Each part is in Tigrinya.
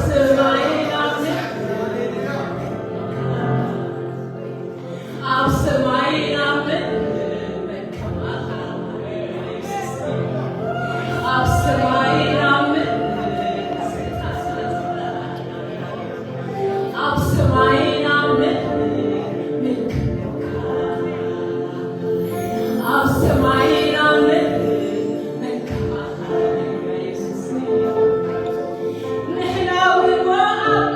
ሰማይን ኣብ ምድርን፣ ኣብ ሰማይን ኣብ ምድርን መን ከማኻ ኢየሱስ። ኣብ ሰማይን ኣብ ምድርን፣ ኣብ ሰማይን ኣብ ምድርን መን ከማኻ፣ ኣብ ሰማይን ኣብ ምድርን መን ከማኻ ኢየሱስ። ንሕና እውን ኣብ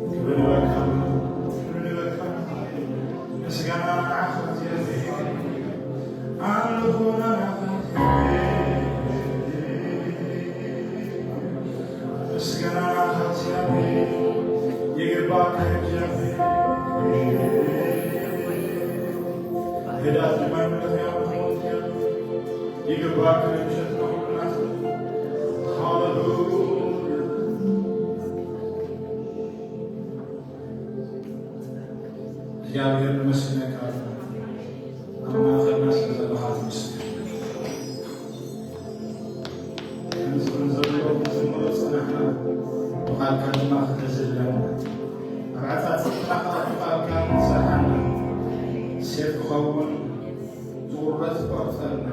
ክብሪ ንበካ፣ ክብሪ ንበካ። ምስጋና ንዓኻ እግዚኣብሔር። ኣምልኾና ንዓኻ እግዚኣብሔር። ምስጋና ንዓኻ እግዚኣብሔር። ይግባእካ እግዚኣብሔር። ህዳት ድማ ንመድረኽ ኣምልኾ እግዚኣብሔር። ይግባእካ ምሸት ንኹሉ ናትካ። ሃሌሉያ። እግዚኣብሔር ንመስግነካ ኣለና። ኣብ ማእከልና ስለ ዘለኻ ትምስገን። ከምዚ ከም ዘሎ ክንዝምሮ ዝጸናሕና፣ ብቓልካ ድማ ክተዝህለና። ኣብ ዓጻጽምና ከኣ ብቓልካ ክትሰርሓና። ሴፍ ክኸውን ዝቑረጽ ክቆርጸልና።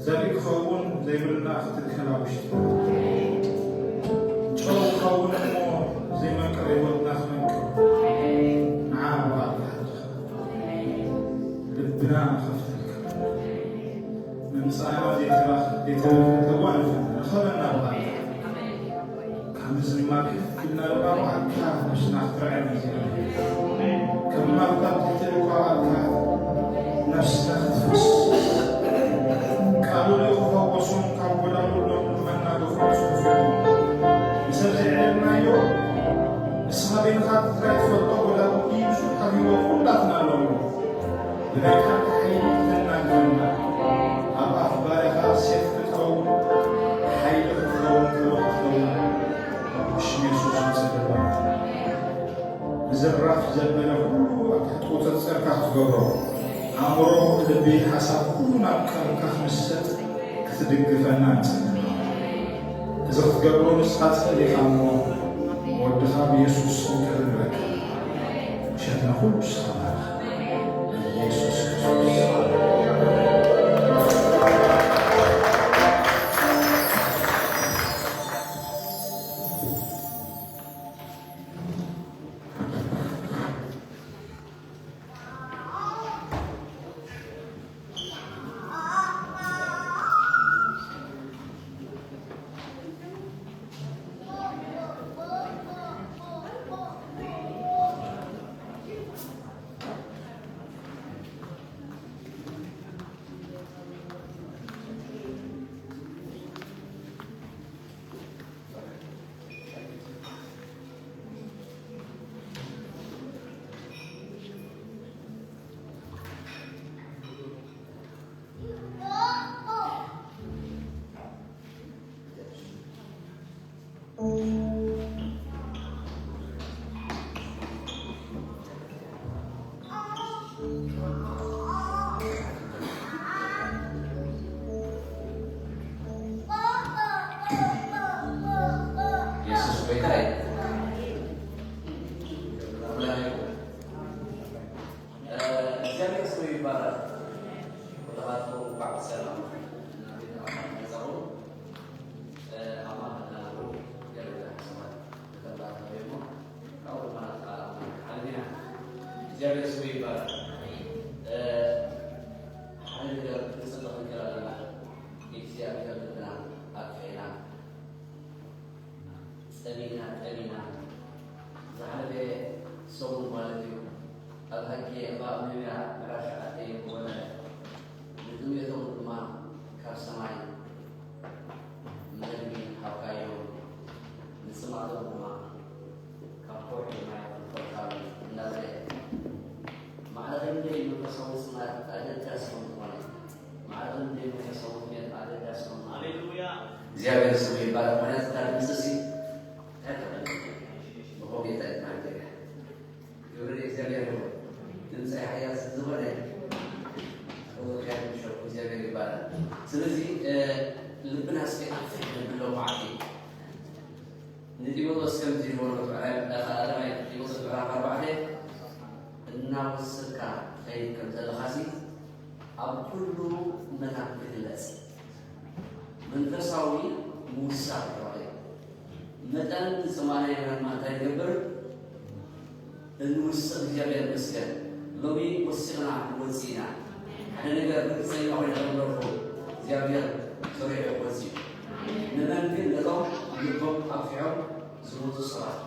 ዘርኢ ክኸውን ዘይብልና ክትከል ኣብ ውሽጥና። ጨው ክኸውን እሞ ዘይመቅር ህይወትና ክመቅር። ንዓ ብቓልካ ልብና ንኸፍተልካ። ምምጻእና ዘይተረፍ-፣ ዘይተረፈ ተጓንፈና። ርኸበና ብቓልካ። ካብ ምዝማር ከፍ ኢልና ድማ ብኣካ ነብስና ክትርዕም እዩ። ከም ናብታ ትሕቲ ልኳ ኣካ ነብስና ክትፍስ። ቃሉ ልእኹ ፈወሶም ካብ ጎዳጉድ ሎም መናገፎ ጽሑፍ። ንሰብ ዘይዕለልናዮ ንስኻ በይንኻ ጥራይ ትፈልጦ ጎዳጉድ እዩ ብዙሕ ካብ ህይወት ኩላትና ኣለዎ። ብናይ ቃልካ ሓይሊ ተናግረና። ኣብ ኣፍ ባርያኻ ሴፍ ክትኸውን፣ ሓይሊ ክትኸውን፣ ክብሪ ክትኸውን፣ ብሽም የሱስ ንጽለና። ንዝራፍ ዘበለ ኩሉ ኣብ ትሕቲ ቁጽጽርካ ክትገብሮ፣ ኣእምሮ፣ ልቢ፣ ሓሳብ ኩሉ ናብ ቃልካ ክምሰጥ ክትድግፈና ንጽለና። እዚ ክትገብሮ ንስኻ ጸሊኻ እሞ፣ ወድኻ ብየሱስ ስም ክብሪ ንረክብ። ምሸትና ኩሉ ንስኻ ባርኽ። ብየሱስ ክርስቶስ። የሱስ ጎይታ እዩ። ኣምላኽ እዩ። እ፣ እግዚኣብሔር ስሙ ይባረክ። ወደኻትኩም እንኳዕ ብሰላም ናብ ቤተ ክርስቲያን መጻኹም። እ፣ ኣብ ማእከልና ዘለዉ እግዚኣብሔር ሓሳባት ንተባረኽ እሞ ካብኡ ድማ ንቃል ኣምላኽ ንዓለም ኢና። እግዚኣብሔር ስሙ ይባረክ። እ፣ ሓደ ነገር ክንጽበ ክንክእል ኣለና። እግዚኣብሔር ልብና ኣጥፊእና ጸሚእና፣ ጠሚና፣ ዝሓለፈ ሰሙን ማለት እዩ፣ ኣብ ሃጌ፣ ኣብ ኣሜሪካ ምዕራፍ ሸዓተ ዝኾነ፣ ንጥሜቶም ድማ ካብ ሰማይ መግቢ ሃብካዮም፣ ንጽማቶም ድማ ካብ ከውሒ ማይ ኣፍልቆልካ እናበለ፣ ማዕረ ክንደይ መንፈሳዊ ጽናት ኣገዳሲ ከም ዝኾነ፣ ማዕረ ክንደይ መንፈሳዊ ትምህርት ኣገዳሲ ከም ዝኾነ፣ ሃሌሉያ። እግዚኣብሔር ስሙ ይባረክ። ምኽንያቱ እታ ድምፂ ሲ ብኸምኡ እንታይ ማለት እዩ? ክብሪ ንእግዚኣብሔር ይኹን። ድምፂ ሓያል ስለ ዝኾነ፣ ክብሪ ንሸኩ እግዚኣብሔር ይባረክ። ስለዚ፣ እ፣ ልብና እስኪ ኣፍሕ ንብሎ መዓልቲ። ንጢሞቴዎስ ከምዚ ይብሎ፣ ቀዳማይ ጢሞቴዎስ ምዕራፍ ኣርባዕተ፣ እናወሰድካ ትኸይድ ከም ዘለኻሲ፣ ኣብ ኩሉ መታን ክግለጽ። መንፈሳዊ ምውሳድ ተባሂሉ። መጠን ጽማና የብለና እንታይ ይገብር? እንውስኽ። እግዚኣብሔር ይመስገን። ሎሚ ወሲኽና ንወጽእ ኢና። ሓደ ነገር ርግጸኛ ኮይና ክንደርፎ እግዚኣብሔር ሰሪሑ ወጽኡ። ልቦም ኣፍሒሖም ዝሞቱ ሰባት፣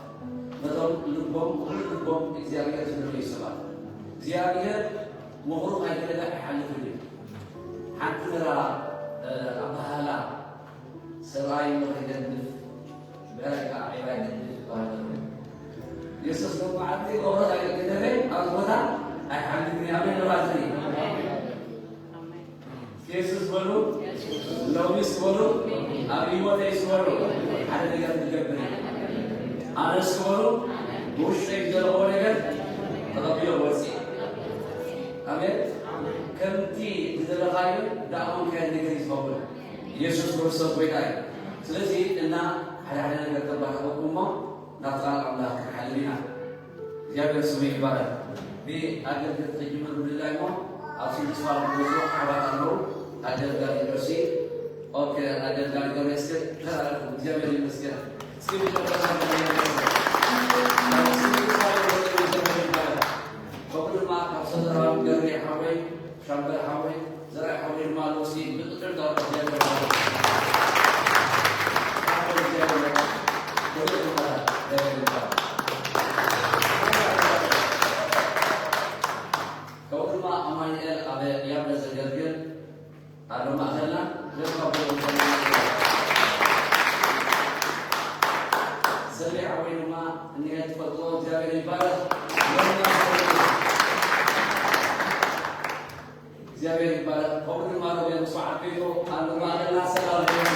ነቶም ልቦም፣ ሙሉእ ልቦም እግዚኣብሔር ዝደለዩ ሰባት፣ እግዚኣብሔር ምኽሩ ካይተለለ ኣይሓልፍን እዩ። ሓንቲ ነራ፣ እ፣ ኣበሃህላ፣ ሰብኣይ እሞ ከይገድፍ፣ ብዕራይ ከዓ ዒባ ይገድፍ ይበሃል ነይሩ። የሱስ ሎማዓንቲ ምኽሩ ካይተገደፈ ኣብዚ ቦታ ኣይሓልፍን እዩ። ኣሜን በሉ። የሱስ በሉ፣ ሎሚስ በሉ፣ ኣብ ህይወተይስ በሉ፣ ሓደ ነገር ክገብር እየ። ኣነስ በሉ፣ ብውሽጠይ ዝደለኽዎ ነገር ተቐቢለ ክወፅእ እየ። ኣሜን። ከምቲ ዝደለኻዮ ዳኣ ኮንካዮ ነገር እዩ ዝኸውን። ኢየሱስ ክርስቶስ ጎይታ እዩ። ስለዚ እና ሓደ ሓደ ነገር ተባረኹ እሞ ናብቲ ቃል ኣምላኽ ክንሓልም ኢና። እግዚኣብሔር ስሙ ይባረክ። ብኣገልግሎት ክጅምር ምድላይ እሞ ኣብ ስድስት ባር ብዙ ኣሕዋት ኣለዉ። ኣገልጋሊ ጆሲ፣ ኦኬ፣ ኣገልጋሊ ገብረ እስከ ተራረፉ። እግዚኣብሔር ይመስገን። እስኪ ብጨበጣ ከምኡ ድማ ካብ ሰደራዊ ገሬ ሓወይ፣ ሻምበል ሓወይ፣ ዘርኣይ ሓወይ ድማ ኣለዉ። እስኪ ብጥጥር ዳርጋ እግዚኣብሔር ይባረክ። ሓወይ እግዚኣብሔር ይባረክ። ክብሪ ይባረክ። እግዚኣብሔር ይባረክ። ከምኡ ድማ ኣማኑኤል ኣብ ያብለ ዘገልግል ኣሎ ማእኸልና። ዘርኣይ ሓወይ ድማ እኒሀ ትፈልጥዎ። እግዚኣብሔር ይባረክ። እግዚኣብሔር ይባረክ። ከምኡ ድማ ሮቤል ምስ ዓበይቱ ኣሎ ማእኸልና። ሰላም ይኹን።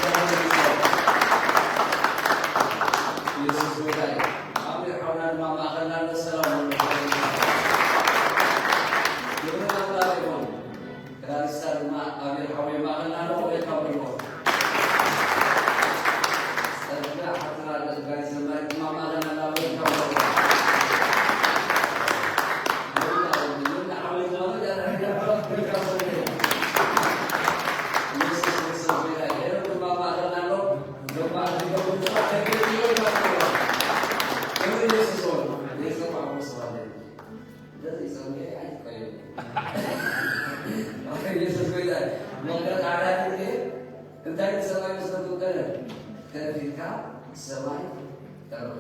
ኢየሱስ ጎይታ እዩ። ኣምር ሓውና ድማ ማእኸልና ኣሎ። ሰላም ይኹን። ክብሪ ናብራ ይኹን። ክላሪሳ ድማ ኣምር ሓወይ ማእኸልና ኣሎ። ዌልካም በልዎ። ጸጋ ሓፍትና ደጋይ ዘማሪ ድማ ማእኸልና ኣሎ። ዌልካም በልዎ። እንታይ ሰማይ መስለኩም ቀደም ከፊልካ ሰማይ ቀረበ።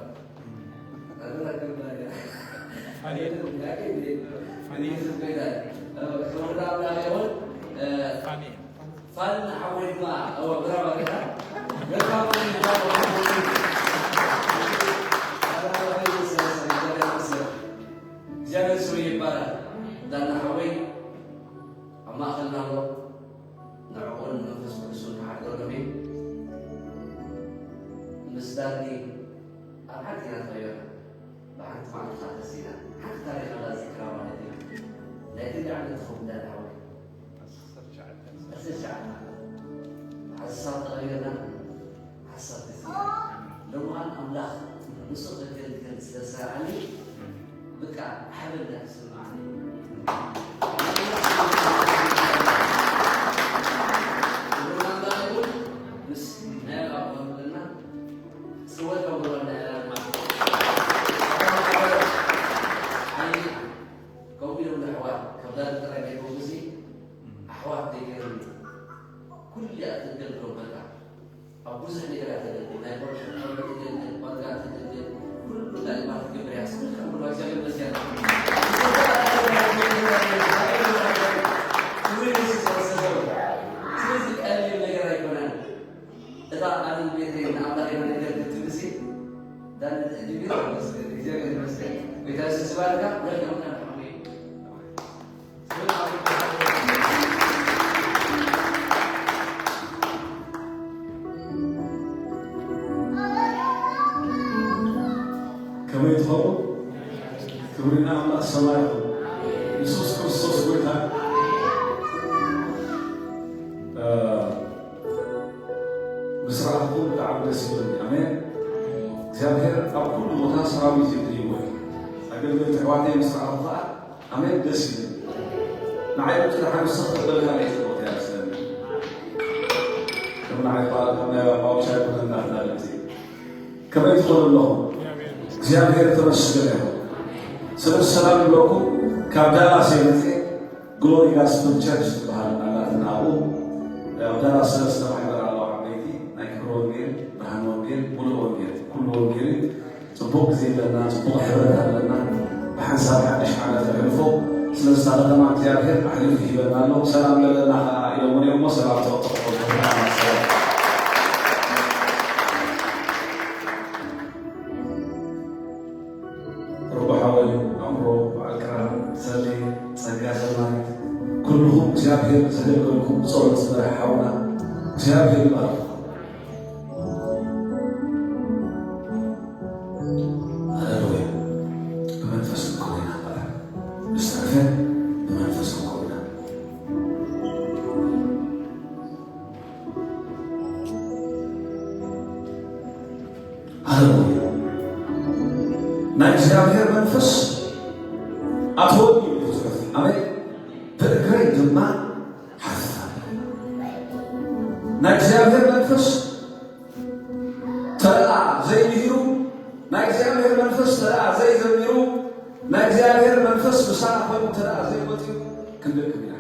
ፋኒ ሓወይ ድማ፣ እወ፣ ብራቮ፣ ጌታ። ጌታ እግዚኣብሔር ስሙ ይባረክ። ዳና ሓወይ ኣብ ማእኸልና ኣሎ። ንዕኡን መንፈስ ቅዱስን ክሓድረሎም እዩ። ምስ ዳኒ ኣብ ሓንቲ ኢና ተቐይርና። ብሓንቲ መዓልቲ ከዓ ተሲና። ሓንቲ ታሪኽ ኣላ ዝዝክራ ማለት እዩ። ናይ ክንደይ ዓመት ትኸውን ዳኒ ሓወይ? ዓሰርተ ትሽዓተ ዓመት። ሓሳብ ተቐይርና፣ ሓሳብ ተቐይርና። ሎምዓን ኣምላኽ ንሱ ከገልግል ስለ ዝሰራዓኒ፣ በቃ ሓበን ዳኣ ይስምዓኒ። ምስ ናይ ኣምላኽ ይኹን፣ ምስ ናይ ኣምላኽ ይኹን፣ ስወት ከምብሎ ናይ ኣምላኽ። ከምኡ ኢሎም ኣሕዋት፣ ካብ ዳኒ ጥራይ ዘይኮንኩ፣ እዚ ኣሕዋት ዘይገርም እዩ። ኩሉ እያ ተገልግሎ በቃ። ኣብ ብዙሕ ነገር እያ ተገልግል። ናይ ፖለቲካ ተገልግል፣ ቋንቋ ተገልግል፣ ኩሉ እንታይ ማለት ትገብር እያ። ስምካ ሙሉ እግዚኣብሔር ይመስገን። ስለዚ ቀሊል ነገር ኣይኮነን። እታ ኣነ ቤተይ ንኣምላኽ የመልከት ትብልሲ፣ ዳን ጅሚራ ይመስገን፣ እግዚኣብሔር ይመስገን። ጌታ የሱስ ይባርካ። ወልካም፣ ወልካም። ከመይ ትኸውን? ክብሪ ንኣምላኽ ሰማይ ይኹን። የሱስ ክርስቶስ ጎይታ። እ፣ ምስራሕኩም ብጣዕሚ ደስ ይብለኒ። ኣሜን። እግዚኣብሔር ኣብ ኩሉ ቦታ ሰራዊት ይድልይዎ እዩ። ኣገልገልቲ ኣሕዋተይ ምስራሕኹም ከዓ ኣሜን፣ ደስ ይብል። ንዓይ ብቻ ደሓን ውስኽ ተበልካ ናይ ጽቡቕ እያ ስለኒ። ከም ንዓይ እኳ ከም ናይ ኣባውሻ ኣይኮነን እናተናገርኩ። ከመይ ትኾኑ ኣለኹም? እግዚኣብሔር ተመስገን ይኹን። ስለ ሰላም ይብለኩም፣ ካብ ዳላስ እየ መፅእ። ግሎሪ ጋስፕል ቸርች ትበሃል ኣላትና ኣብኡ። ኣብ ዳላስ ሰለስተ ማሕበር ኣለዋ ዓበይቲ፣ ናይ ክብሪ ወንጌል፣ ብርሃን ወንጌል፣ ሙሉእ ኣለና፣ ጽቡቕ ሕብረት ኣለና። ብሓንሳብ ሓድሽ ዓመት ነሕልፎ። ስለዚ እታ ከተማ እግዚኣብሔር ኣሕሊፉ ይሂበና ኣሎ። ሰላም ለለና ኸኣ ኢሎምኒ እሞ ሰላም ተቕጥቕጡ። ርቡሕ ሓወይ ኣምሮ በዓል ቅራን ሰሌ ጸጋ ሰናይ ኩልኹም እግዚኣብሔር ዘገልገልኩም ብጸሎት ዝመርሕ ሓውና እግዚኣብሔር ይባርኽኩም። ሃሌሉያ። ብመንፈስ ክንከውን ኢና እምበኣር። ምስ ተረፈ ብመንፈስ ክንከውን ኢና። ሃሌሉያ። ናይ እግዚኣብሔር መንፈስ ኣተወኒ እዩ ዝብል። ኣሜን። ብእግረይ ድማ ሓፈ። ናይ እግዚኣብሔር መንፈስ ተረኣ ዘይምሂሩ፣ ናይ እግዚኣብሔር መንፈስ ተረኣ ዘይዘሚሩ፣ ናይ እግዚኣብሔር መንፈስ ምሳና ኮይኑ ተረኣ ዘይወፅዩ ክንደክም ኢና።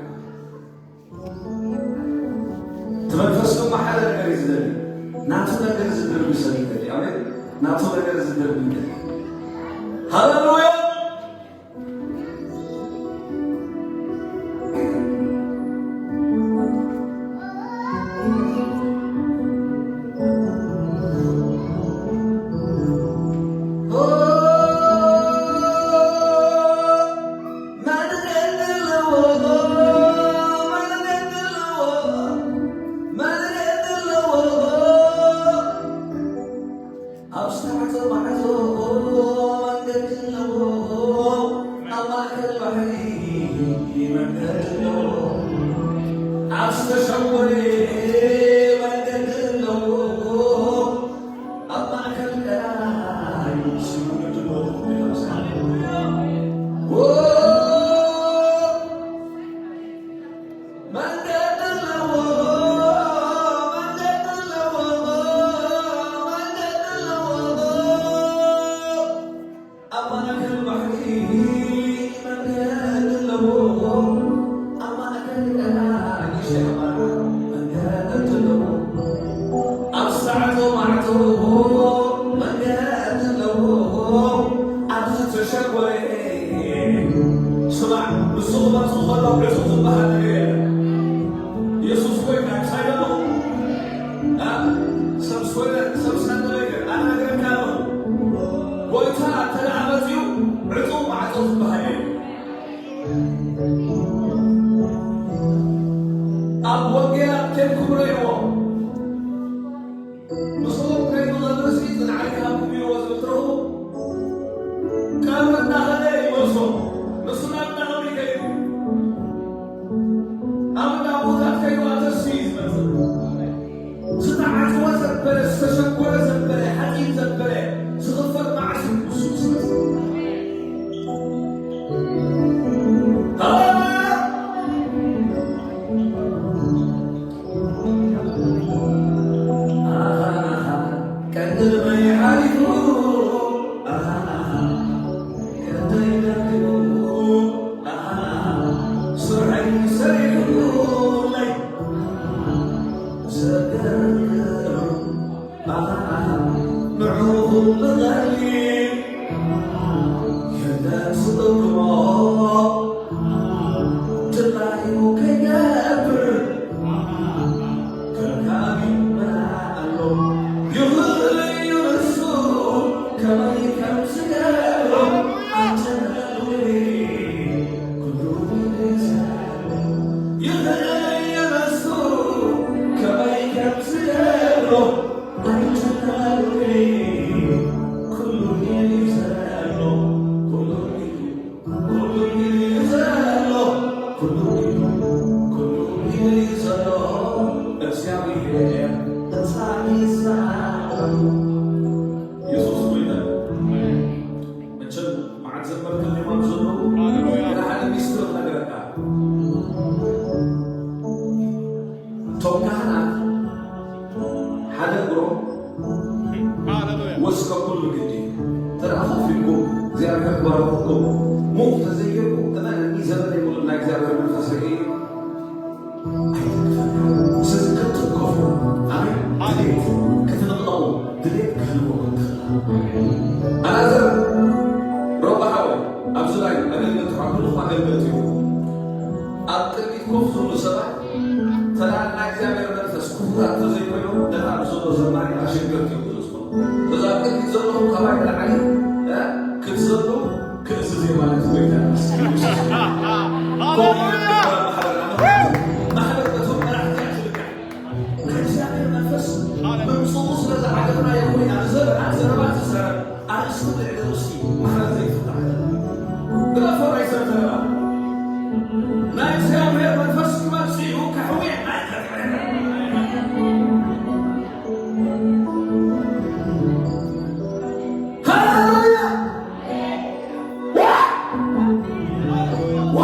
እቲ መንፈስ ድማ ሓደ ነገር እዩ ዝደሊ። ናቱ ነገር ዝድርቢ ሰብ ይደሊ። ኣሜን። ናቱ ነገር ዝድርቢ ይደሊ። ሃሌሉያ። ኣብ ዝተዓጸወ ማዕጾ መንገዲ ኣለዎ፣ ኣብ ማእከል ባሕሪ መንገዲ ኣለዎ፣ ኣብ ዝተሸጎረ መንገዲ ኣለዎ፣ ኣብ ማእከል ቀላይ መንገዲ ኣለዎ። ኣብ ዝተዓጽወ ማዕጾ መንገዲ ኣለዎ፣ ኣብ ዝተሸጎረ። ስማዕ፣ ንሱ ክመጽእ ከሎ ዕጹው ዝበሃል ነገር የለን። የሱስ ጐይታ ክሳይ ዘለኹ፣ እ፣ ሰብ ስወደን፣ ሰብ ሳንደበይገን፣ ኣነ ነግረካ ኣለኹ። ጐይታ እንተ ደኣ መጺኡ፣ ዕጹው ማዕጾ ዝበሃል የለን። ኣብ ወንጌላት ኬድኩም ርእይዎ። ምስኡ ከይዱ ቐብርሲ ንዓይ ሃብኩም ኢልዎ ዝብል ትረኽቡ። ቀብሪ እናኸደ ይመልሶ። ንሱ ናብ እንዳ ቐብሪ ከይዱ። ኣብ እንዳ ኣቦታት ከይዱ ኣተሲ እዩ ዝመጽእ። ዝተዓጽወ ዘበለ፣ ዝተሸጎረ ዘበለ፣ ሓጺን ዘበለ፣ ዝኽፈት መዓስ እዩ ንሱ ዝመጽእ። ሃሌሉያ። የሱስ ጐይታ። መቸም መዓት ዘመርቲ ዲሞም ዘለዉ፣ ሃሌሉያ። ገለ ሓደ ሚስጥር ክነግረካ። እቶም ካህናት ሓደ እግሮም ሃሌሉያ። ወስ ከብሉ ግዲ። ተረኣኹ ፊልኩም እግዚኣብሔር ባረኹኩም። ሙፍ ተዘይገርኩም፣ እመነኒ፣ ዘመን ይሙሉ ናይ እግዚኣብሔር መንፈስ ርኢ። ስለዚ ክትትኮፉ፣ ኣሜን። ድሌት ክትንቐቑ፣ ድሌት ክህልወኩም ይኽእል። ኣልዓዘር እዩ። ኣብ ቅድሚት ኮፍ ዝብሉ ሰባት ተራ ናይ እግዚኣብሔር መንፈስ ክፉታት ተዘይኮይኖም፣ ነታ ኣብ ዘሎ ዘማሪ ኣሸገርቲ እዮም ዝመስሉ። በዛ ኣብ ቅድሚት ዘለኹም ካባይ ንላዕሊ፣ እ፣ ክትዘሉ ክእዝዝ እየ ማለት እዩ። ጎይታ ይመስገን። ከምኡ እዩ ዝግባእ ማሕበር። ማሕበር በቶም መራሕቲ እያ ትልካዕ። ናይ እግዚኣብሔር መንፈስ ምምፅኡ ስለ ዝዓገትና ይኹን ኢና ንዘረባ፣ ዘረባ ትዛረብ። ኣርእስቲ ልዕሊ ርእሲ ማሕበር ዘይፍታሕ። ግደፎ ናይ ሰብ ዘረባ። ናይ እግዚኣብሔር መንፈስ ክመጽእ እዩ፣ ከሕውየና እዩ። ሃሌሉያ! ዋ! ዋ!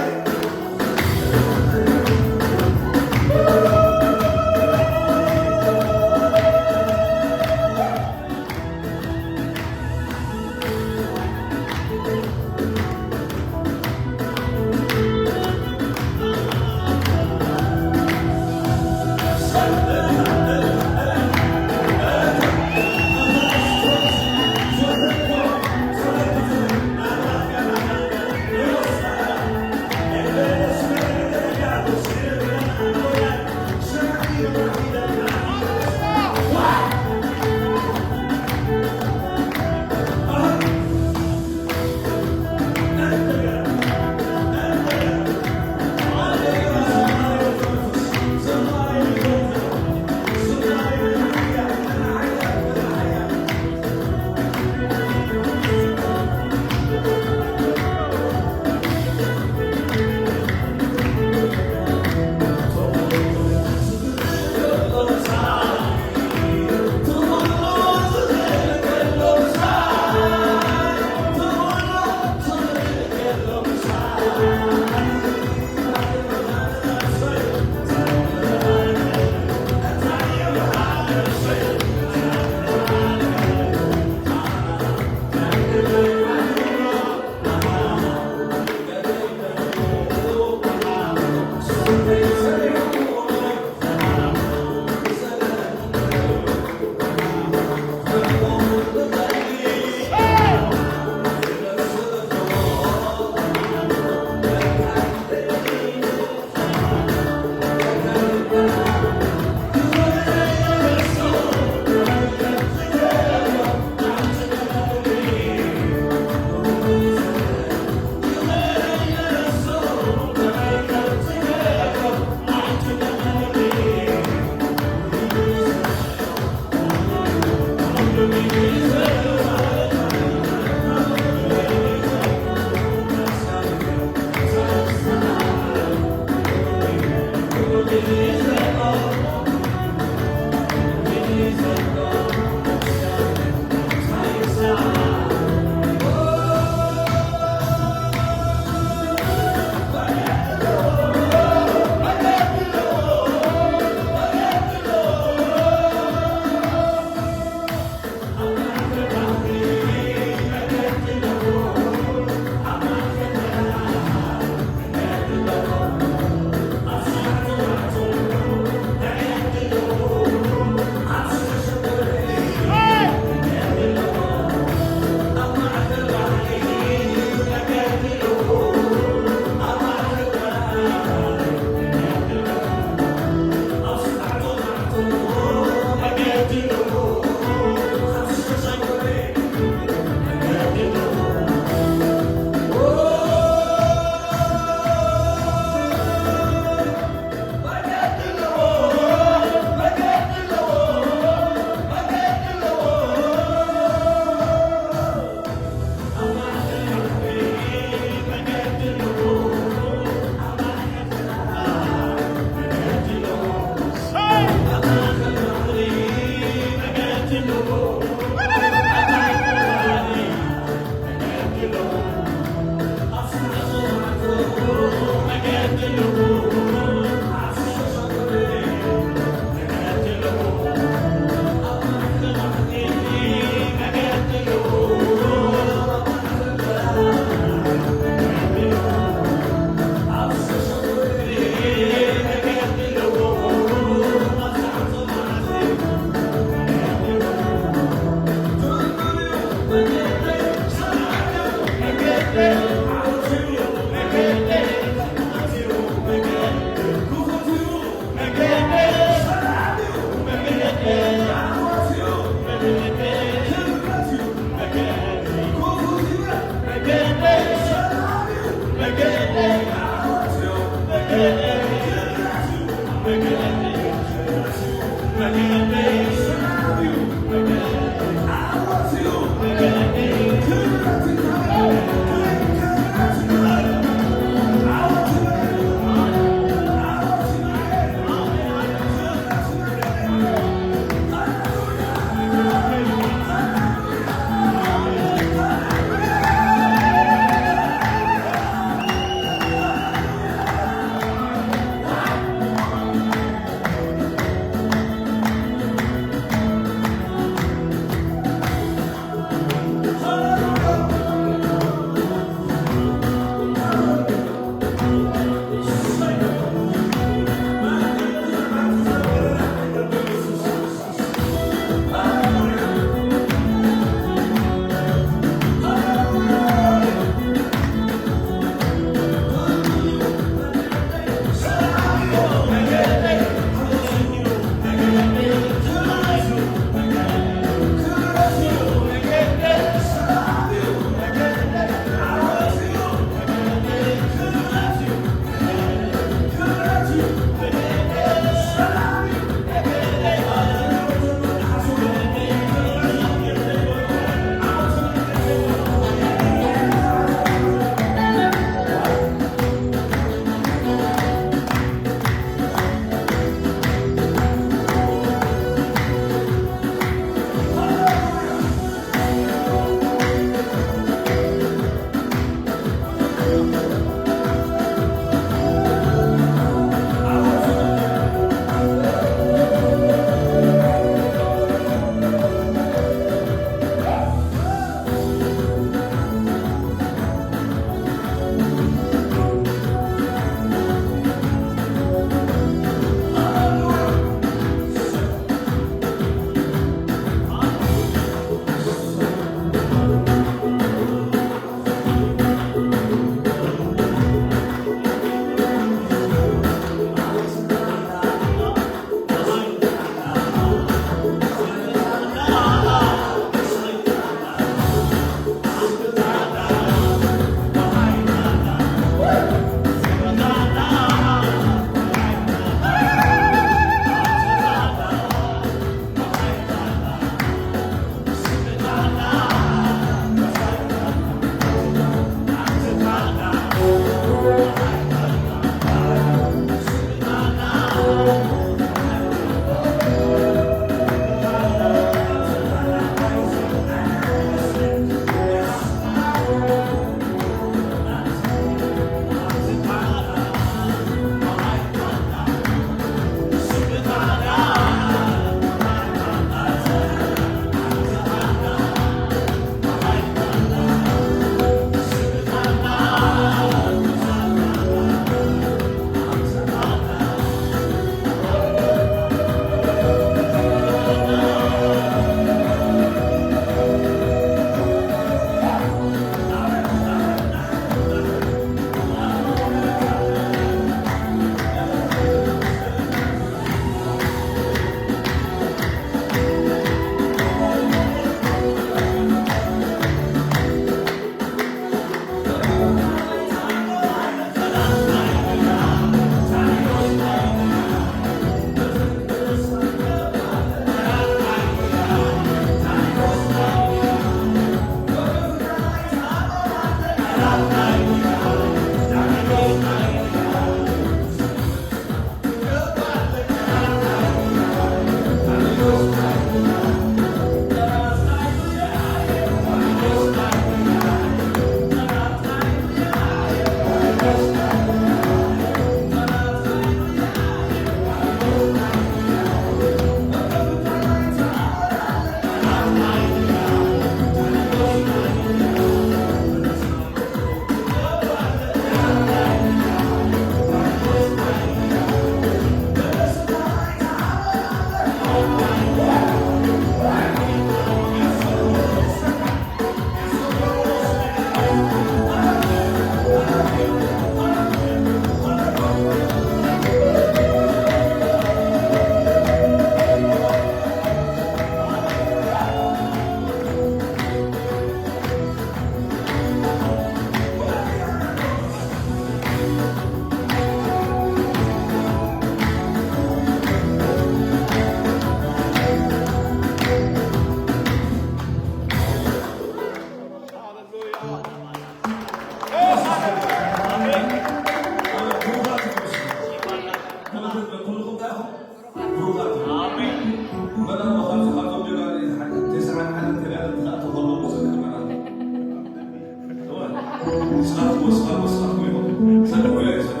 ስኻትኩም፣ ስኻትኩም፣ ስኻትኩም ኢኹም። ሰብ ኮይና እዩ ሰብ።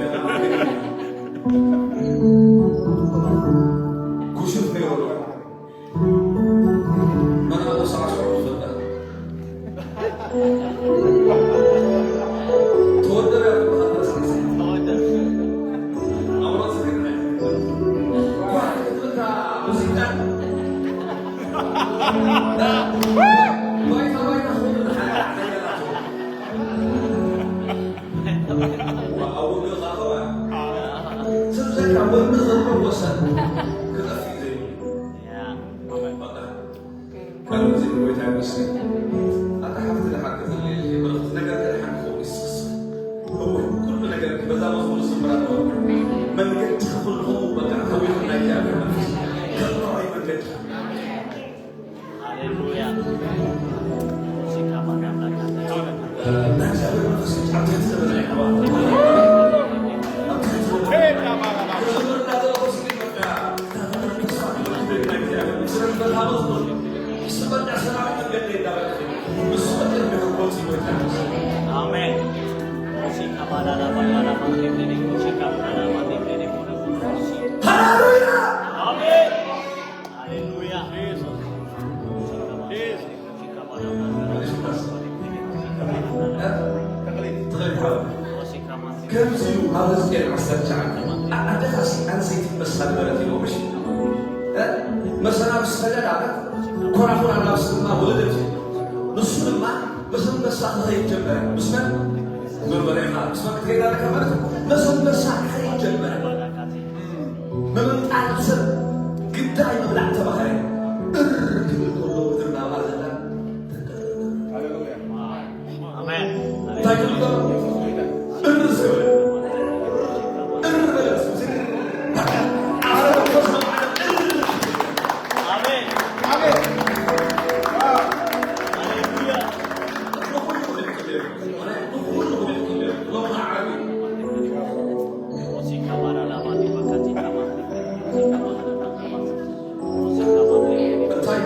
ኩሽፍ ነይሩ። መናቱ ሰዓት ሽዑ ዝፈጠረ። ተወደበ ያልኩህ ተወደበ። ኣምሮት ዝግነ። ኳ ክትብልካ ሙዚቃ። ባይታ ባይታ ክብሉ ሓያላት። ኣብ ወግእኻ ኸዋ። ስብዘካ ወግእ ዘለዎ ወሰን ክጠፍእ ዘይብሉ። በቃ። ከምዚ ጎይታ ይመስገን። ኣታ ሓፍቲ ደሓን ክትልየኒ፣ መልእኽቲ ነገር ደሓን ክኸውን ይስክስክ። እወ፣ ኩሉ ነገር በዛ መዝሙር ዝዝምር ኣለዎ። መንገዲ ኩሉ በቃ፣ ከዊኹም ናይ እግዚኣብሔር መንፈስ። ከብረዋይ መንገዲ። ሃሌሉያ። ሙዚቃ ማርያም ናታ። ናይ እግዚኣብሔር መንፈስ ኣብ ትሕቲ ዘመና ይሕዋ። ኣብ ትሕቲ ዘመና። ክብር እናተለኮስ ይመጣ። ኣሜን። ሃሌሉያ። ሃሌሉያ። ከምዚ እዩ ኣብ ሕዝቅኤል ዓሰርተ ትሽዓተ። ኣደኻ ሲኣን ሰይቲ መሳ ነበረት ኢልዎ፣ ምሽ? እ? መሰናብስ ፈለላ፣ ኮራኹር ኣናብስ ድማ ወለደት። ንሱ ድማ መሰንበሳ ክኸይድ ጀመረ። ምስ መን? መንበሬኻ። ምስ መን ክትከይድ ኣለካ ማለት እዩ? መሰንበሳ ክኸይድ ጀመረ። ምምንጣል ሰብ ግዳይ ምብላዕ ተባህረ። እር ክብል ከሎ ምድር ናብኣ ዘላ ተንቀጥቀጠ። ኣሜን። እንታይ ክብል ከሎ? እር ዝብል። እር በለ። ኣሜን። ኣሜን። ሃሌሉያ። ንኹሉ ክብል ከሎ፣ ንኹሉ ክብል ከሎ፣ ሎሚ ዓቢ እንታይ?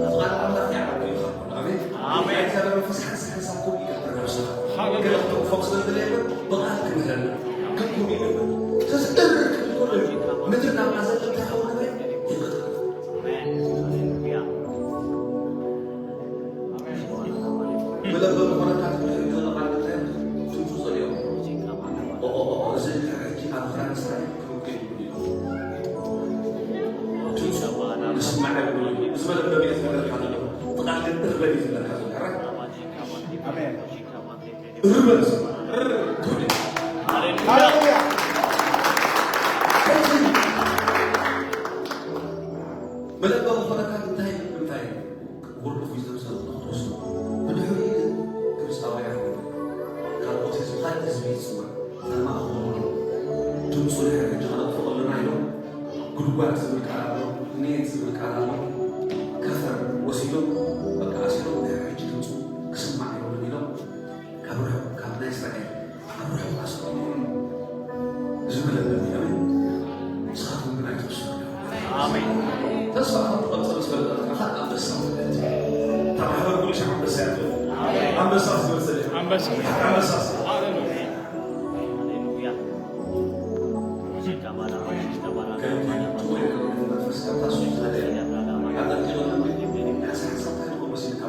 ፍቓድ ኣምላኽ ይዓቢ ኢኻ። ኣሜን። ኣሜን። ናይ እግዚኣብሔር መንፈስ ሓንሳብ ሓንሳብ ከምኡ ይገብር ነብስኻ። ሃሌሉያ። ገለ ክትንቅፎም ስለ ዝደለየ እምበር ብቓል ክምህረና። ግን ከምኡ ይገብር። ስለዚ እር ክብል ከሎ እዩ። ምድሪ ናብ ኣዘቅት እንታይ ይኸውን ንበል? ይንቀጥቀጥ። ኣሜን። ሃሌሉያ። መለበሚ ኮነታት ንሕጊ ቃል እንታይ ድምፁ ጸሊኦም። ኦ፣ ኦ፣ ኦ፣ እዚ ድሕሪ ሕጂ ኣብ ክራን እስራኤል ክምክን ይብሉ እዮም። ድምፁ ንስማዕ ይብሉ እዮም። እዚ መለበሚ እዩ ዝነገረካ ዘሎ። ብቓል ግን እርበ እዩ ዝብለካ ዘሎ። ሕራይ? ኣሜን። እርበ እዩ። ሃሌሉያ። ስለዚ መለበሚ ኮነታት እንታይ፣ እንታይ World of Wisdom ሰለስተ ቁጽሪ ሶስት። ብድሕሪኡ ግን ግብጻውያን ካልኦት ህዝቢ፣ ካልእ ህዝቢ ይጽዋዕ። ጸልማት ክኾኑ ድምፁ ድሕሪ ሕጂ ከነጥፍኦ ኣለና ኢሎም፣ ጉድጓድ ዝብል ቃል ኣሎ፣ ኔት ዝብል ቃል ኣሎ፣ ከፈር ወሲዶም፣ በቃ ኣሲሮም፣ ድሕሪ ሕጂ ድምፁ ክስማዕ የብሉን ኢሎም፣ ካብ ርሑቕ፣ ካብ ናይ እስራኤል ኣብ ርሑቕ ኣስቆሙ። እዚ መለበሚ እዩ። ኣሜን። ንስኻትኩም ግን ኣይትወስኑ። ኣሜን። ተስፋ ከም ትቖርጽ ምስ ፈለጥካ፣ ካልእ ኣንበሳ ትፈልጥ። እታ ማሕበር ኩሉ ሻዕ ኣንበሳ እያ ትፈልጥ። ኣሜን። ኣንበሳ ትመስል እያ። ኣንበሳ። ኣንበሳ። ሃሌሉያ። ከምቲ ትውልድ መንፈስ ከምታ ሱስ ዝኸደ ኣጠንቂቐ፣ ሓንሳብ ሓንሳብ እንታይ ትኸውን መሲልካ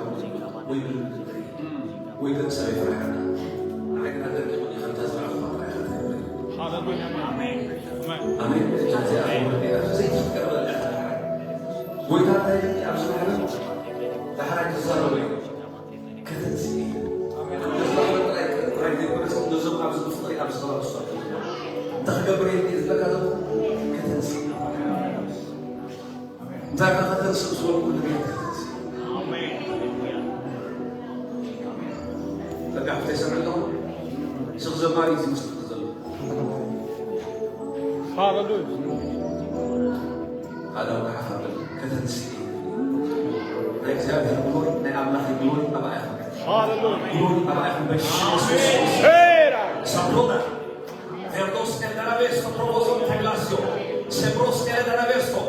ወይ ብልቢ ትርኢ። ወይ ግን ሰብ ይፍርሓና። ንዓይ ግን ኣደንቂቑኒ፣ ከምታ ዝረኣኹዋ ጥራይ ኢኻ ትገብር። ሃሌሉያ። ኣሜን። ኣሜን። እጃ እዚኣ ክብር ዲኣ ዘይትፍቀር በል ኢኻ። ጎይታ እንታይ ኢሉ ኣብዚ ማሕበር ዳሕራይ ክዛረቡ እዩ። ከተንስኢ። ኣሜን። እዚ ማሕበር ጥራይ፣ ጥራይ ዘይኮነስ ነዞም ኣብዚ ብፍቕሪ ኣብዚ ከባቢ ዝሰርሑ እንታይ ክገብር እየ ዝብለካ ዘለኹ? ከተንስኢ። እንታይ ከ ከተንስእ ዝበልኩ ነገር? ኣሜን። ሃሌሉያ። በቃ፣ ሓፍተይ ሰምዕ ኣለኹ። ስቕ ዘማሪ እዩ ዝመስለኒ ዘሎ። ሃሌሉያ። ኣዳም ክሓፍ ኣብል ከተንስእ። ናይ እግዚኣብሔር ግሎሪ፣ ናይ ኣምላኽ ግሎሪ ኣባኣ ይኹን። ሃሌሉያ። ግሎሪ ኣባኣ ይኹን በኢየሱስ ክርስቶስ። ሄራ። ሰብሮታ። Verdos el daravesto provozo mutaglasio. Sebros el daravesto.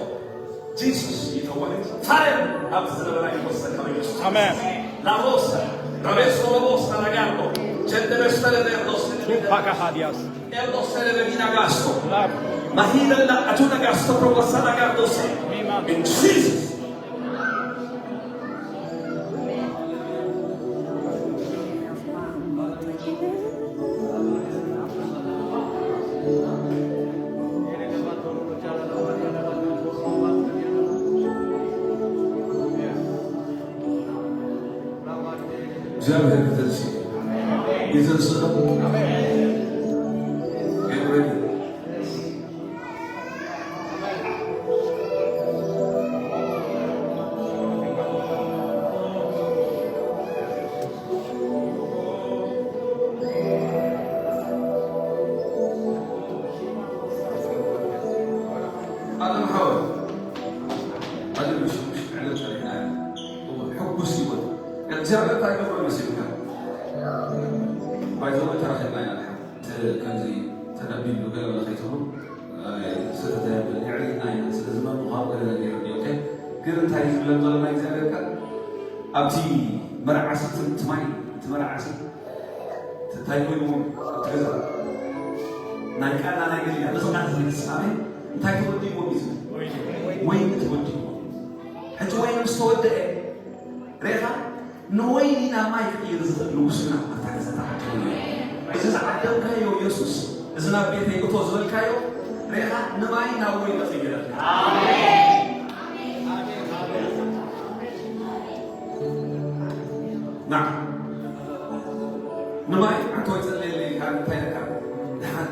Jesus ይኸውን። ፋረን ኣብ ዝነበራ ይወሰን ካብ ኢየሱስ። ኣሜን። ላቦሳ፣ ራቤስቶ ላቦሳ፣ ራጋርዶ። Sendere stare de los. Tupac Hadias. E los sere de vina gasto. Mahina la atuna gasto proposada gasto. In Jesus. እግዚአብሔር ይተንስእ። ይተንስእ። Get ready. ኣለም ሓወይ፣ ኣለም ምሽ፣ ምሽ ዕለት ጸኒሕና ኢና። እወ፣ ሕጉስ ህይወት። እግዚኣብሔር እንታይ ገበረ መሲሉካ? ባይዘወ ተራኺብና ኢና ድሓን። እቲ ከምዚ ተነቢሉ ገለ መለ ከይትብሉ፣ ኣይ፣ ስህተት ኣየብልን። የዕሊልና ኢና። ስለዚ መን ምዃኑ ገለ ነገር ይረድእ። ኦኬ? ግን እንታይ እዩ ዝብለን ዘሎ ናይ እግዚኣብሔር ቃል? ኣብቲ መርዓሲ ትም-፣ ትማይ፣ እቲ መርዓሲ እንታይ ኮይንዎም ኣብቲ ገዛ? ናይ ቃና ናይ ገሊላ፣ በዚ ቃል እዚ ንስኻ ኣሜን? እንታይ ተወዲእዎም እዩ ዝብል? ወይኒ ተወዲእዎም። ሕጂ ወይኒ ምስ ተወደአ፣ ሬኻ ንወይኒ ናብ ማይ ክቕይር ዝኽእል ንጉስና ኣብታ ገዛ ተዓዲሙ እዩ። እዚ ዝዓደምካዮ የሱስ፣ እዚ ናብ ቤተይ እቶ ዝበልካዮ፣ ሬኻ ንማይ ናብ ወይኒ ቀይረልካ። ና። ንማይ ዓንቶ ይጸልየለይ ኢልካ እንታይ ኢልካ? ደሓን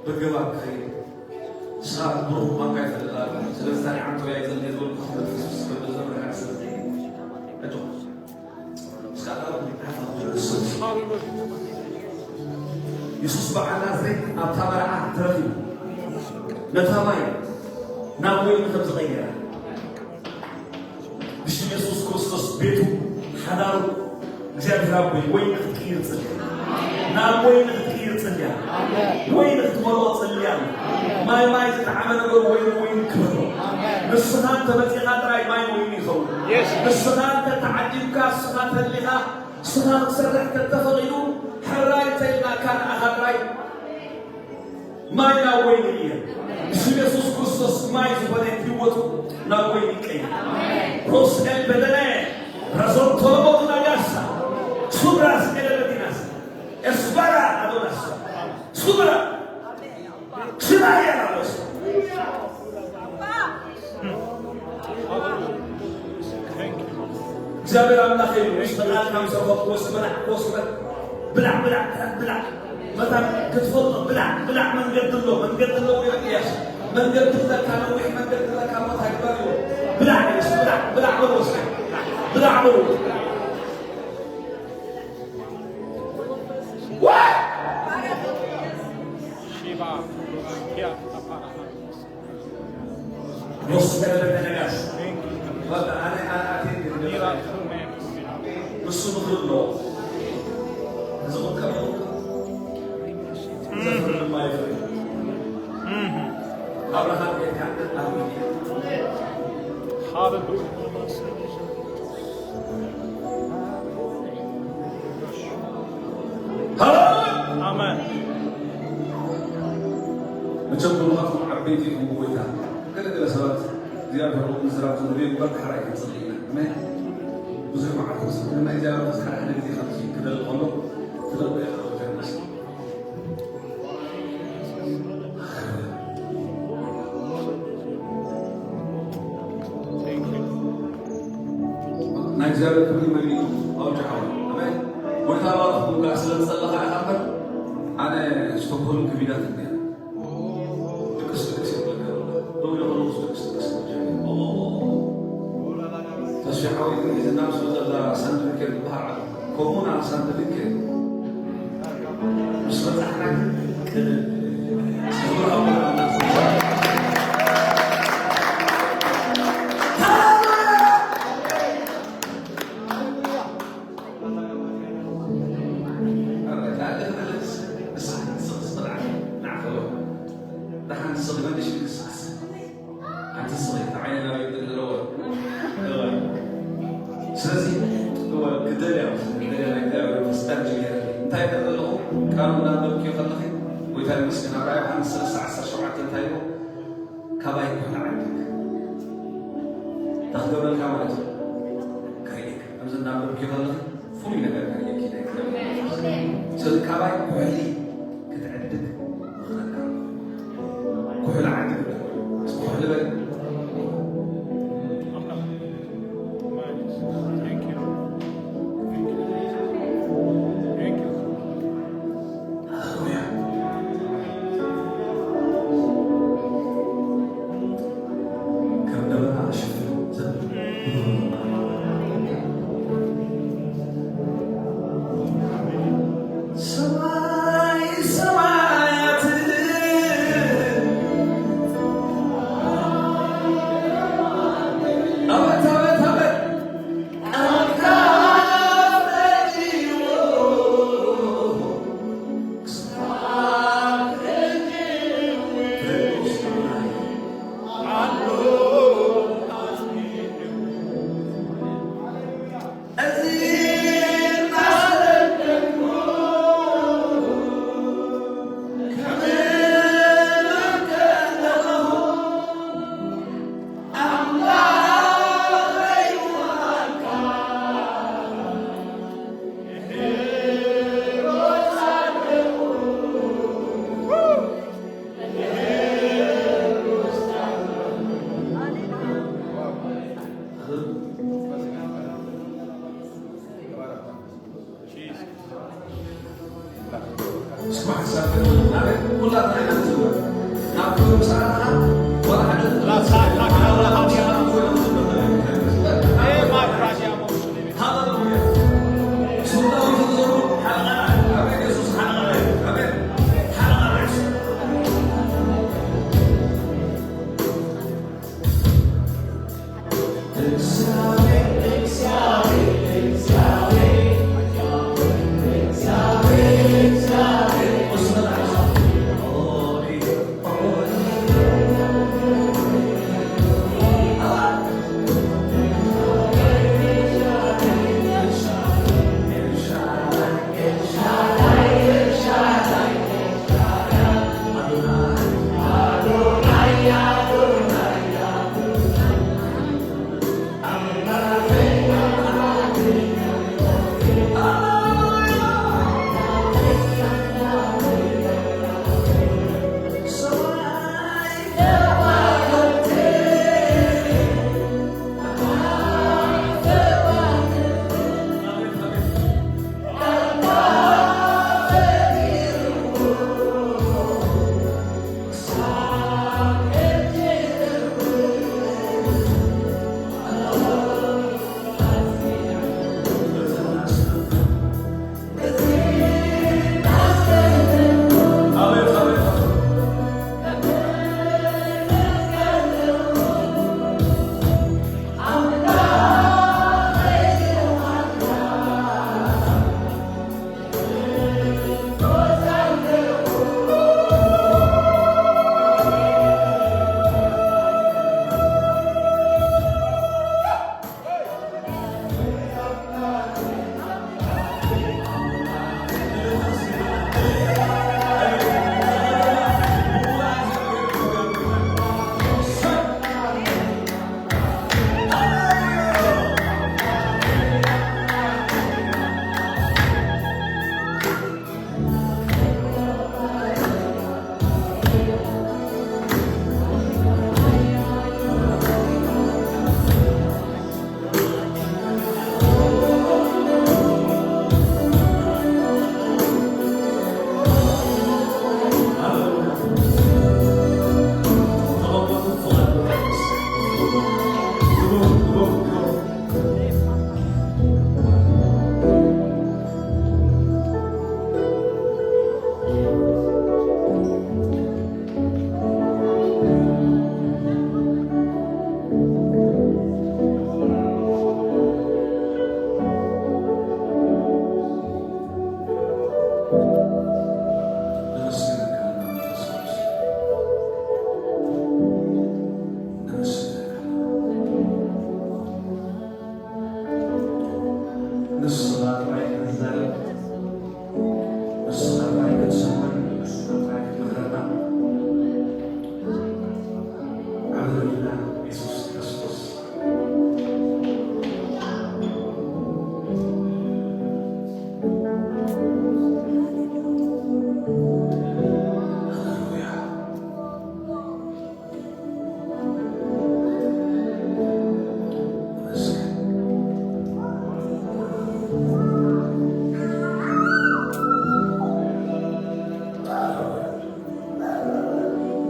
ብገባር ክኸይድ። ንስኻ ብሩኽ ምዃንካ ይፈልጥ ኣሎ። ስለዚ እንታይ ዓንቶ እያ ይጸልየ ዝበልኩ መንፈስ ቅዱስ ከም ዘምርሕ ስለ ዘይብል። ኣጆኻ። እስካ ቃል ሓፋ ትርእሱ። የሱስ በዓል ናዝሬት ኣብታ መርዓ ተረኺቡ። ነታ ማይ ናብ ወይኒ ከም ዝቐየረ። ብሽም የሱስ ክርስቶስ ቤቱ፣ ሓዳሩ፣ እግዚኣብሔር ኣቦይ ወይኒ ክትቅይር ጽልያ። ናብ ወይኒ ክትቅይር ጽልያ። ወይኒ ክትመልኦ ጽልያ። ማይ ማይ ዝጠዓመ ነገር ወይኒ ወይኒ ክበሎ። ንስኻ እንተ መጺኻ ጥራይ ማይ ወይኒ ይኸውን። ንስኻ እንተ ተዓዲምካ፣ ንስኻ ተሊኻ፣ ንስኻ ክትሰርሕ እንተ ተፈቒዱ፣ ሕራይ እንተ ኢልናካ ንኣኻ ጥራይ ማይ ናብ ወይኒ ይቕየር። ብስም የሱስ ክርስቶስ ማይ ዝኾነ ህይወቱ ናብ ወይኒ ይቀየር። ሮስ ኤል በደነ ረዞን ቶሎሞቱ ናጋሳ ሱብራስ ኤለበዲናስ ኤስባራ ኣዶናስ ሱብራ ሽባያ ናሎስ። እግዚኣብሔር ኣምላኽ እዩ። ምስ በላዕካ ምስ ረኸብኩ ወስድ በላዕ፣ ወስድ በላዕ። ብላዕ፣ ብላዕ፣ ብላዕ፣ ብላዕ። መታን ክትፈልጦ ብላዕ፣ ብላዕ። መንገዲ ኣሎ፣ መንገዲ ኣሎ። ወይ ኢያሱ መንገዲ ለካ ነዊሕ መንገዲ ለካ ቦታ ግበር እዩ። ብላዕ፣ ኢያሱ ብላዕ፣ ብላዕ በል ወስድ። ብላዕ በል። ወይ! ሺባ ኪያ ኣፋራ። ሮስ ከለለ ነጋሽ። በቃ ኣነ፣ ኣነ ኣቴ ንሱ ምኽሪ ኣለዎ። እዚ ቁጠባ ዘፍሪ ድማ ይፍሪ። ኣብርሃም ጌታ ኣሜን። ሃሌሉያ። ሃሌሉያ። ኣሜን። መቸም ብሩኻት ዓበይቲ ኢኹም ብጎይታ። ገለ ገለ ሰባት እግዚኣብሔር እውን ምዝራብ ዝደልዩ እምበር ዳሕራይ ክንጽሊ ኢና። ኣሜን። ብዙሕ መዓልቲ ክስብና እግዚኣብሔር ምስ ሓደ ሓደ ግዜ ከምዚ ክደሊ ከሎ ክደሊ ኢና። ናይ እግዚኣብሔር ክብሪ መሊኡ ኣውጅ ሓወይ። ኣሜን። ጎይታ ባርኽኩም ጋር ስለ ዝጸለኻ ኢኻ እምበር ኣነ ስቶክሆልም ክቢዳት እንድያ። ድቅስ ድቅስ የብለካ። ደው ኢለ ከለኹስ ድቅስ ድቅስ ይብል። ተስፋ ሓወይ ግን ሒዝና ምስ ዘላ ሳንድሪኬር ዝበሃል ዓለም። ኮሙና ሳንድሪኬር። ምስ በጻሕና ግን ቅልል። ስለዚ፣ እወ፣ ክደልያ፣ ክደልያ ናይ እግዚኣብሔር መንፈስ ጠርጅ ገይረ። እንታይ ካብ እንዳንበብክዮ ከለኺ፣ ጎይታ ይመስገን፣ ኣብ ራእይ ዮሃንስ ሰለስተ ዓሰርተ ሸውዓተ እንታይ ኢሉ? ካባይ ኩሕሊ ዓድግ። እንታይ ክገብረልካ ማለት እዩ? ከርእየካ። ኣብዚ እንዳንበብክዮ ከለኺ፣ ፍሉይ ነገር ከርእየኪ እዩ። ስለዚ ካባይ ኩሕሊ ክትዕድግ ምኽረካ። ኩሕሊ ዓድግ። ኩሕሊ በል።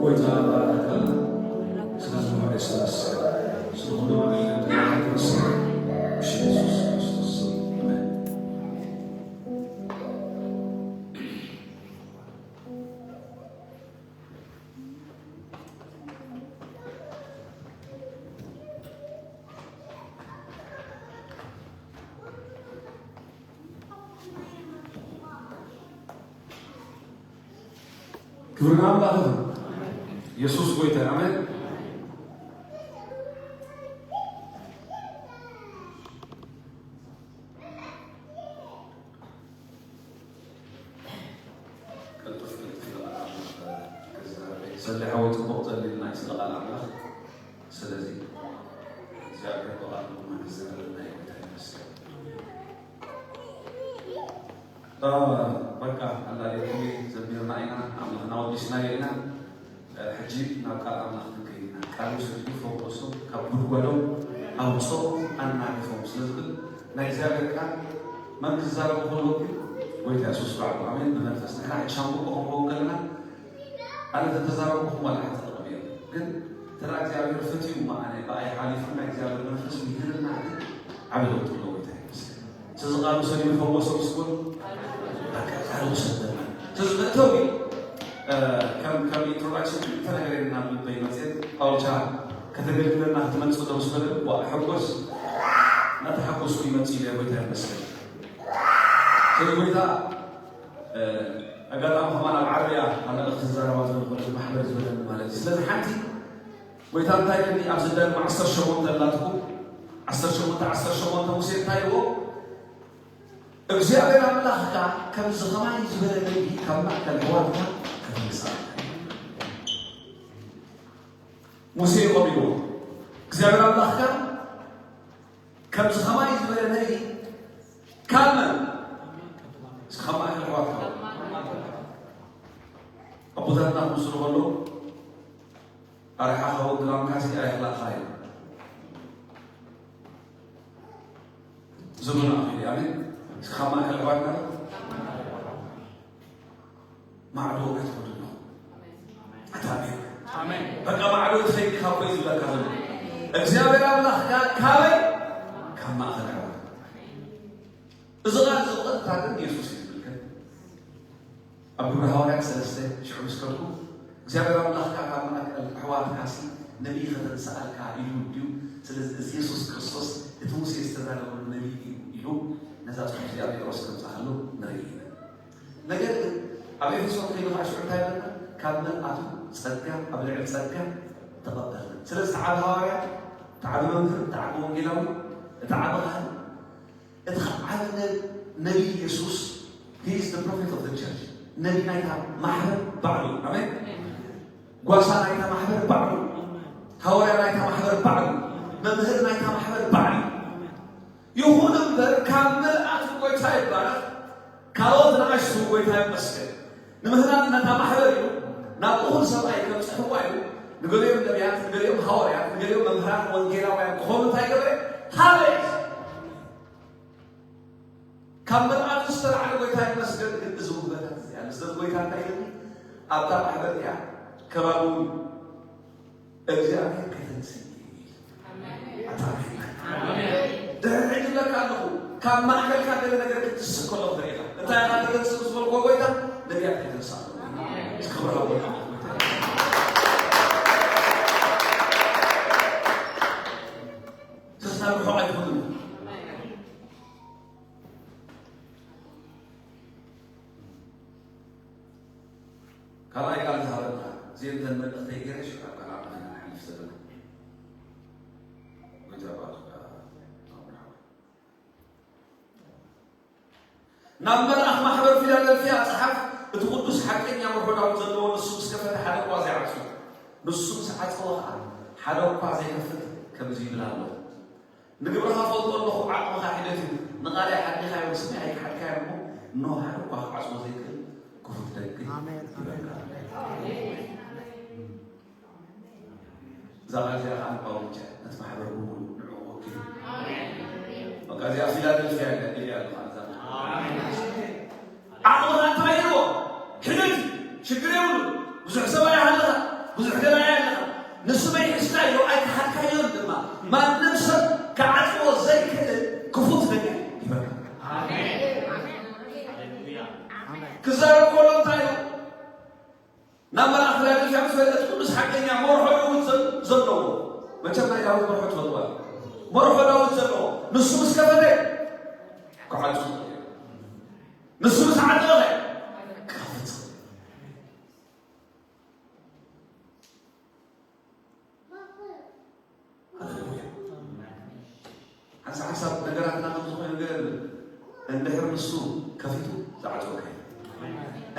ጎይታ ባረከና። ስለ ዝመሓረስናስ ስለ ኩሉ ኣገልግሎት ይመስገን። ብሽም የሱስ ክርስቶስ ስም። ኣሜን። ክብሪ ንኣምላኽ ይኹን። የሱስ ጎይታ እዩ። ኣሜን። ቅልጥፍ ቅልጥፍ ኢለ ቃል ኣምላኽ ክዛረብ እየ። ሰሊሕ ሓወይ ጽቡቕ ጸሊልና እዩ ስለ ቃል ኣምላኽ። ስለዚ እግዚኣብሔር ብቓሉ ድማ ክዛረበና እዩ። ጎይታ ይመስገን። አ፣ በቃ ኣላሊኹም ዘሚርና ኢና፣ ኣምላኽና ወዲስናዮ ኢና። እ፣ ሕጂ ናብ ቃል ኣምላኽ ክንከይድ ኢና። ቃሉ ሰዲዱ ፈወሶም፣ ካብ ጉድጓዶም ኣውፅኦም ኣናገፎም ስለ ዝብል ናይ እግዚኣብሔር ቃል መን ክዛረቡ ከለዉ ግን ጎይታ የሱስ ባዕሉ። ኣሜን። ብመንፈስ ንሕና ሕጂ ሻምብቆ ክንኸውን ከለና ኣነ ተተዛረብኩ ማለት ሓንቲ ጥቕሚ የለን። ግን ተራ እግዚኣብሔር ፈትዩ እሞ ኣነ ብኣይ ሓሊፉ ናይ እግዚኣብሔር መንፈስ ምሂርና ግን ዓቢ ለውጢ ኣለዎ። ጎይታ ይመስገን። ስለዚ ቃሉ ሰዲዱ ፈወሶም ስኮን በቃ ቃሉ ሰደና። ስለዚ መእተዊ፣ እ፣ ከም፣ ከም ኢንትሮዳክሽን ክልተ ነገር ኢና ልበይ መፅየት ፓውቻ ከተገልግለና ክትመፅእ ዶ ምስ በለ፣ ዋ፣ ሕጎስ እናተሓጎስኩ ይመፅእ ኢለ። ጎይታ ይመስገን። ስለዚ ጎይታ፣ እ፣ ኣጋጣሚ ከማን ኣብ ዓረብያ ኣብ መልእኽቲ ዝዛረባ ዘሎ ኮነ ማሕበር ዝበለኒ ማለት እዩ። ስለዚ ሓንቲ ጎይታ እንታይ ኢለኒ ኣብዚ ዳግም ዓሰርተ ሸሞንተ ኣላትኩም፣ ዓሰርተ ሸሞንተ ዓሰርተ ሸሞንተ ሙሴ እንታይ ኢልዎ? እግዚኣብሔር ኣምላኽካ ከምዚ ኸማይ ዝበለ ነቢይ ካብ ማእከል ኣሕዋትካ ከተንስእ። ሙሴ እዩ ኢልዎ። እግዚኣብሔር ኣምላኽካ ከምዚ ኸማይ ዝበለ ነቢይ ካብ መን? እስኪ ካብ ማእከል ኣሕዋትካ። ኣቦታትና ክምስሉ ከለዉ ኣርሓኻ ወግላምካሲ ኣይኽላእኻ እዩ። ዘመኑ ኣኺሉ እዩ። ኣሜን። እስኪ ካብ ማእከል ኣሕዋትና ማዕዶ ኣይትኸዱ ኣለኹ። ኣታ ኣሜን። ኣሜን። በቃ ማዕዶ ትኸይድ ካብ ወይ ዝብለካ ዘሎ እግዚኣብሔር ኣምላኽ ካ-፣ ካበይ? ካብ ማእከል ኣሕዋት። እዚ ቃል እዚ ብቐጥታ ግን የሱስ እዩ ዝምልከት። ኣብ ግብሪ ሃዋርያት ሰለስተ ሽዑ ምስ ከድኩ እግዚኣብሔር ኣምላኽካ ካብ ማእከል ኣሕዋትካሲ ነቢይ ከተንስኣልካ ኢሉ ድዩ? ስለዚ እዚ የሱስ ክርስቶስ እቲ ሙሴ ዝተዛረበሉ ነቢይ እዩ ኢሉ ነዛ ጽሑፍ እዚኣ ጴጥሮስ ከምጽኣሉ ንርኢ ኢና። ነገር ግን ኣብ ኤፌሶን ከይዱ ከዓ ሽዑ እንታይ ይብለና? ካብ ምልኣቱ ጸጋ ኣብ ልዕሊ ጸጋ ተቐበልና። ስለዚ እቲ ዓቢ ሃዋርያ፣ እቲ ዓቢ መምህር፣ እቲ ዓቢ ወንጌላዊ፣ እቲ ዓቢ ካህን፣ እቲ ዓቢ ነ-፣ ነቢይ የሱስ፣ he is the prophet of the church። ነቢይ ናይታ ማሕበር ባዕሉ። ኣሜን። ጓሳ ናይታ ማሕበር ባዕሉ። ሃዋርያ ናይታ ማሕበር ባዕሉ። መምህር ናይታ ማሕበር ባዕሉ። ይኹን እምበር ካብ ምልኣቱ ጎይታ ይባረኽ። ካልኦት ንኣሽቱ ጎይታ ይመስገን። ንምህናጽ ነታ ማሕበር ኢሉ ናብ እኹል ሰብኣይ ከምጽሕዋ ኢሉ ንገሊኦም ነቢያት፣ ንገሊኦም ሃዋርያት፣ ንገሊኦም መምህራን ወንጌላውያን ክኾኑ እንታይ ገበረ? ሃበ። ካብ ምልኣቱ ዝተላዕለ ጎይታ ይመስገን። ግን እዚ ውህበታት እዚኣ፣ ስለዚ ጎይታ እንታይ ኢሉኒ? ኣብታ ማሕበር እያ ከባቢ እውን እግዚኣብሔር ከተንስእ እዩ። ኣሜን። ኣታ ኣሜን። ኣሜን። ድሕሪ ሕጂ እብለካ ኣለኹ፣ ካብ ማእከልካ ገለ ነገር ክትስእ ከሎ ክትርኢ ኢኻ። እንታይ ኢኻ ከተንስእ ምስ በልኩዎ ጎይታ፣ ነቢያት ከተንስእ ኣለኹ። ክብሪ ሃቦ። ተስፋ ርሑቕ ኣይትኹን። ካልኣይ ቃል ዝሃበና ዜንተን መልእኽተይ ገይረ ሽዑ ኣብ ካልኣይ ቃል ንሓልፍ ዘለና። ጎይታ ይባርኽካ። ናብ መልኣኽ ማሕበር ፊላደልፍያ ጸሓፍ፣ እቲ ቅዱስ ሓቀኛ ወርሖ ዳዊት ዘለዎ ንሱ ምስ ከፈተ ሓደ እኳ ዘይዓጽው፣ ንሱ ምስ ዓጸወ ኸዓ ሓደ እኳ ዘይከፍት ከምዚ ይብል ኣሎ። ንግብርኻ ፈልጦ ኣለኹ፣ ዓቕምኻ ሒደት እዩ። ንቓለይ ሓዲኻዮ፣ ንስመይ ኣይከሓድካዮን እሞ፣ እንሆ፣ ሓደ እኳ ክዓጽዎ ዘይክእል ክፉት ደገ ኣሜን። ይበልካ። እዛ ቃል እዚኣ ከዓ ንጳውሎስ ነቲ ማሕበር ብምሉእ ንዕኡ ወኪሉ። በቃ እዚኣ ፊላደልፍያ ኢለ እያ ኣለኹ፣ እዛ ዓቕምኻ እንታይ ኢልዎ? ሒደት፣ ሽግር የብሉ። ብዙሕ ሰብ ኣይሃለኻ። ብዙሕ ገላ ኣለኻ። ንስመይ ሒዝካዮ ኣይከሓድካዮን ድማ። ማንም ሰብ ክዓጽዎ ዘይክእል ክፉት ነገር ሂበካ። ክዛረብ ከሎ እንታይ ኢሉ ናብ መልኣኽ ፊላደልፍያ ምስ በለ፣ እቲ ቅዱስ ሓቀኛ መርሖ ዳዊት ዘ-፣ ዘለዎ። መቸም ናይ ዳዊት መርሖ ትፈልጥዋ። መርሖ ዳዊት ዘለዎ። ንሱ ምስ ከፈተ ክዓጹ። ንሱ ምስ ዓጸወ ክኸፍት። ሃሌሉያ። ሓንሳብ ሓንሳብ ነገራትና ከም ዝኾነ ነገር የለን። እንድሕር ንሱ ከፊቱ ዝዓጽወካ የለን።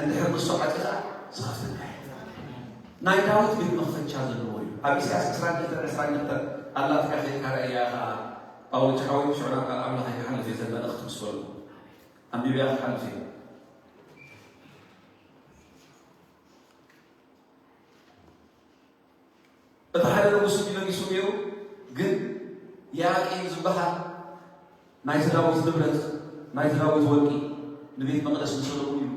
እንድሕር ንሱ ዓጺኻ ዝኸፍተካ የለን። ናይ ዳዊት ቤት መኽፈቻ ዘለዎ እዩ። ኣብ ኢሳያስ ዕስራን ክልተን ዕስራን ክልተን ኣላትካ ኸይድካ ረኣያ ኢኻ። ጳውሎስ ሓወይ ሽዑ ናብ ቃል ኣምላኽ ይክሓልፍ እየ ዘን መልእኽቲ ምስ በልኩ። ኣንቢበያ ክሓልፍ እየ። እቲ ሓደ ንጉስ እዩ ነጊሱ ነይሩ፣ ግን ያቄም ዝበሃል ናይቲ ዳዊት ንብረት፣ ናይቲ ዳዊት ወርቂ ንቤት መቕደስ ንሰሎሞን ኢሉ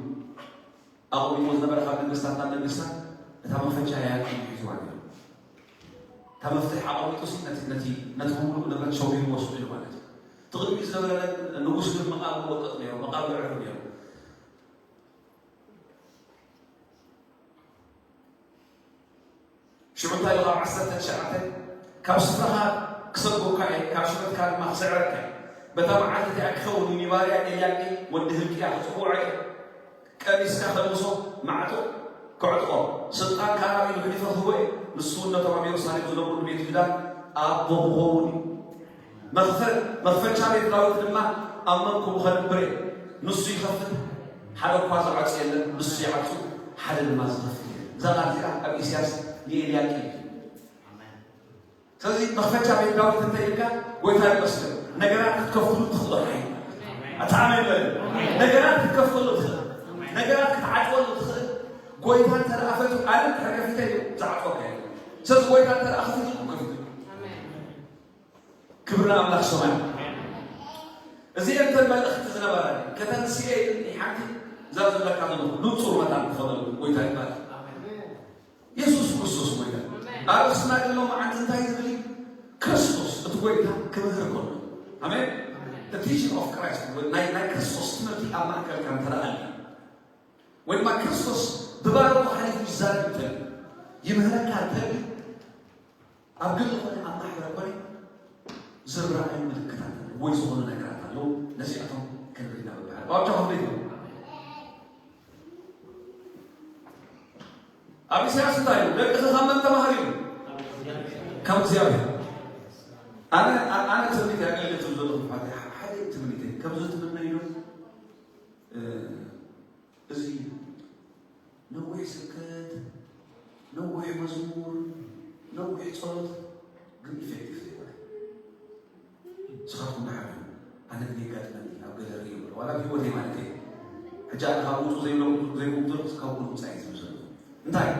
ኣቐሚጥዎ ዝነበረ ካብ ነገስታት ናብ ነገስታት እታ መኽፈቻ ያቄም ሒዝዋ ነይሩ። እታ መፍትሕ ኣቐሚጡ ሲ ነቲ፣ ነቲ፣ ነቲ ብምሉእ ንብረት ሸዊሉ ወስዱ ኢሉ ማለት እዩ። እቲ ቅድሚኡ ዝነበረ ንጉስ ግን መቓብር ወቅቕ ነይሩ፣ መቓብር ዕርብ ነይሩ። ሽዑ እንታይ ኢሉ? ካብ ዓሰርተ ትሽዓተ፣ ካብ ስፍራኻ ክሰጉካ እየ፣ ካብ ሽመትካ ድማ ክስዕረካ እየ። በታ መዓልቲ እቲኣ ክኸውን እዩ፣ ንባርያ ኤልያቄም ወዲ ህልቅያ ክጽውዖ እየ። ቀሚስካ ከልብሶ፣ ማዕጦ ከዕጥቖ፣ ስልጣን ከኣ ናብ ኢዱ ገዲፈ ክህቦ እየ። ንሱ እውን ነቶም ኣብ የሩሳሌም ዝነብሩ ንቤት ይሁዳ ኣቦ ክኸውን እዩ። መኽፈ-፣ መኽፈቻ ቤት ዳዊት ድማ ኣብ መንኩቡ ከንብር እየ። ንሱ ይኸፍት፣ ሓደ እኳ ዝዓጹ የለን፣ ንሱ ይዓጹ፣ ሓደ ድማ ዝኸፍት የለን። እዛ ቃል እዚኣ ኣብ ኢሳያስ ንኤልያቄም እዩ። ስለዚ መኽፈቻ ቤት ዳዊት እንተ ኢልካ፣ ጎይታ ይመስገን፣ ነገራት ክትከፍትሉ ትኽእሉ ሓይል። ኣታ ኣሜን በል። ነገራት ክትከፍተሉ ትኽእል፣ ነገራት ክትዓጽወሉ ትኽእል። ጎይታ እንተ ደኣ ፈትዩ፣ ኣነ እንድሕር ከፊተ እዩ ዝዓጽወካ የለን። ስለዚ ጎይታ እንተ ደኣ ከፊቱ፣ ከፊቱ። ክብሪ ንኣምላኽ ሰማይ። እዚኤን እተን መልእኽቲ ዝነበራ ከተንስኤ ኢልኒ ሓንቲ እዛ ዘለካ ዘለኹ ንጹር መታን ክኾነሉ ጎይታ ይባረክ። የሱስ ክርስቶስ ጎይታ። ኣርእስትና ግን ሎማዓንቲ እንታይ ዝብል እዩ? ክርስቶስ እቲ ጎይታ ክምህር ከሎ። ኣሜን። The teaching of Christ ወይ ናይ፣ ናይ ክርስቶስ ትምህርቲ ኣብ ማእከልካ እንተ ደኣ ኣሎ ወይ ድማ ክርስቶስ ብባሮቱ ሓሊፉ ይዛረብ እንተልዩ፣ ይምህረካ እንተልዩ፣ ኣብ ግሊ ኮነ ኣብ ማሕበር ኮነ ዝረኣዩ ምልክታት ኣለዉ ወይ ዝኾኑ ነገራት ኣለዉ። ነዚኣቶም ክንርኢ ኢና ብባህሪ። ዋብቻ ክንደይ እዩ? ኣብ ኢሳያስ እንታይ እዩ? ደቅኺ ካብ መን ተማሃሪ እዩ? ካብ እግዚኣብሔር። ኣነ፣ ኣነ ትምኒት ኣገልግል ዘለኹ፣ ሓደ ትምኒት እዩ። ከምዚ ትምነዩ ዶ? እ፣ እዚ ነዊሕ ስብከት፣ ነዊሕ መዝሙር፣ ነዊሕ ጸሎት ግን ኢፌክቲቭ ዘይኮነ። ንስኻትኩም ደሓር እዩ። ኣነ ግን የጋጥመኒ ኣብ ገለ ርእዮ፣ ዋላ ኣብ ህይወተይ ማለት እየ። ሕጂ ኣነ ካብ ውጹ ዘይብሎም፣ ዘይብሎም ዘለኹ ካብ ውጹ ውጻእ እዩ ዝብል ዘለኹ። እንታይ?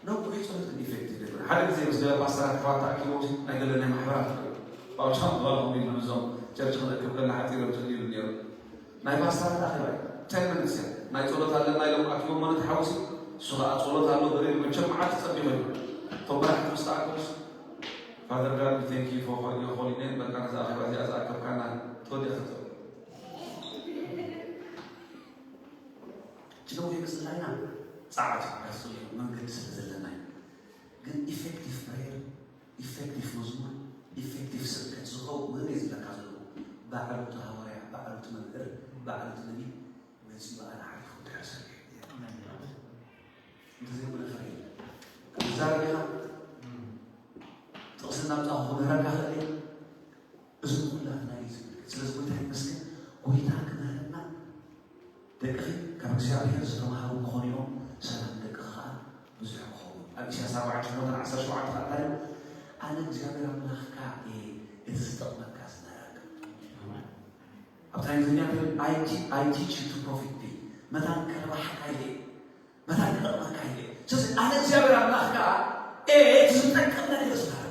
ነዊሕ ጸሎት ግን ኢፌክቲቭ ዘይኮነ። ሓደ ግዜ ምስ ገለ ፓስተራት ኣሕዋት ተኣኪቦም ናይ ገለ ናይ ማሕበራት ኣለዉ። ባውቻ ምባል ከምኡ ኢሉ ነዞም ቸርች ክንእክብ ከለና ሓጺሮም ጸልዩሉ ነይሮም። ናይ ፓስተራት ኣኼባ እዩ። ቴን ሚኒትስ እያ። ናይ ጸሎት ኣለና ኢሎም ኣኪቦሞ ነቲ ሓውሲ። እሱ ኸኣ ጸሎት ኣሎ ገለ ኢሉ መቸም መዓት ጸቢቑ እዩ። እቶም መራሕቲ ምስ ተኣከቡስ፣ Father God, we thank you for your holy name። በቃ ነዛ ኣኼባ እዚኣ ዝኣከብካና ተወዲእካ ትጸብቕ። እቲ ነዊሕ ክጽላይና ጸዓት እዩ፣ ከጽልዮ መንገዲ ስለ ዘለና እዩ። ግን ኢፌክቲቭ ፕሬየር፣ ኢፌክቲቭ መዝሙር፣ ኢፌክቲቭ ስብከት ዝኸውን እየ ዝብለካ ዘለኹ። ባዕሉ እቲ ሃዋርያ፣ ባዕሉ እቲ መምህር፣ ባዕሉ እቲ ነቢይ መጺኡ ኣነ ሓሊፉ ድሕሪ ሰሪሑ። እንተዘይኮነ ፍረ የለን። ክዛረብ ኢኻ፣ ጥቕሲ እናምጻኹ ክምህረካ ክእል እየ። እዚ ኩላትና እዩ ዝምልከት። ስለዚ ጎይታ ይመስገን፣ ጎይታ ክምህረና ደቅኺ ካብ እግዚኣብሔር ዝተምሃሩ ክኾኑ እዮም፣ ሰላም ደቅኺ ኸኣ ብዙሕ ክኸውን። ኣብ ኢሳያስ ኣርባዕተ ሸሞንተ ዓሰርተ ሸውዓተ ኸኣ እንታይ ኢሉ? ኣነ እግዚኣብሔር ኣምላኽካ እየ፣ እቲ ዝጠቕመካ ዝምህረካ። ኣብታ እንግሊዝኛ እንታይ ኢሉ? I te-, I teach you to profit thee። መታን ከረባሕካ ኢለ እየ፣ መታን ክጠቕመካ ኢለ እየ። ስለዚ ኣነ እግዚኣብሔር ኣምላኽካ እየ፣ እቲ ዝጠቅም ነገር ዝምህረካ።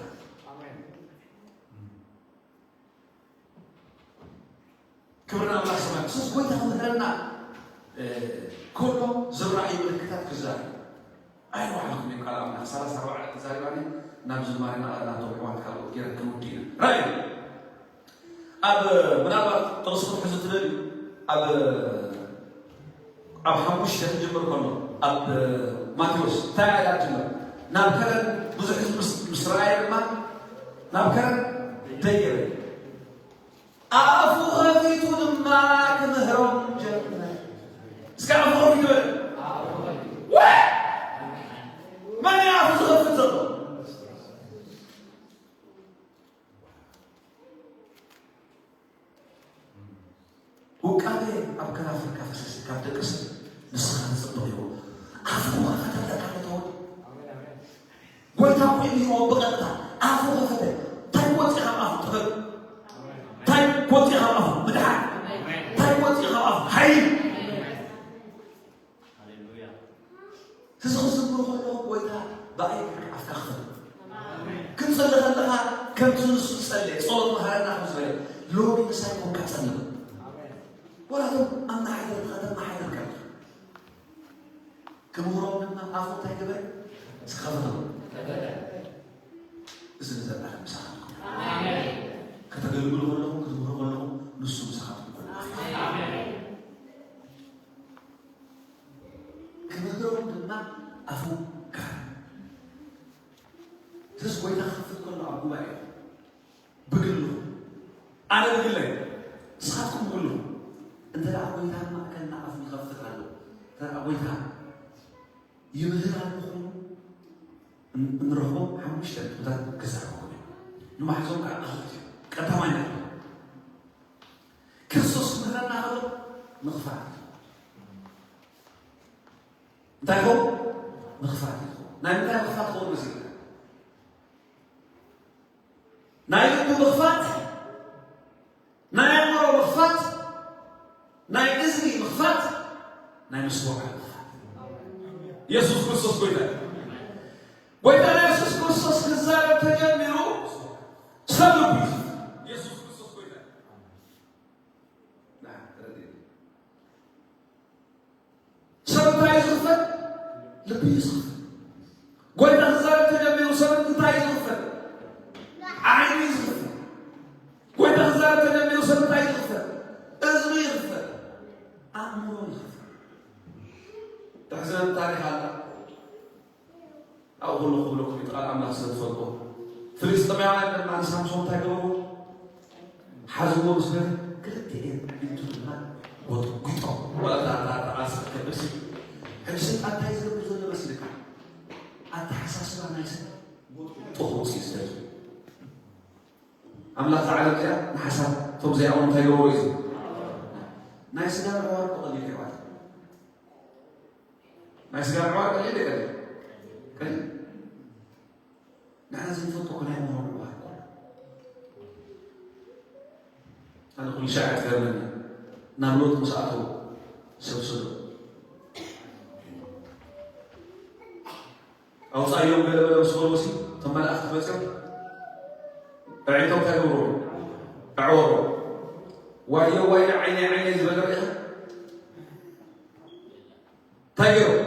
ክብሪ ንኣምላኽ ሰማይ። ክርስቶስ ጎይታ ክምህረና፣ እ፣ ከሎ ዝረኣዩ ምልክታት ክዛረብ። ኣይንባዕልኩም እዩ ቃል ኣምላኽ። ሰላሳ ኣርባዕተ ተዛሪባኒ ናብ ዝማሬና ናቶም ኣሕዋት ካልኦት ገይረ ክንውዲ ኢና። ራእይ ኣብ ምናልባት ጥቕሲ ክትሕዙ ትደልዩ ኣብ ኣብ ሓሙሽተ ክጅምር ከሎ ኣብ ማቴዎስ እንታይ ኣላ ትብሎ ናብ ከረን ብዙሕ ህዝቢ ምስ ምስ ረኣየ ድማ ናብ ከረን ደየበ ኣፉ ኸፊቱ ድማ ክምህሮም ጀመረ። እስከ ኣፉ ኸፊቱ በል። ወይ! መን እዩ ኣፉ ዝኸፍት ዘሎ? ውቃቤ ኣብ ከናፍርካ ፈሰስ ካብ ደቂ ሰብ ንስኻ ትጽብቕ ኢዎ ኣፉ ኸፈተለካ ተወድ ጎይታ እኮ ይብልዎ ብቐጥታ ኣፉ ከፈተ። እንታይ ክወፅእ ካብ ኣፉ ጥበብ፣ እንታይ ክወፅእ ካብ ኣፉ ምድሓን፣ እንታይ ክወፅእ ካብ ኣፉ ሓይል። ሃሌሉያ። እዚ ክዝምሩ ከለኹ ጎይታ ብኣይ ኣፍካ ክፈት። ክንፅሊ ከለኻ ከምቲ ንሱ ዝፀለየ ጸሎት መሃረና ከም ዝበለ ሎሚ ምሳይ ኮንካ ጸልዩ። ወላቶም ኣመሓደርካ ተመሓደርካ ክምህሮም ድማ ኣፉ እንታይ ገበረ? ዝኸፈቶ። እዚ ንዘላለም ምሳኻትኩም። ኣሜን። ከተገልግሉ ከለኹም ክትምህሩ ከለኹም ንሱ ምሳኻትኩም ኮይኑ። ኣሜን። ክምህሮም ድማ ኣፉ ከፈተ። ስለዚ ጎይታ ክኸፍት ከሎ ኣብ ጉባኤ ብግልኹም ኣነ ብግለይ ንስኻትኩም ብግልኹም እንተ ደኣ ጎይታ ማእከልና ኣፉ ይኸፍት ኣሎ እንተ ደኣ ጎይታ ይምህር ኣሎ ኮይኑ ን- እንረኽቦም ሓሙሽተ ነጥብታት ክዛረበኩም እየ። ንመሓዞም ከዓ ኣኽልቲ እዮም። ቀዳማይ ነጥቢ ክርስቶስ ክምህረና ከሎ ምኽፋት እዩ። እንታይ ይኸውን? ምኽፋት እዩ። ናይ ምንታይ ምኽፋት ክኸውን መሲልካ? ናይ ልቡ ምኽፋት፣ ናይ ኣእምሮ ምኽፋት፣ ናይ እዝኒ ምኽፋት፣ ናይ መስተውዓል ምኽፋት። የሱስ ክርስቶስ ጎይታ እዩ። ጎይታና የሱስ ክርስቶስ ክዛረብ ተጀሚሩ ሰብ ልቡ ይኸፍት። የሱስ ክርስቶስ ጎይታ እዩ። ና፣ ተረድእ። ሰብ እንታይ እዩ ዝኽፈት? ልቢ እዩ ዝኽፈት። ጎይታ ክዛረብ ተጀሚሩ ሰብ እንታይ እዩ ዝኽፈት? ዓይኑ እዩ ዝኽፈት። ጎይታ ክዛረብ ተጀሚሩ ሰብ እንታይ እዩ ዝኽፈት? እዝኑ ይኽፈት። ኣእምሮ ይኽፈት። ተሕዝነኒ ታሪኽ ኣላ። ኣብኡ ከሎ ክብለኩም እዩ፣ ቃል ኣምላኽ ስለ ዝፈልጦ። ፍልስጥኤማውያን ድማ ንሳምሶን እንታይ ገበርዎ? ሓዝዎ ምስ በለ ክልቲኤን ኣዒንቱ ድማ ጎጥጒጦ። ዋላ እታ እታ እታ ቃልሲ ክትከብርሲ። ሕጂ ሰይጣን እንታይ ዝገብር ዘሎ መስልካ? ኣተሓሳስባ ናይ ሰብ ጎጥጒጦ ክወፅእ እዩ ዝደሊ። ኣምላኽ እዛ ዓለም እዚኣ ንሓሳብ እቶም ዘይኣምኑ እንታይ ገበርዎ እዩ? ናይ ስጋ ምዕዋር እኮ ቀሊል እዩ ኣሕዋት። ናይ ስጋ ምዕዋር ቀሊል እዩ ቀሊል። ቀሊል። ንሕና ዘይንፈልጦ እኮ ናይ ኣእምሮ ምዕዋር እኮ ኣሎ። ኣነ ኩሉ ሻዕ ትገርመኒ። ናብ ሎጥ ምስ ኣተዉ ሰብ ሰዶም ኣውፃእዮም ገለ በለ ምስ በልዎ ሲ እቶም መላእኽቲ መፅዮም ኣዒንቶም እንታይ ገብርዎ? ኣዕወሩ። ዋዮ ዋዮ ዓይነይ ዓይነይ ዝበለ ርኢኻ? እንታይ ገይሮም?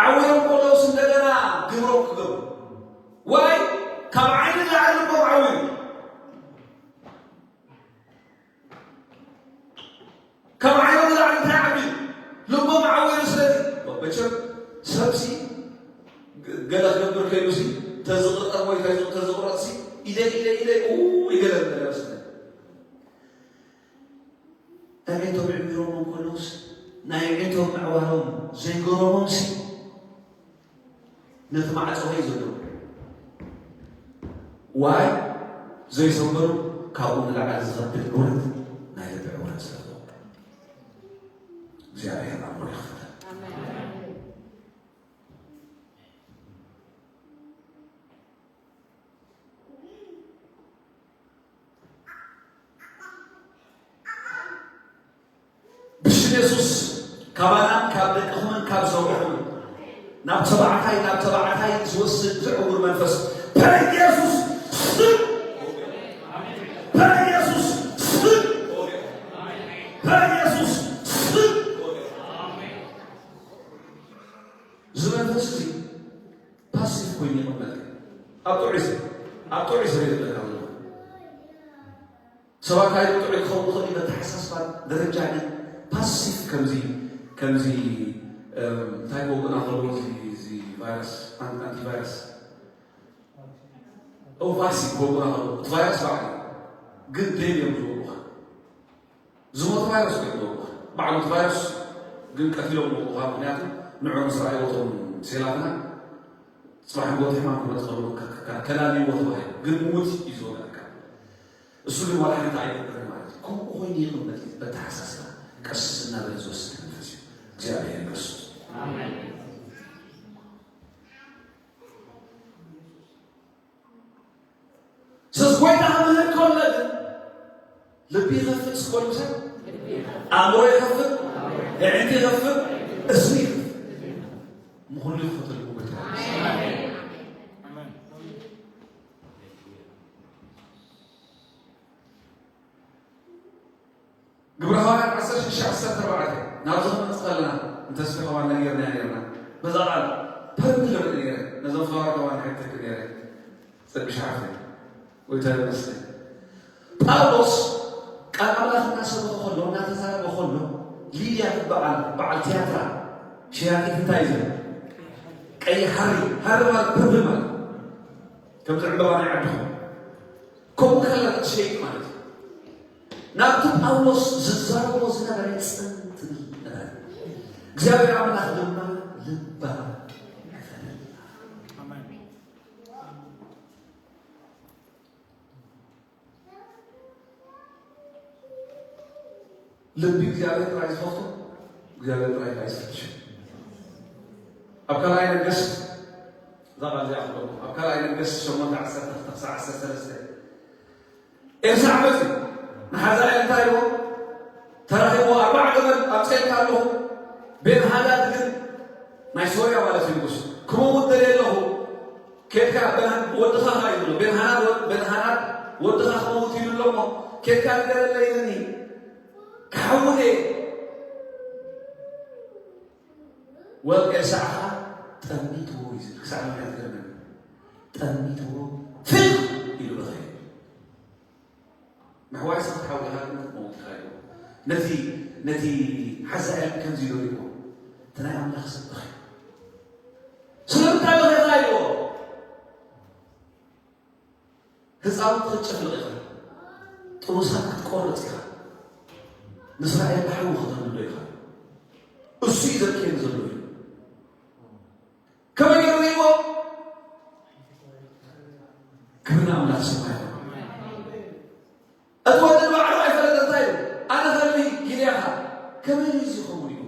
ዓዊሮም ከለውስ እንደገና ግብሮም ክገብሩ። ዋይ፣ ካብ ዓይኒ ንላዕሊ ልቦም ዓዊሩ። ካብ ዓይኖም ንላዕሊ እንታይ ዓቢሩ? ልቦም ዓዊሩ። ስለዚ መቸም ሰብሲ ገለ ክገብር ከይዱሲ ተዝቕርጠር ወይ ተዝቕረጥሲ ኢለ ኢለ ኢለ ኡ ይገለ ገለ መስለ ኣዒንቶም ዕሚሮም እንከለውስ ናይ ኣዒንቶም ምዕዋሮም ዘይገረሞምሲ ነቲ ማዕጾ ወይ ዘሎ ዋይ ዘይሰንበሩ ካብኡ ንላዕሊ ዝኸብድ ዕውረት ናይ ልቢ ዕውረት ስለ ዝኾነ እግዚኣብሔር ኣእምሮ ይኽፈተና። ብሽም የሱስ ካባናን ካብ ደቅኹምን ካብ ዘውዕኹምን ናብ ተባዕታይ ናብ ተባዕታይ ዝወስድ ዝዕውር መንፈስ በኢየሱስ ስም በኢየሱስ ስም በኢየሱስ ስም እዚ መንፈስ እዚ ፓሲቭ ኮይኑ ይቕመጥ። ኣብ ጥዑይ ሰብ፣ ኣብ ጥዑይ ሰብ እዩ ዝብለካ ዘሎ። ሰባት ኣይደል ጥዑይ ክኸውን ይኽእል እዩ፣ በተሓሳስባ ደረጃ ግን ፓሲቭ ከምዚ፣ ከምዚ፣ እም፣ እንታይ ክወግና ከለዎ እዚ፣ እዚ ቫይረስ፣ ኣን-፣ ኣንቲቫይረስ፣ ኦ፣ ቫክሲን ክወግና ከለዎ፣ እቲ ቫይረስ ባዕሉ ግን ደም እዮም ዝወግኡኻ። ዝሞት ቫይረስ እዮም ዝወግኡኻ። ባዕሉ እቲ ቫይረስ ግን ቀቲሎም ዝወግኡኻ፣ ምኽንያቱ ንዕኦም ምስ ረኣይዎ እቶም ሴላትና፣ ጽባሕ ንግሆ እቲ ሕማም ክመጽእ ከሎ ከ-፣ ከ-፣ ከላልይዎ ተባሂሉ፣ ግን ምዉት እዩ ዝወግኣካ። እሱ ግን ዋላ ሓንቲ ኣይገብርን ማለት እዩ። ከምኡ ኮይኑ ይቕመጥ እዩ። በተሓሳስባ ቀስ እናበለ ዝወስድ መንፈስ እዩ። እግዚኣብሔር ይመስገን። ስስ ጎይታ ክምህር ከሎ ግን ልቢ ይኸፍት፣ ስኮል ምሰ ኣእምሮ ይኸፍት፣ ኣዒንቲ ይኸፍት፣ እስኒ ይኸፍት። ምኹሉ ይኸፍት ልቡ ጎይታ። ግብረ ሃዋርያት ዓሰርተ ሽዱሽተ ዓሰርተ ኣርባዕተ ናብዚ ክንመጽእ ከለና እንተስፊ ከማን ነጊርና ነርና። በዛ ቃል ፐርሚ ዝርኢ ነይረ፣ ነዞም ፈዋር ከማን ሕትክ ነይረ። ጸግሽ ዓርፈ። ጎይታ ይመስገን። ጳውሎስ ቃል ኣምላኽ እናሰበኸ ከሎ፣ እናተዛረበ ከሎ፣ ሊድያ ትበዓል በዓል ትያትራ ሸያጢት እንታይ ዝብል? ቀይሕ ሃሪ፣ ሃሪ ማለት ፐርፕል ማለት፣ ከምዚ ዕምበባ ናይ ዓድኹም። ከምኡ ከላ ክትሸይጥ ማለት እዩ። ናብቲ ጳውሎስ ዝዛረቦ ዝነበረ ጽን ትብል ነበረ። እግዚኣብሔር ኣምላኽ ድማ ልባ ከፈተላ። ልቢ እግዚኣብሔር ጥራይ ዝኸፍቶ እግዚኣብሔር ጥራይ ከዓ ይፈትሾ። ኣብ ካልኣይ ነገስት፣ እዛ ቃል እዚኣ ክብለኩም፣ ኣብ ካልኣይ ነገስት ሸሞንተ ዓሰርተ ክልተ ክሳዕ ዓሰርተ ሰለስተ ኤልሳዕ መጺኡ ንሓዛኤል እንታይ ኢልዎ? ተራኺብዎ፣ ኣርባዓ ገመል ኣምጺኤልካ ኣለኹ፣ ቤንሃዳድ ግን ናይ ሶርያ ማለት እዩ ንጉስ፣ ክመውት ደልየ ኣለኹ፣ ኬድካ በን-፣ ወድኻ ኸኣ ይብሎ፣ ቤንሃናድ ወ-፣ ቤንሃናድ ወድኻ ክመውት ኢሉ ኣሎ እሞ፣ ኬድካ ንገረለይ ኢሉኒ፣ ክሓውት እየ። ወል ኤልሳዕ ኸኣ ጠሚትዎ እዩ ዝብል፣ ክሳዕ ምኽንያት ገርመኒ። ጠሚትዎ፣ ፍኽ ኢሉ በኸየ። ምሕዋይ ሰብ ክትሓዊ ኢኻ ግን ክትመውት ኢኻ ኢልዎ። ነቲ፣ ነቲ ሓዛኤል ከምዚ ኢሉ ሪእዎ፣ "እቲ ናይ ኣምላኽ ሰብ በኸየ። ስለምንታይ በኸኻ?" ኢልዎ። "ህፃውንቲ ክትጨፍልቕ ኢኻ፣ ጥኑሳት ክትቆርፅ ኢኻ፣ ንእስራኤል ብሓዊ ከተንድዶ ኢኻ። እሱ እዩ ዘብክየኒ ዘሎ" ኢሉ። ከመይ ገይሩ ርእይዎ? ክብሪ ንኣምላኽ ሰማይ ይኹን። እቲ ወዲ ንባዕሉ ኣይፈለጠ፣ እንታይ ኢሉ? "ኣነ ከልቢ ጊልያኻ ከመይ ኢሉ እዚ ይኸውን?" ኢሉ።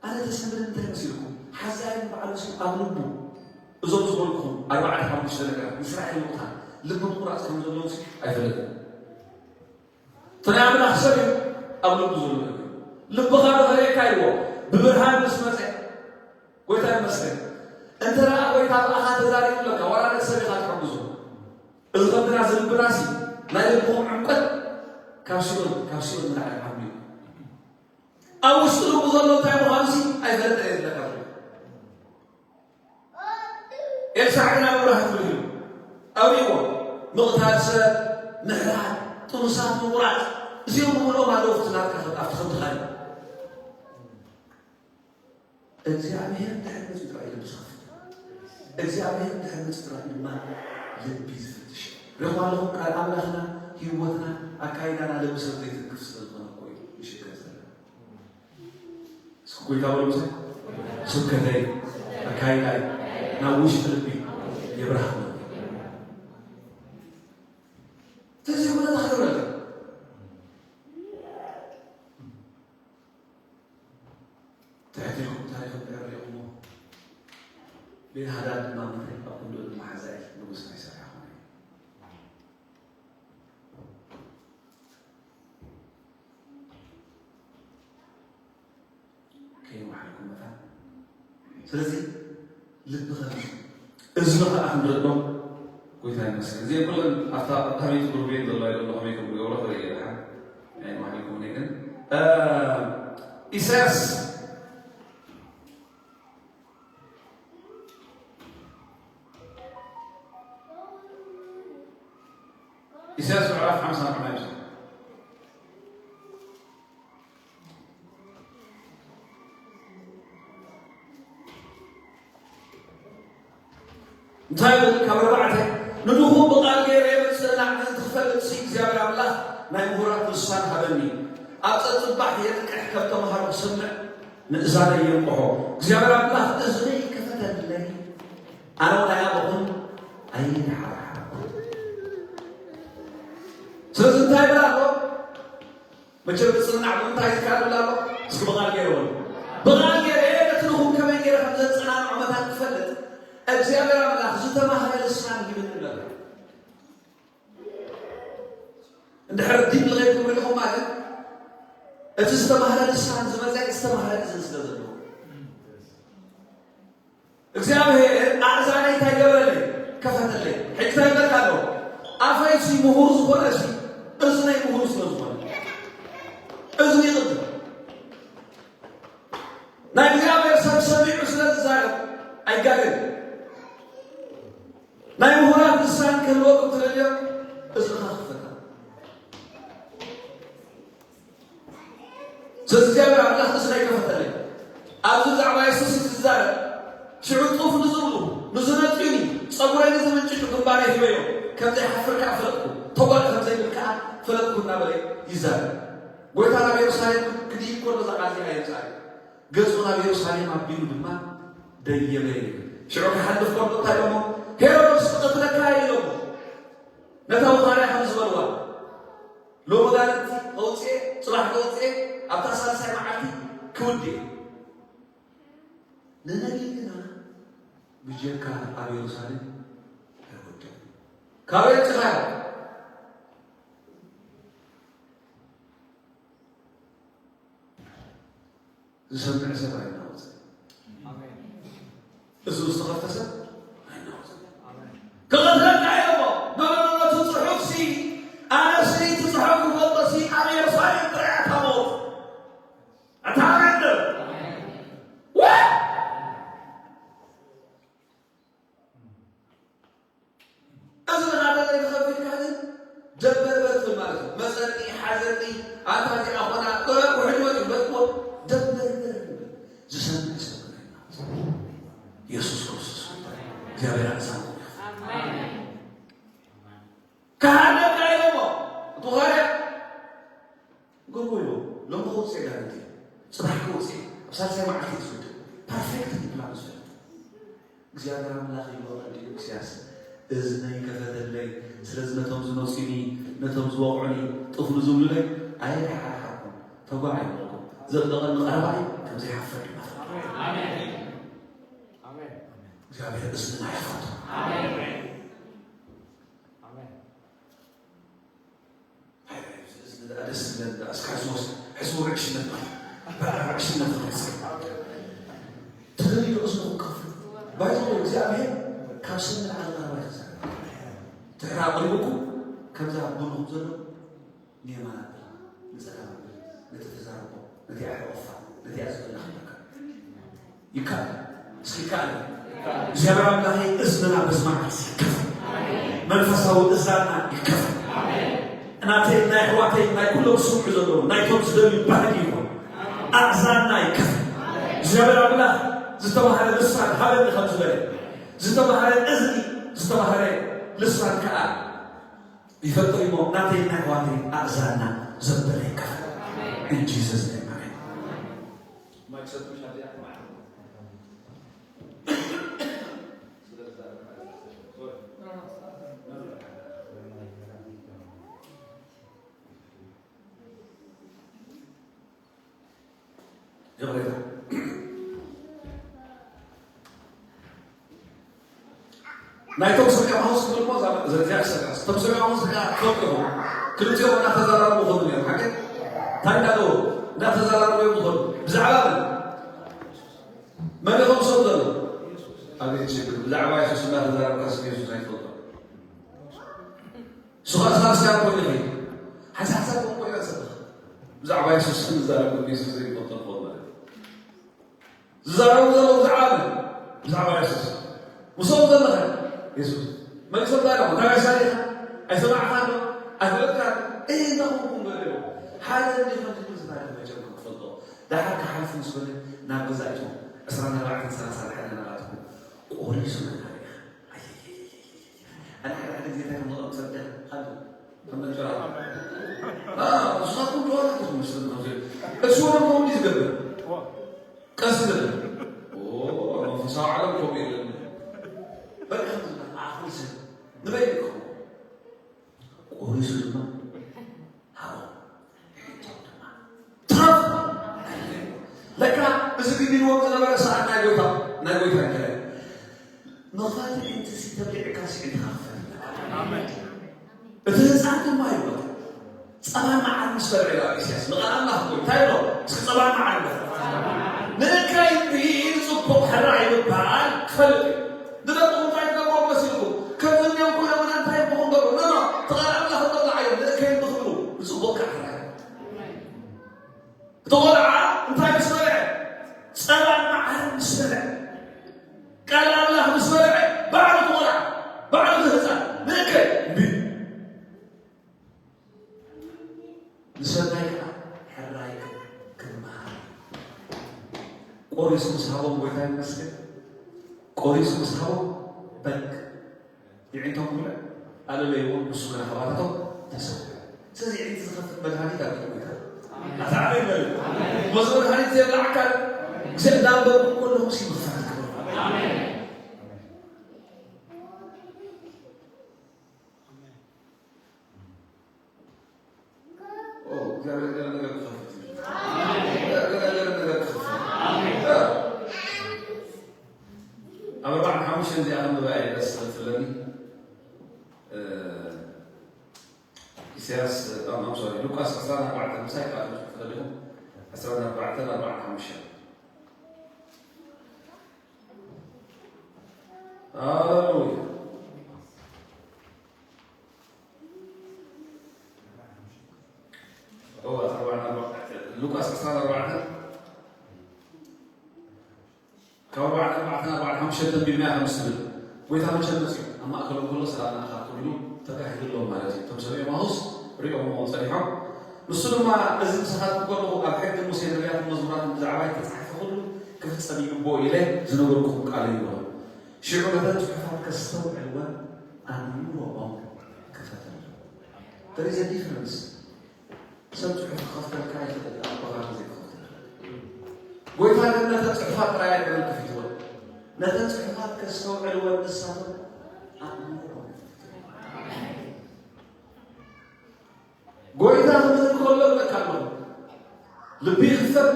ኣነ ተሰምርን እንታይ መሲልኩም? ሓዛይ ንባዕሉ ሲ ኣብ ልቡ፣ እዞም ዝበልኩም ኣርባዕተ ሓሙሽተ ነገራት ንስራሕ ይልቁታ ልቢ ምቑራፅ ከም ዘለዎም ሲ ኣይፈለጥን። እቲ ናይ ኣምላኽ ሰብ እዩ ኣብ ልቡ ዘሎ ነገር። ልብኻ ዶ ከርእየካ ኢልዎ። ብብርሃን ምስ መጸ፣ ጎይታ ይመስገን። እንተ ደኣ ጎይታ ብኣኻ ተዛሪቡ ኣለካ፣ ዋላ ነቲ ሰብ ኢኻ ትሕግዞ። እዚ ከብድና ዝልብናሲ ናይ ልብኹም ዕምቆት ካብ ሲኦል፣ ካብ ሲኦል ንላዕሊ ዓቢ እዩ። ኣብ ውሽጢ ልቡ ዘሎ እንታይ ምዃኑሲ ኣይፈለጠን እየ ዝብለካ ዘለኹ። ኤልሳዕ ግና መብራህቲ ርኢዩ ኣብሪዎ። ምቕታል ሰብ፣ ምሕራድ፣ ጥኑሳት ምቑራጽ፣ እዚኦም ብምልኦም ኣለዉ ኣብቲ ናትካ፣ ኣብቲ ከብድኻ እዩ። እግዚኣብሔር እንድሕር መጺኡ ጥራይ እዩ ልቢ ዝኸፍት። እግዚኣብሔር እንድሕር መጺኡ ጥራይ እዩ ድማ ልቢ ዝፍትሽ። ርኢኹም ኣለኹም፣ ቃል ኣምላኽና፣ ህይወትና፣ ኣካይዳና ልቢ ሰብ ዘይትንክፍ ስለ ዝኾነ እኮ እዩ ንሽገር ዘለና። እስኪ ጎይታ በሉ፣ ስብከተይ፣ ኣካይዳይ ናብ ውሽጢ ልቢ የብርሃ። ተዘይኮነ ተኽብረለይ። ትሕት ኢልኩም ታሪኽ እንድሕር ሪእኹሞ፣ ቤንሃዳድ ድማ ምድሪ ኣብ ክንድኡ ድማ ሓዛኤል ንጉስ ናይ ሶርያ ኾነ። ከይወሓልኩም መታን። ስለዚ ልቢ ኸልቢ፣ እዝኒ ኸዓ ክንረዶ። ጎይታ ይመስገን። እዚአን ኩለን ኣብታ ቀዳመይቲ ግሩፕ እየን ዘለዋ፣ ዘሎ ከመይ ከም ዝገብሮ ክርኢ እየ። ደሓን ኣይወሓልኩምን እየ ግን፣ እ፣ ኢሳያስ ኢሳያስ ምዕራፍ ሓምሳ ንዓና ይምስል። እንታይ ይብል? ካብ ኣርባዕተ፣ ንድኹም ብቓል ገይረ የምጽእ፣ ምእንቲ ክፈልጥሲ እግዚኣብሔር ኣምላኽ ናይ ምሁራት ልሳን ሃበኒ። ኣብ ጸጽባሕ የጥቅሕ፣ ከም ተምሃሮ ክሰምዕ ንእዛነይ የንቅሖ። እግዚኣብሔር ኣምላኽ እዝነይ ከፈተለይ፣ ኣነ እውን ኣያበኹን ኣይተሓባሓብኩን። ስለዚ እንታይ ይብል ኣሎ? መቸም ክጽናዕ ብምንታይ ዝካኣል ኣሎ? እስኪ ብቓል ገይረ በሉ። ብቓል ገይረ ነቲ ንኹም ከመይ ገይረ ከም ዘጸናንዖ መታን ክፈልጥ እግዚኣብሔር ኣምላኽ ዝተማህረ ልሳን ሂብኒ ነበር። እንድሕር ዲብ ለይኩም ርኢኹማ ግን እቲ ዝተማህረ ልሳን ዝመጸ ዝተማህረ እዝን ስለ ዘለዎ እግዚኣብሔር ኣእዛነይ እንታይ ገበረለይ? ከፈተለይ። ሕጂ እንታይ ይብለካ ኣሎ? ኣፈይሲ ምሁር ዝኾነሲ እዝነይ ምሁር ስለ ዝኾነ እዝኒ ይቕድም። ናይ እግዚኣብሔር ሰብ ሰሚዑ ስለ ዝዛረብ ኣይጋገን። ናይ ምሁራት ልሳን ክህልወኩም ትደልዮ? እዝንኻ ክፈታ። ስለዚ እግዚኣብሔር ኣምላኽ እዝነይ ከፈተለይ። ኣብዚ ብዛዕባ የሱስ እዩ ዝዛረብ። ሽዑ ጡፍ ንዝብሉ፣ ንዝነጥዩኒ፣ ጸጉረይ ንዝምንጭጩ ግንባረይ ሂበዮ። ከም ዘይሓፍር ከኣ ፈለጥኩ። ተጓዕ ከም ዘይብል ከኣ ፈለጥኩ እናበለ ይዛረብ። ጎይታ ናብ የሩሳሌም ክድይብ ከሎ እዛ ቃል እዚኣ የምጽኣ እዩ። ገጹ ናብ የሩሳሌም ኣቢሉ ድማ ደየበ ይብል። ሽዑ ክሓልፍ ከሎ እንታይ ኢሎሞ? ሄሮድስ ክቐትለካ እዩ ኢሎሞ። ነታ ወኻርያ ከም ዝበልዋ፣ ሎሚ ጋንንቲ ከውፅኤ፣ ፅባሕ ከውፅኤ፣ ኣብታ ሳልሳይ መዓልቲ ክውድእ። ንነቢይ ግና ብጀካ ኣብ የሩሳሌም ኣይወድእን። ካበይ ኣምፂኻዮ? ዝሰምዕ ሰብ ኣይናወፅን። ኣሜን። እሱ ዝተኸፍተ ሰብ ኣይናወፅን። ኣሜን። ክቐትለካ እየ እሞ፣ ኖ፣ ኖ፣ ኖ፣ ኖ፣ እቲ ጽሑፍሲ፣ ኣነሲ እቲ ጽሑፍ ክፈልጦሲ ኣብ የሩሳሌም ጥራይ እያ እታ ሞት። ኣታ ኣሜን ዶ? ኣሜን። ወ-፣ እዚ ንኻተ ዘይትኸፍት ኢልካ ግን ደንበርበር ትብል ማለት እዩ። መፀኒ፣ ሓዘኒ፣ ኣታ እዚኣ ኾና፣ ጥረ ውሕጅ መፂኡ በልዎ፣ ደንበርበር ይብል። ዝሰምዕ ሰብ ግን ኣይናወፅን። የሱስ ክርስቶስ ጎይታ እዩ። እግዚኣብሔር ኣሕሳን ይኹን። ኣሜን። ከሃነካ ኢሎሞ፣ እቲ ኻርያ ግርሞ ኢሎ፣ ሎሚ ከውፅእ ጋንንቲ፣ ፅባሕ ከውፅእ፣ ኣብ ሳልሳይ መዓልቲ እዩ ዝውድእ። ፐርፌክት ፕላን ዝፈልጥ እግዚኣብሔር ኣምላኽ ይበቐል ድዩ? ኢሳያስ እዝነይ ከፈተለይ፣ ስለዚ ነቶም ዝነጽዩኒ፣ ነቶም ዝወቕዑኒ፣ ጥፍ ንዝብሉለይ ኣየተሓሓርኩን፣ ተጓዕ ኣይበልኩን። ዘጽደቐኒ ቀረባ እዩ፣ ከም ዘይሓፍር ድማ ፈለጥኩ። ኣሜን። ኣሜን። እግዚኣብሔር እዝንና ይኸፍት። ኣሜን። ኣሜን። ኣይ፣ እዚ ደኣ ደስ ዝብለኒ ደኣ፣ እስካ ሕስቦስ፣ ሕስቦ ብዕሽነት ማለት፣ ብዕሽነት ማለት እስከ። ተደሊሉ እዝንኹም ከፍቱ። ባይዘው እግዚኣብሔር ካብ ሰብ ንላዕሊ ቀረባ እዩ ክዛረብ። ድሕሪ ኣቕሪቡኩም፣ ከምዛ ኣብ ጎንኹም ዘሎ ንየማን ኣብል፣ ንጸጋም ኣብል፣ ነቲ ተዛረቦ፣ ነቲ ኣሕቆፋ፣ ነቲ ኣዝበላ ክብለካ። ይከኣል። እስኪ ይከኣል። እግዚኣብሔር ኣምላኸይ እዝንና በዚ መዓልቲ ይከፈት። መንፈሳዊ እዛንና ይከፈት። ናተይ፣ ናይ ኣሕዋተይ፣ ናይ ኩሎም ዝስምዑ ዘለዉ፣ ናይቶም ዝደልዩ ባህጊ ይኹን። ኣእዛንና ይከፈት። እግዚኣብሔር ኣምላኽ ዝተባህረ ልሳን ሃበኒ ከም ዝበለ፣ ዝተባህረ እዝኒ፣ ዝተባህረ ልሳን ከኣ ይፈጥር እሞ፣ ናተይ፣ ናይ ኣሕዋተይ ኣእዛንና ዘበለ ይከፈት። In Jesus name, ኣሜን። ይቕሬታ። ናይቶም ሰብ ኤማሁስ ክብል እሞ እዛ፣ እዛ፣ እዚኣ ክሰግራ። እቶም ሰብ ኤማሁስ ከኣ ትፈልጡ ኢኹም። ክልቲኦም እናተዘራረቡ ይኸዱ ነይሮም። ሓቂ? እንታይ እንዳገበሩ? እናተዘራረቡ እዮም ዝኸዱ። ብዛዕባ መን? መን ኢኹም ትሰምዑ ዘለኹም? ኣቤት ችግር። ብዛዕባ የሱስ እናተዘራረብካ ስም የሱስ ኣይትፈልጦን። ንሱ ኸኣ ሳልሳይ ኮይኑ ይኸይድ። ሓንሳብ ሓንሳብ ከም ኮይኑ ይሰብኽ። ብዛዕባ የሱስ ክንዛረብ ከሎ የሱስ ዘይፈልጦ ንኸውን ማለት እዩ። ዝዛረቡ ዘለዉ ብዛዕባ መን? ብዛዕባ የሱስ። ምስኦም ዘለኸ? የሱስ። መሊሶም እንታይ ኢሎም? እንታይ መሳሊ ኢኻ? ኣይሰማዕኻን ዶ? ኣፍለጥካ እንታይ ኮንኩም ገለ ሓደ እንዲ ከምዚ ዝባል መቸም ክትፈልጦ። ደሓር ክሓልፍ ምስ በለ ናብ ገዛእቱ ዕስራን ኣርባዕተን ሰላሳን ሓደ ናባትኩም ቆሪሱ ነጋሪኻ። ኣነ ሓደ ሓደ ግዜ እንታይ ከም ዝቐም ሰብ ደሓር ካብ ከም መንጨራ ንስኻትኩም ጨዋታ ትመስሉ ከምዚ እሱ ወደ ከምዚ ዝገብር ቀስ ዝብል መንፈሳዊ ዓለም ከምኡ የለን። በቃ ዓኹል ሰብ ንበይ ይኸውን ቆሪሱ ድማ ሃቦ። ሕቶም ድማ ትረፍ። ለካ እዚ ግዲንዎም ዝነበረ ሰዓት ናይ ጎይታ ናይ ጎይታ እንከለ መኽፈቲ እንት ሲ ተብሊዕካ ስዒድካ ክፈት ኣለካ። እቲ ህፃን ድማ ይወጣ ጸባን መዓር ምስ በልዐ ኢሉ ኣብ ኢሳያስ ንቓል ኣምላኽ እኮ እንታይ ኢሎ? እስኪ ጸባን መዓር በል። ንእከይ እምቢ ንጽቡቕ ሕራይ ምባል ክፈልጥ እዩ። ንደቅኹም እንታይ ትገብርዎም መሲልኩም? ከምዚ እኒኦም ኩሎም ምና እንታይ እሞ ክንገብሮ? ኖ፣ ኖ፣ እቲ ቃል ኣምላኽ እንተብልዓዮም ንእከይ እምቢ ክብሉ ንጽቡቕ ከዓ ሕራይ። እቲ ቆልዓ እንታይ ምስ በልዐ? ጸባን መዓር ምስ በልዐ። ቃል ኣምላኽ ምስ በልዐ ባዕሉ እቲ ቆልዓ፣ ባዕሉ እቲ ህፃን ንእከይ እምቢ። ንሰናይ ከዓ ሕራይ ክምሃር ቆሪሱ ምስ ሃቦም ጎይታ ይመስገን። ቆሪሱ ምስ ሃቦም በግ ይዕንቶም ብለ ኣለለይዎም ንሱ ግና ከባታቶም ተሰውዐ። ስለዚ ይዕንቲ ዝኸፍት መድሃኒት ኣብ ኢድ ጎይታ ኣታ ኣሜን በል። መስ መድሃኒት ዘየብላ ኣካል እግዚኣብሔር እንዳንበብኩም ከለኹም ሲ ምኽፋት ይግበሩ። ኦ፣ እግዚኣብሔር ገለ ነገር ክኸፍት እዩ። እግዚኣብሔር ገለ ነገር ክኸፍት እዩ። ኣብ ኣርባዕን ሓሙሽተን እዚኣ ከንብባ እየ ደስ ትብለኒ። እ፣ ኢሳያስ፣ እ፣ ኣም፣ ኣም፣ ሶሪ፣ ሉቃስ ዕስራን ኣርባዕተን ምሳይ ካልእ ጽሑፍ ተደሊኹም። ዕስራን ኣርባዕተን ኣርባዕን ሓሙሽተን። ሃሌሉያ። እወ፣ ኣርባዕን ኣርባዕተን፣ ሉቃስ ዕስራን ኣርባዕተን፣ ካብ ኣርባዕን ኣርባዕተን፣ ኣርባዕን ሓሙሽተን ተንቢብና ከም ዝብል፣ ጎይታ መቸም መጺኡ፣ ኣብ ማእከሎም ከሎ ሰላም ንኣኻትኩም ኢሉ ተጋሂዱሎም ማለት እዩ። እቶም ሰብ ኤማሁስ ሪኦምዎ ጸኒሖም። ንሱ ድማ፣ እዚ ምሳኻትኩም ከለኹ ኣብ ሕጊ ሙሴ ነቢያትን መዝሙራትን ብዛዕባይ እተጻሕፈ ኩሉ ክፍጸም ይግብኦ ኢለ ዝነገርኩኹም ቃል እዩ በሎም። ሽዑ ነተን ጽሑፋት ከስተውዕልወን ኣእምሮኦም ክፈተሎም። There is a difference። ሰብ ጽሑፍ ክኸፍተልካ ይኽእል፣ ኣቦኻ ግዜ ክኸፍተልካ። ጎይታ ግን ነተን ጽሑፋት ጥራይ ኣይኮነን ከፊትወን። ነተን ጽሑፋት ከስተውዕልወን ንሳቶም ኣእምሮኦም ከፊትወን። ጎይታ ክምህር ከሎ እብለካ ኣለኹ። ልቢ ይኽፈት፣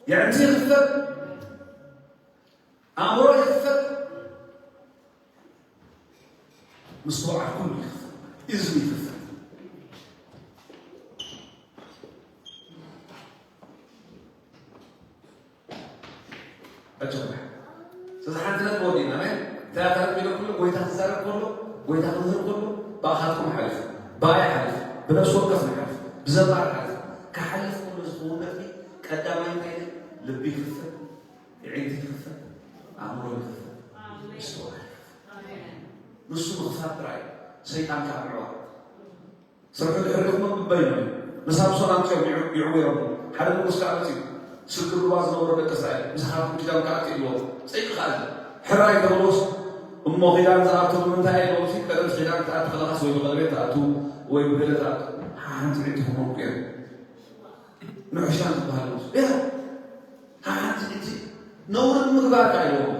የዕንቲ ይኽፈት፣ ኣእምሮ ይኽፈት፣ ምስትውዓል ኩሉ ይኽፈት፣ እዝኒ ይኽፈት። ኣጆኻ። ስለዚ ሓንቲ ነጥቢ ወዲእና፣ ናይ እንታይ ኣካል ኢለ ኩሉ ጎይታ ክዛረብ ከሎ፣ ጎይታ ክምህር ከሎ፣ ብኣኻትኩም ሓሊፉ፣ ብኣይ ሓሊፉ፣ ብነፍሲ ወከፍ ንሓልፍ፣ ብዘማሪ ሓሊፉ፣ ክሓልፍ ከሎ ዝኸውን ነጥቢ ቀዳማይ እንታይ ኢለ? ልቢ ይኽፈት፣ የዒንቲ ይኽፈት፣ ኣእምሮ ይኽፈት፣ ኣሜን። ምስትውዓል ይኽፈት። ኣሜን። ንሱ ምኽፋት ጥራይ፣ ሰይጣን ካብ ምዕዋር። ስርሑ ድሕሪ ርኽቦ ግበይ ነው። ንሳምሶን ኣምፅኦም ይዑ- ይዕውሮም። ሓደ ንጉስ ከዓ መፅኡ። ስግር ሩባ ዝነበሩ ደቂ እስራኤል፣ ምሳኻትኩም ኪዳን ክኣቱ ኢልዎም። ፀይቂ ከዓ እዚ። ሕራይ ተብሎስ፣ እሞ ኪዳን ዝኣቱ ብምንታይ ኢልዎም? ሲ ቀደም ኪዳን ትኣቱ ከለኻስ ወይ ብቐለቤት ትኣቱ፣ ወይ ብገለ ትኣቱ። ሓንቲ ዕንቲ ክመልኩ እዮም። ንዑሽታን ዝበሃሉ ምስ- ያ፣ ሓንቲ ዕንቲ ነውርን ምግባር ከዓ ኢልዎም።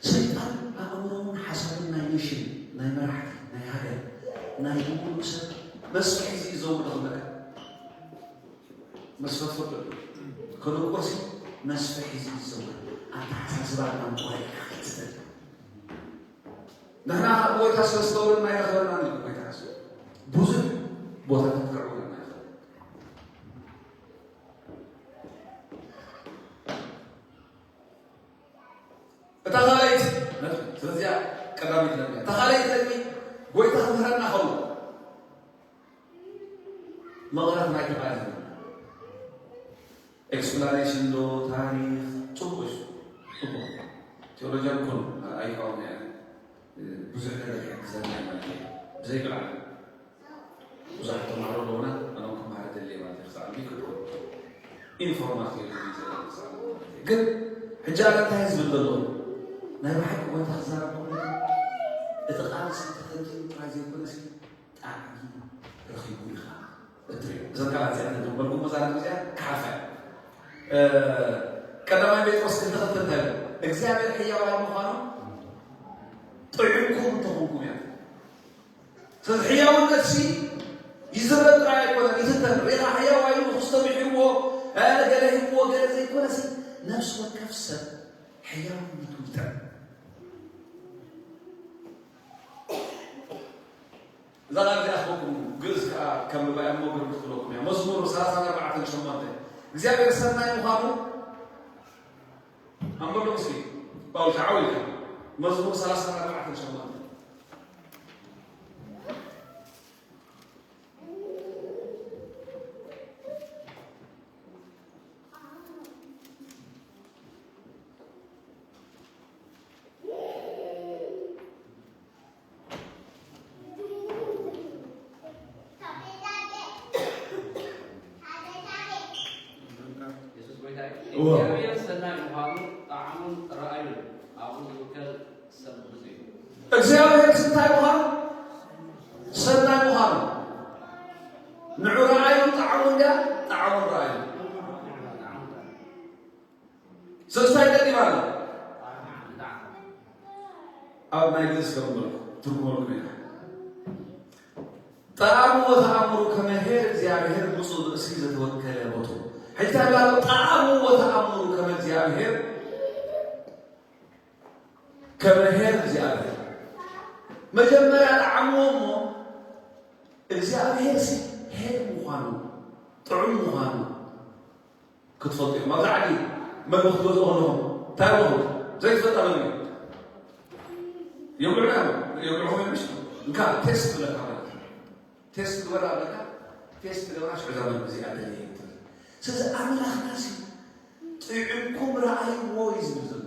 ሰይጣን ኣእምሮን ሓሳብን ናይ ኔሽን፣ ናይ መራሕቲ፣ ናይ ሃገር፣ ናይ ብምሉእ ሰብ መስፍሒ ሒዙ እዩ ዝዘውር። ንኽመረ መስፈት ፈቅዱ ከነቆሲ መስፍሒ ሒዙ እዩ ዝዘውር። ኣተሓሳስባ ናብ ቆሪካ ክትተል ንሕና ካብ ጎይታ ስለ ዝተወለድና ኣይረኸበናን እዩ። ጎይታ ሓሱ ብዙሕ ቦታታት ክዕውለና ይኽእል። እታ ካልኣይቲ ነጥቢ፣ ስለዚኣ ቀዳመይቲ ነጥቢ፣ እታ ካልኣይቲ ነጥቢ፣ ጎይታ ክምህረና ከሎ መቕረት ናይቲ ቃል እዩ። ኤክስፕላኔሽን ዶ ታሪኽ ጽቡቕ እዩ፣ ጽቡቕ። ቴዎሎጂያን ኩሉ ኣይቃወምና እየ። ብዙሕ ነገር ይሕግዘና እዩ ማለት እዩ። ብዘይ ብዓል ብዙሓት ተምሃሮ ኣለውና፣ ኣነም ክመሃር ደልየ ማለት እዩ። ክሳዕ ይክድኩም ኢንፎርማቲቭ እዩ ዘለና ክሳዕ ማለት እዩ። ግን ሕጂ ኣነ እንታይ ዝብል ዘሎ ናይ ብሓቂ ጎይታ ክዛረብ ከሎ እቲ ቃል ሲ ተተንቲኑ ጥራይ ዘይኮነ ሲ ጣዕሚ ረኺቡ ኢኻ እትሪኦ። እዘን ቃላት እዚኣተን ተንበልኩም መዛረብ እዚኣ ክሓልፋ እየ። ቀዳማይ ጴጥሮስ ክልተ ክልተ እንታይ ይብል? እግዚኣብሔር ሕያዋይ ምዃኑ ጥዑምኩም እንተኾንኩም እያ። ስለዚ ሕያውነት ሲ ይዝረብ ጥራይ ኣይኮነን፣ ይትንተን። ሬኻ ሕያዋይ ንኹስ ተሚሕዎ፣ እ፣ ገለ ሂብዎ፣ ገለ ዘይኮነ ሲ ነፍሲ ወከፍ ሰብ ሕያውነቱ ይጥዕም። እዛ ቃል እዚኣ ክበኩም ግእዝ ከኣ ከም ባይ እሞ ግርም ክትብለኩም እያ። መዝሙር ሰላሳን ኣርባዕተን ሸሞንተ እግዚኣብሔር ሰናይ ምዃኑ ኣንበሎ እስኪ። ባውል ተዓው ኢልካ። መዝሙር ሰላሳን ኣርባዕተን ሸሞንተ። የሱስ ጎይታ እዩ። እዎ። እግዚኣብሔር ሰናይ ምዃኑ ጣዕሙን ረኣዩን ኣብኡ ዝውከል ሰብ ብዙ እዩ። እግዚኣብሔር ስንታይ ምዃኑ? ሰናይ ምዃኑ። ንዑ ረኣዩ ጣዕሙ እንድያ፣ ጣዕሙ ረኣዩ። ሰለስታይ ቀዲም ኣሎ። ኣብ ናይ ግእዝ ከም በልኩ ትርጉመልኩም ኢና። ጣዕሙ ወተኣምሩ ከመ ኄር እግዚኣብሔር ብፁዕ ብእሲ ዘተወከለ ቦቱ። ሕጂ እንታይ ኣሎ? ጣዕሙ ወተኣምሩ ከመ እግዚኣብሔር፣ ከመ ኄር እግዚኣብሔር። መጀመርያ ጣዕምዎ እሞ እግዚኣብሔር ሲ ኄር ምዃኑ፣ ጥዑም ምዃኑ ክትፈልጡ ኢኹም። ኣብዚ ዓዲ መግቢ ክትገዝኡ ከለኹም እንታይ ኣለኹም? ዘይትፈልጣ መግቢ የብልዑና እዮም። የብልዑኹም እዮም ምሽ? እንካ ቴስት ትብለካ ማለት እዩ። ቴስት ግበር ኣለካ። ቴስት ትገብራ ሽዑ እዛ መግቢ እዚኣ ደልየ እየ ትብል። ስለዚ ኣምላኽና ሲ ጥዑምኩም ረኣይዎ እዩ ዝብል ዘሎ።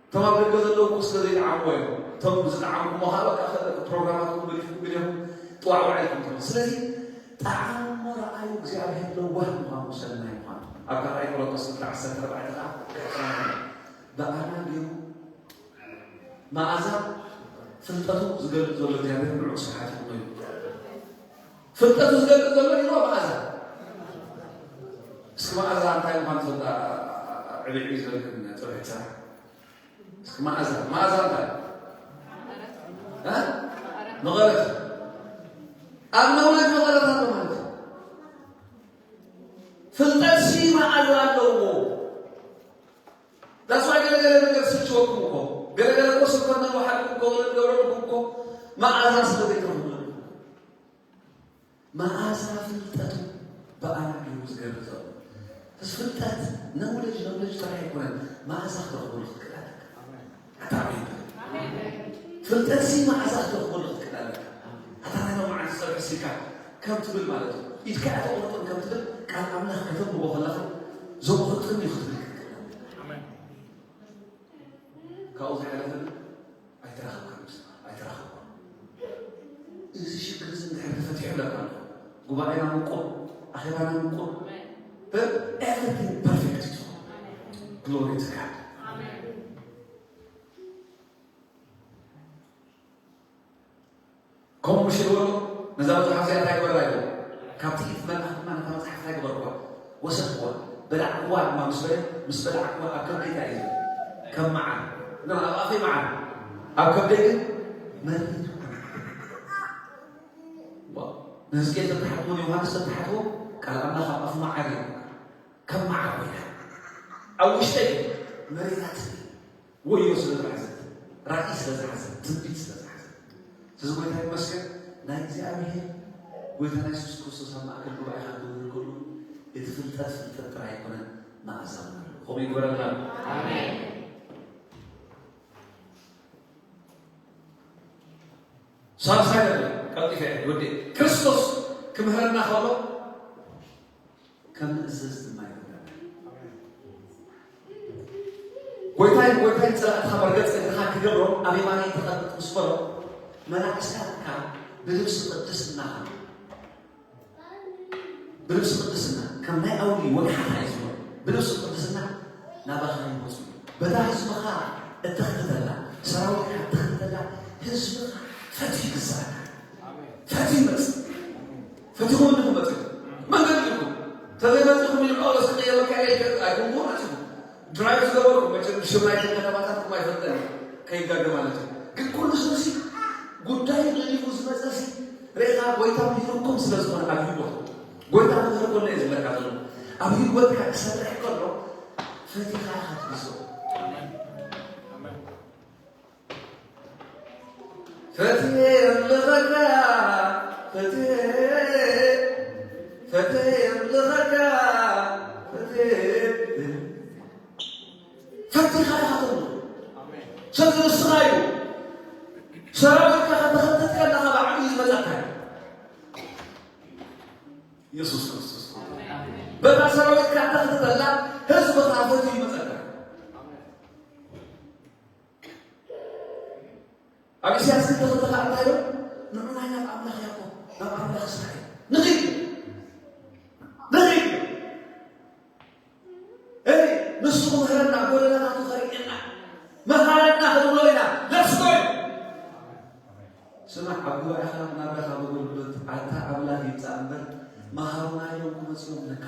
እቶም ኣብ ደገ ዘለዉ እኮ ስለ ዘይጠዓምዎ እዮም። እቶም ዝጠዓምኩሞ ከዓ በቃ ኸ-፣ ፕሮግራማትኩም ገዲፍኩም ገዲፍኩም ጥዋዕዋዕ ኢልኩም ትኾኑ። ስለዚ ጠዓሙ እሞ ረኣዩ እግዚኣብሔር ለዋህ ምዃኑ ሰናይ ምዃኑ። ኣብ ካልኣይ ቆሮንቶስ ክልተ ዓሰርተ ኣርባዕተ ከዓ ብኣና ገይሩ መኣዛ ፍልጠቱ ዝገልጽ ዘሎ እግዚኣብሔር ንዑ ስብሓት ይኹን። ፍልጠቱ ዝገልጽ ዘሎ ኢልዋ መኣዛ። እስኪ መኣዛ እንታይ ምዃኑ ትፈልጣ? ዕብዕብ ዝበልክን ጽብሕቲ ስራሕ። እስኪ መኣዛ፣ መኣዛ እንታይ? እ? መቐረት። ኣብ ነውለት መቐረት ኣሎ ማለት እዩ። ፍልጠትሲ መኣዛ ኣለዎ። That's why ገለገለ ነገር ስልችወኩም እኮ፣ ገለገለ እኮ ስብከትና ወሓድኩም እኮ፣ ገለ ገብረልኩም እኮ፣ መኣዛ ስለ ዘይትረኽቡ። መኣዛ ፍልጠቱ ብኣና ገይሩ ዝገርም ዘሎ። እዚ ፍልጠት ነውለጅ፣ ነውለጅ ጥራይ ኣይኮነን፣ መኣዛ ክትረኽበሉ ክትክእል ኣለካ። ኣታ ኣሜን በል። ፍልጠትሲ መኣዛ ክትረኽበሉ ክትክእል ኣለካ። ኣታ ናይ ሎማዓንቲ ዝጸብሐ ስኢልካ ከም ትብል ማለት እዩ። ኢድካ እያ ተቑርጥን ከም ትብል ቃል ኣምላኽ ከተንብቦ ከለኻ ዘቑርጥን እዩ ክትብል ክትክእል ኣለካ። ካብኡ ዝሓለፈ ግን ኣይተራኸብካን ምስ በሃል፣ ኣይተራኸብካን። እዚ ሽግር እዚ እንድሕር ተፈቲሑ ለካ ኣሎ። ጉባኤና ምቁር፣ ኣኼባና ምቁር፣ እ፣ everything perfect እዩ ዝኾን። Glory to God። ከምኡ ምሽ ዝበሎ ነዛ መጽሓፍ እዚኣ እንታይ ግበራ ኢሉ? ካብቲ ኢፍ መልኣኽ ድማ ነታ መጽሓፍ እንታይ ግበርዋ? ወሰኽዋ፣ በላዕክዋ ድማ ምስ በለ፣ ምስ በላዕክዋ ኣብ ከብደይ እንታይ እዩ? ከም መዓር። እና ኣብ ኣፈይ መዓር፣ ኣብ ከብደይ ግን መሪር። ዋው። ንህዝቅኤል ተተሓትዎ፣ ንዮሃንስ ተተሓትዎ፣ ቃል ኣምላኽ ኣብ ኣፉ መዓር እዩ። ከም መዓር ኮይና ኣብ ውሽጠይ መሪራትኒ። ወዮ ስለ ዝሓዘት፣ ራእይ ስለ ዝሓዘት፣ ትንቢት ስለ ዝሓዘት። ስለዚ ጎይታ ይመስገን፣ ናይ እግዚኣብሔር ጎይታና የሱስ ክርስቶስ ኣብ ማእከል ጉባኤኻ ክገብር ከሎ፣ እቲ ፍልጠት ፍልጠት ጥራይ ኣይኮነን፣ መኣዛ እውን ኣለዎ። ከምኡ ይግበረልና። ኣሜን። ሳልሳይ ነገር፣ ቀልጢፈ እየ ወዲ፣ ክርስቶስ ክምህረና ከሎ፣ ከም ንእዘዝ ድማ ይገብረና። ጎይታይ ጸላእትኻ መርገጽ እግርኻ ክገብሮም ኣብ የማነይ ተቐመጥ ምስ በሎ፣ መናእሰያትካ ብልብሲ ቅድስና፣ ብልብሲ ቅድስና ከም ናይ ኣውሊ ወግሓታ እዩ ዝበሎ። ብልብሲ ቅድስና ናባኻ ይመጹ። በታ ህዝብኻ እተኽትተላ፣ ሰራዊትካ እተኽትተላ፣ ህዝብኻ ፈትዩ ይግዛእካ። ፈትዩ ይመጽእ። ፈቲኹም እንዲኹም መጺኹም። መንገዲ ኢኹም። ተዘይመጺኹም ኢሉ ጳውሎስ ክቕየመካ ኢለ ኣይኮንኩ መጺኹም። ድራይቭ ዝገበርኩም መቸም ሽም ናይተን ከተማታትኩም ኣይፈልጠን እየ። ከይጋገ ማለት እዩ። ግን ኩሉ ሰብ ሲ ጉዳዩ ገዲፉ ዝመጸ ሲ ሬኻ ጎይታ ምሂርኩም ስለ ዝኾነ ኣብ ህይወት ጎይታ ምሂር ከሎ እየ ዝብለካ ዘሎ። ኣብ ህይወትካ ክሰርሕ ከሎ ፈቲኻ ኢኻ ትግዝኦ። ፈትየ የምልኸካ፣ ፈትየ፣ ፈትየ የምልኸካ፣ ፈትየ። ፈቲኻ ኢኻ ተምልኾ። ስለዚ ንስኻ እዩ ሰራዊትካ ከተኸትት ከለኻ ብዓብዩ ዝመጸካ እዩ። ኢየሱስ ክርስቶስ። በታ ሰራዊትካ ተኽትተላ ህዝብኻ ፈትዩ ይመጸካ። ኣብ ኢሳያስ ክልተ ክልተ ከዓ እንታይ ኢሉ? ንዑ ናይ ናብ ኣምላኽ ያዕቆብ፣ ናብ ኣምላኽ እስራኤል ንኺድ፣ ንኺድ። እይ፣ ንሱ ክምህረና፣ ጎደናታቱ ከርእየና፣ መሃረና ክንብሎ ኢና። Let's go! ስማዕ፣ ኣብ ጉባኤኻ ናብራኻ በገልግሎት ኣታ ኣምላኽ ይምጻእ እምበር፣ መሃሩና ኢሎም ክመጽኡ እዮም ለካ።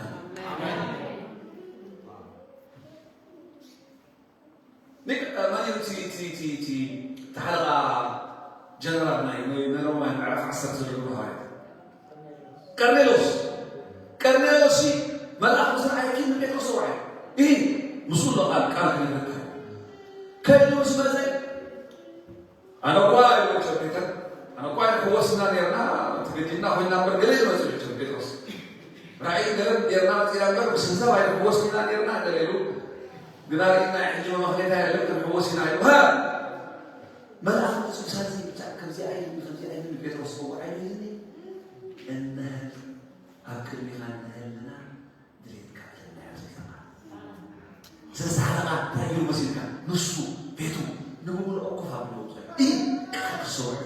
ኒክ-፣ ማን እዩ እቲ፣ እቲ፣ እቲ፣ እቲ፣ እቲ ሓለቓ ጀነራል ናይ፣ ናይ፣ ናይ ሮማውያን ምዕራፍ ዓሰርተ ዘሎ ሃዋርያ? ቀርኔሎስ። ቀርኔሎስ ሲ መልኣኽ ምስ ረኣየ ኪድ ንጴጥሮስ ጸውዓዮ። ኢሂ፣ ምስኡ ኣሎ ቃል፣ ቃል ክነግረካ። ከይዱ ምስ መጸ፣ ኣነ እኳ ይወቸ ፔተር፣ ኣነ እኳ ንሕወስ ኢና ኔርና፣ ተገዲድና ኮይና እምበር ገለ ይመጽእ ይወቸ ጴጥሮስ። ራእይ ገለ ኔርና መጺና እምበር፣ ምስ ህዛብ ኣይንሕወስ ኢና ኔርና፣ ገለ ኢሉ። ግና ርኢና ሕጂ መመኽኔታ የለን፣ ክንሕወስ ኢና ኢሉ። ሃ! መልኣኽ መጺኡ፣ ሳዚ ብቻ ከምዚ ኣይን፣ ከምዚ ኣይን፣ ጴጥሮስ እኮ ዓይኑ ይዝኒ። እንሀል፣ ኣብ ቅድሚኻ እንሀልና፣ ድሌትካ እለና፣ ያዘዝካ። ስለዚ ሓለቓ እንታይ ገይሩ መሲልካ? ንሱ፣ ቤቱ፣ ንምምልኦ ኮፍ ኣብልዎ። ኢሂ፣ ቃል ክሰውዕ።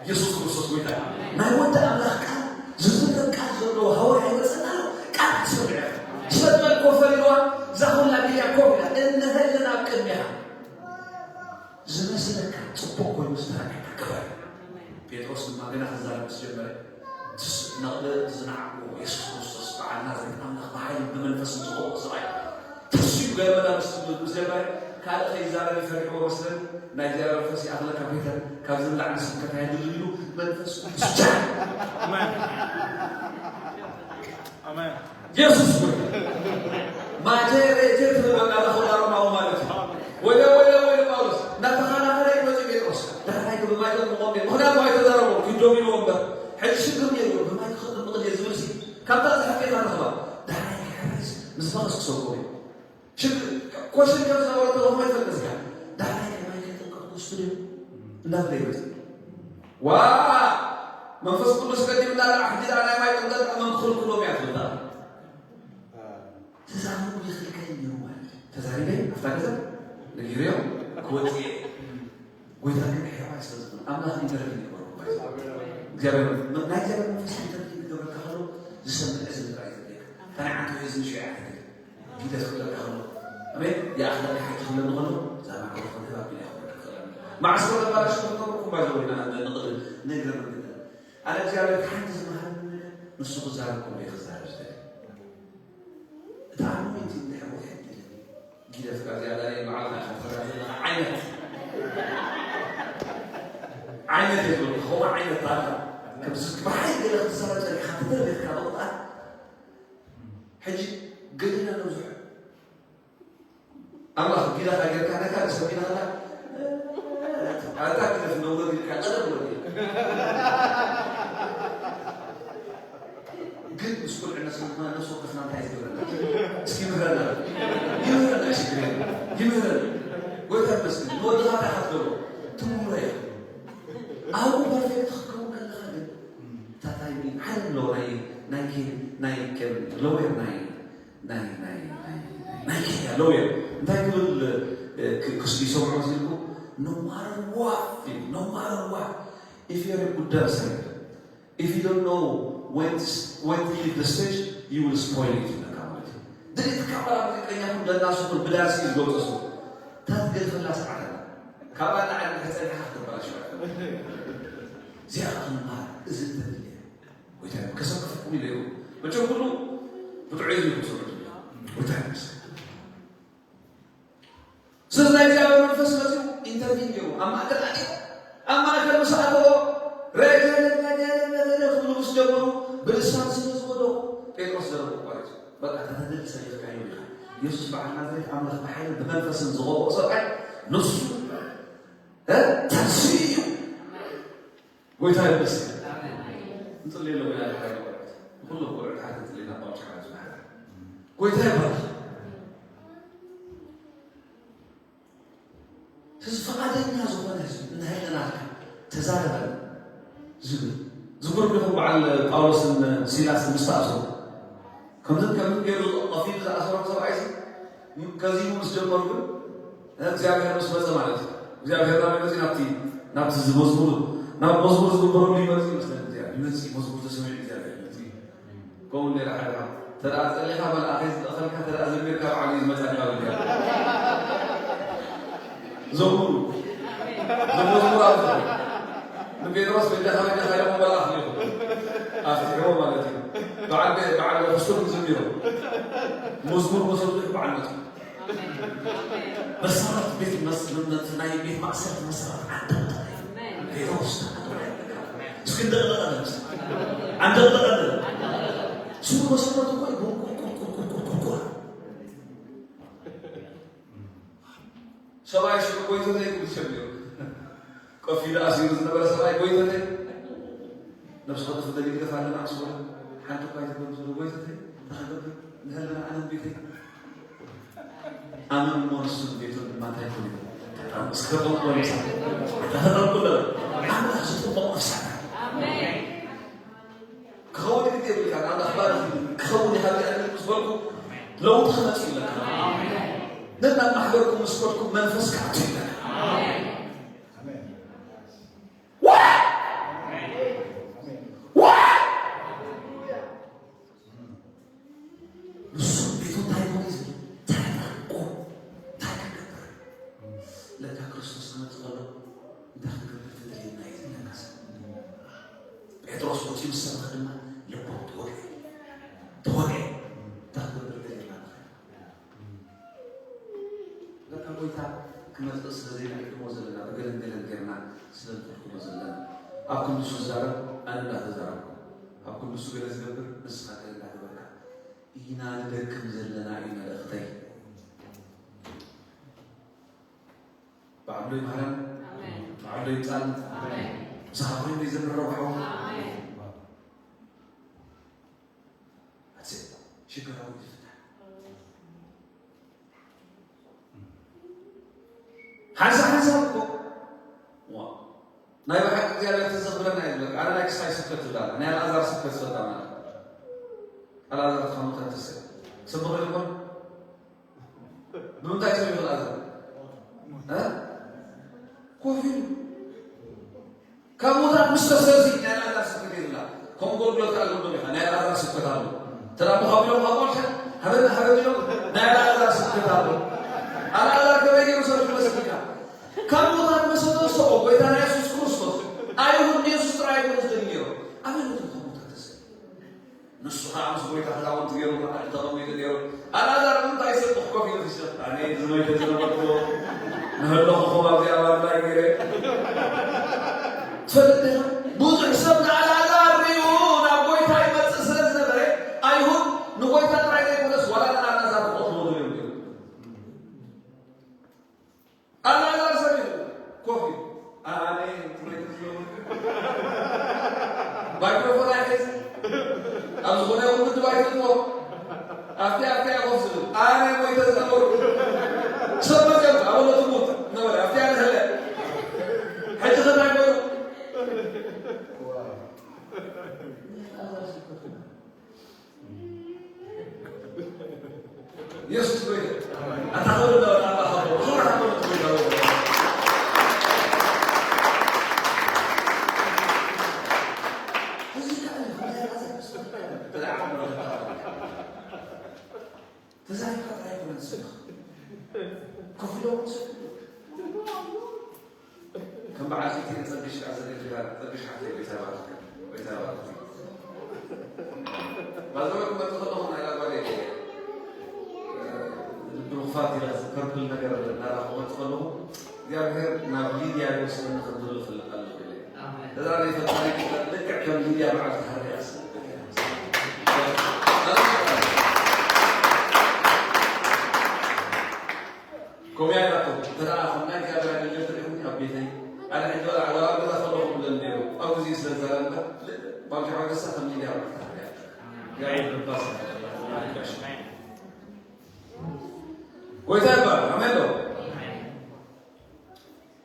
ኢየሱስ ክርስቶስ ጎይታ እዩ። ናይ ወዲ ኣምላኽ ቃል፣ ዝዝረብ ቃል ዘለዎ ሃዋርያ ይመጸና ኣሎ። ቃል ክትሰምዕ ኢኻ። ሰብ በል ኮፍ ኢልዋ፣ እዛ ኹላ ሚድያ ኮፍ ኢላ፣ እንሀልና ኣብ ቅድሚኻ። ዝመስለካ ጽቡቕ ኮይኑ ዝተራእየካ ግበር። ጴጥሮስ ድማ ገና ክዛረብ ምስ ጀመረ፣ ትስ-፣ ነቕለ ዝነዓቑ የሱስ ክርስቶስ በዓል ናዝሬት ኣምላኽ ብሓይልን ብመንፈስን ጽቡቕ ሰብኣይ ተስዩ ገለ መላምስ ምስ ጀመረ፣ ካልእ ከይዛረብ ፈሪሕዎ መስለኒ፣ ናይ እግዚኣብሔር መንፈስ ይኣኽለካ ፔተር፣ ካብዚ ንላዕሊ ስብከት ኣየድልን ኢሉ መንፈስ ቅዱስ ጃ-፣ ኣሜን። ኣሜን። የሱስ ጎይታ። ማጀሬ ጀት በቃ ለኹላ ሮማዊ ማለት እዩ። ወደ፣ ወደ፣ ወደ ጳውሎስ እናተኸናኸነ ይመጽእ ጴጥሮስ። ዳሕራይ ግን ብማይ ጠምቆም እዮም። ምኽንያቱ ኣይተዛረቡ፣ ኪዶም ኢልዎ እምበር። ሕጂ ሽግር ነይሩ፣ ብማይ ክኸድ ምቕል እየ ዝብል ሲ። ካብታ ዝሓቀታ ረኽባ። ዳሕራይ ክሕረስ ምስ መኸስ ክሰብኮ እዩ። ሽግር፣ ኮሽን ከም ዝነበረ ተረኽቦ ይፈልጥ እዚኣ። ዳሕራይ ከማይ ከይጠንቀቕኩ ስቱድዮ እንዳበለ ይመጽእ። ዋ! መንፈስ ቅዱስ ቀዲምና ደኣ ሕጂ ደኣ ናይ ማይ ጥምቀት መን ክኽልክሎም እያ ትብል ደኣ። ተዛሪቡ ይኽልከል ነይሩ ማለት እዩ። ተዛሪበ ኣብታ ገዛ ነጊረዮ ክወጽእ እየ። ጎይታ ግን ሕያዋይ ስለ ዝኾነ ኣምላኽ ኢንተርቪን ይገብሩ። እግዚኣብሔር፣ ናይ እግዚኣብሔር መንፈስ ኢንተርቪን ክገብረካ ከሎ ዝሰምዕ እዝኒ ጥራይ እዩ ዘድልየካ። እታ ናይ ዓንቶ እዝኒ ሽዑ እያ ትድለ። ጊደፍ ክብለካ ከሎ፣ ኣሜን፣ ይኣኽለካ ሓቂ ክብለኒ ከሎ፣ እዛ ማዕበል ክብለካ ኣቢለ እያ ክብለካ ከሎ። መዓስ ከሎ ባላሽ ክብለኩም ባይዘው ኢና ንቕድም ንእግረ መንገድና። ኣነ እግዚኣብሔር ሓንቲ ዝመሃረኒ ነገር ንሱ ክዛረብ ከሎ እየ ክዛረብ ዝደሊ። እታ ኣኖይንቲንግ እንድሕር ወሒድ ኢለ፣ ጊደፍ ካብዚኣ ላዕሊ ንባዕልኻ ኢኻ ትኸዳ ዘለኻ ዓይነት፣ ዓይነት እየ ዝብለካ፣ ከምኡ ዓይነት ኣላ። ከምዚ ብሓይሊ ገለ ክትዛረብ ጸኒሕካ፣ ተደርቢኽካ ብቕጥዓት። ሕጂ ገሊና ነብዝሖ። ኣምላኽ ጊደኻ ጌርካ ነካ ሰብ ጊደኻ ኣታ ጊደፍ ነውረድ ኢልካ ቀደም ወዲ። ግን ምስ ቁልዕነት ስለ ዝኾነ ነፍሲ ወከፍና እንታይ ዝገብረና? እስኪ ይምህረና። ይምህረና፣ ሽግር የለን። ይምህረና። ጎይታ ይመስገን። ንወድኻ እንታይ ኢኻ ትገብሮ? ትምህሮ ኢኻ። ኣብኡ ፐርፌክት ክትከውን ከለኻ ግን፣ እታ ታይሚንግ፣ ሓደ ኣሎ ናይ፣ ናይ ኬን-፣ ናይ ከም ሎየር ናይ፣ ናይ፣ ናይ፣ ናይ፣ ናይ ኬንያ ሎየር እንታይ ክብል ክስሊሶም መሲልኩ no matter what, no matter what, if you're a good dancer, if you don't know when to, when to leave the stage, you will spoil it ይብለካ ማለት እዩ። ድሌትካ በላ ሙዚቀኛ ኩን ደናሱ ኩን ብዳንስ እዩ ዝገልጾ። ሰብ ተትገድፈላ ሰዓት ኣላ። ካብኣ ንዓሊ ከጸኒሓ ክትበላሽ። እዚኣ ክንምሃር እዚ እንተድልያ ጎይታ ከሰክፍኩም ኢለ ይኹን። መቸም ኩሉ ብጥዑይ እዩ ዝሰሩ። ጎይታ ይመስገን። ስለዚ ናይ እግዚኣብሔር መንፈስ መጺኡ ኢንተርቪን ገይሩ ኣብ ማእከል ኣትዩ ኣብ ማእከል ምስ ኣተዎ ረገለገለገለገለ ክብሉ ምስ ጀመሩ ብልሳን ስለ ዝወደቑ ጴጥሮስ ዘረቡ ኣቋሪጹ። በቃ ተተድል ሰሊፍካዮ ኢኻ። የሱስ በዓል ናዝሬት ኣምላኽ ብሓይልን ብመንፈስን ዝቐብኦ ሰብኣይ ንሱ እ ተንስኡ እዩ። ጎይታ ይመስገን። እንጽልየሎም ኢና። ንሓደ ቆልዑት ንኩሎም ቆልዑት ሓደ እንጽልየና ቋንቋ ሓንቲ ማሕበር ጎይታ ይባርክ። ህዝቢ ፍቓደኛ ዝኾነ ህዝቢ እናሃለናልካ ተዛረበን ዝብል ዝጉርም ይኹን በዓል ጳውሎስን ሲላስን ምስ ተኣስሩ ከምዝን ከምዝን ገይሩ ቀፊሉ ዝኣሰሮም ሰብኣይ እዚ ከዚሙ ምስ ጀመሩ ግን እግዚኣብሔር ምስ መፀ ማለት እዩ። እግዚኣብሔር ናብ መፂ ናብቲ ናብቲ መዝሙር ናብ መዝሙር ዝግበረሉ ይመፅእ ይመስለኒ። እግዚኣብሔር ይመፅእ መዝሙር ተሰሚዑ እግዚኣብሔር ይመፅእ። ከምኡ ሌላ ሓደ ተደኣ ጸሊኻ መልኣኸይ ዝልእኸልካ ተደኣ ዘሚርካ በዓል እዩ ዝመጻ ዲኻ ዝብል ዘምሩ ንመዝሙር ኣብቲ ንጴጥሮስ በጃኻ በጃኻ ኢሎም መልኣኽ ልኢኹ ኣፍትሕዎ ማለት እዩ። በዓል ቤ- በዓል ክስቶም ዘሚሮም መዝሙር መሰብሒ በዓል መጽ መሰረት ቤት መስ- መ- ናይ ቤት ማእሰርቲ መሰረት ዓንደቕደቕ እዩ። ጴጥሮስ እስኪ እንደቕደቐ ለምስ ዓንደቕደቐ ስሩ መሰረቱ እኮ እዩ። ቁርቁር ቁርቁር ቁርቁር ቁርቁር ሰብኣይ ሽዑ ጎይተተይ ክብል ጀሚሩ። ኮፍ ኢሉ ኣሲሩ ዝነበረ ሰብኣይ ጎይተተይ ነብሱ ከጥፍ ደሊሉ ገፋ ኣለና ምስ በሎ ሓንቲ እኳ ኣይትገብር ዝብሎ ጎይተተይ እንታይ ክገብር ንህልና ኣነ ቤተይ ኣመን እሞ ንሱ ቤቱ ድማ እንታይ ክብል ተጠምስ ከጠምቆ ይሳ ተፈጠምኩ ለ ኣምላኽ ዝጥምቆ ነፍሳት ክኸውን ግዜ የብልካ ንኣምላኽ ባርኽ ክኸውን ይሃብ ኣነ ምስ በልኩ ለውጢ ክመጽእ ይብለካ ነናብ ማሕበርኩም ምስ ከድኩም መንፈስ ክኣቱ ይብለካ ንሱ ቤቱ እንታይ ይኾን እዩ ዝብል ተረዳእኩ እንታይ ክገብር ለካ ክርስቶስ ክመጽእ ከሎ እንታይ ክገብር ተደልየና እዩ ዝብለካ ሰብ ጴጥሮስ ወፂኡ ምስ ሰበኸ ድማ ልቦም ተወግዐ ተወግዐ እንታይ ክገብር ተደልየና ንኽእል ለካ ጎይታ ክመፅእ ስለ ዘይንዕድሞ ዘለና ብገለን ገለን ጌርና ስለ ንፈልክሞ ዘለና ኣብ ክንዲ እሱ ዝዛረብ ኣነ እንዳተዛረብኩ ኣብ ክንዲ እሱ ገለ ዝገብር ንስኻ ገለ እንዳገበርካ ኢና ንደክም ዘለና እዩ መልእኽተይ በዓሉ ይምሃረን በዓሉ ይምፃን ምሳኻ ኮይኑ ይዘምር ረብሓው ሽግር ኣውዲፍና ሓንሳ ሓንሳ እኮ ናይ ብሓቂ እግዚኣብሔር ተዘኽብረና ይብለካ ኣነ ናይ ክሳይ ስብከት ትብላለ ናይ ኣልኣዛር ስብከት ዝፈታ ማለት ኣልኣዛር ተኻሙታት ትስእ ስብኸ ይኾን ብምንታይ ሰብ ይኽእል ኣልኣዛር ኮፍ ኢሉ ካብ ሞታት ምስ ተሰዚ ናይ ኣልኣዛር ስብከት የብላ ከም ጎልጎል ከኣልኩም ኢኻ ናይ ኣልኣዛር ስብከት ኣሎ ተዳ ብኸቢሎም ካብ ቆልከ ሃበና ሃበን ኢሎም ናይ ኣልኣዛር ስብከት ኣሎ ኣልኣዛር ከመይ ገይሩ ሰብ ትመስልካ ካብ ሞታት መሰ ተንስኦ ጎይታና የሱስ ክርስቶስ ኣይሁድ ንየሱስ ጥራይ ኣይኮኑ ዝደሊ ነይሮም ኣበይ ነቶም ካብ ሞታት ተሰ ንሱ ከዓ ምስ ጎይታ ክዳውንቲ ገይሩ መኣዲ ተቐሚጡ ነይሩ። ኣልኣዛር ንምንታይ ይስብኽ ኮፍ ኢሉ ክሸፍ? ኣነ ዝመይተ ዝነበርኩ ንህለኹኹም ኣብዚኣ ባርላይ ገይረ ትፈልጥ ዲኻ? ብዙሕ ሰብ ንኣልኣዛር ሪኡ ናብ ጎይታ ይመፅእ ስለ ዝነበረ ኣይሁድ ንጎይታ ጥራይ ዘይኮነስ ዋላ ንኣልኣዛር ክቐትልዎ ደልዮም ነይሩ። ኣላላ ሰሚዑ ኮፍ ኢሉ ኣነ ትመይተ ዝገቡ ማይክሮፎን ኣይሕዝ ኣብ ዝኾነ ይኹን ምድብ ኣይፈትዎ ኣብቲ ኣብቲ ኮፍ ዝብል ኣነ ሞይተ ዝነበሩ ሰብ መፅኦም ኣበሎ ትሙት ነበረ ኣብቲ ኣነ ህለ ሕጂ ከታይ በሉ የሱስ ወይ ኣታ ኸብሪ እንዳወጣ ኣባ ኸብሮ ኸብሪ ሃብሮ ተዛሪብካ ጥራይ ኣይኮነን ዝስምዕ። ኮፍ ኢሎም ዝሰምዑ። ከም በዓል ፊት እየን ጸግሽ ኣዘጋጅካ፣ ጸግሽ ሓፍተይ፣ ጎይታ ይባርኽካ፣ ጎይታ ይባርኽካ። ባዘመ ክመጽእ ከለኹ ናይ ላጓል እየ፣ እ፣ ብሩኽፋት ኢለ ፐርፕል ነገር እናረኣኹ ክመጽእ ከለኹ፣ እግዚኣብሔር ናብ ሊድያ ይወስደኒ ከም ዘሎ እፈልጥ ኣለኹ ኢለ። ኣሜን። እዛ ናይ ፈጣሪ ቁጠር ልክዕ ከም ሊድያ በዓልቲ ሃርያ ስለ ከምኡ እያ ኢላቶ። እንተ ደኣ ከም ናይ እግዚኣብሔር ኣገልገልቲ ርኢኹምኒ ኣብ ቤተይ፣ ኣነ ሕጂ ወላ፣ ወላ ኣብ ገዛ ከለኹ እብለን ነይሩ። ኣብ ግዜኡ ስለ ዝዛረብ እምበር፣ ል-፣ ባልካ ሓወደሳ ከም ሊድያ በዓልቲ ሃርያ። ጋይድ ልባስ ጋሽ። ጎይታ ይባረክ። ኣሜን ዶ?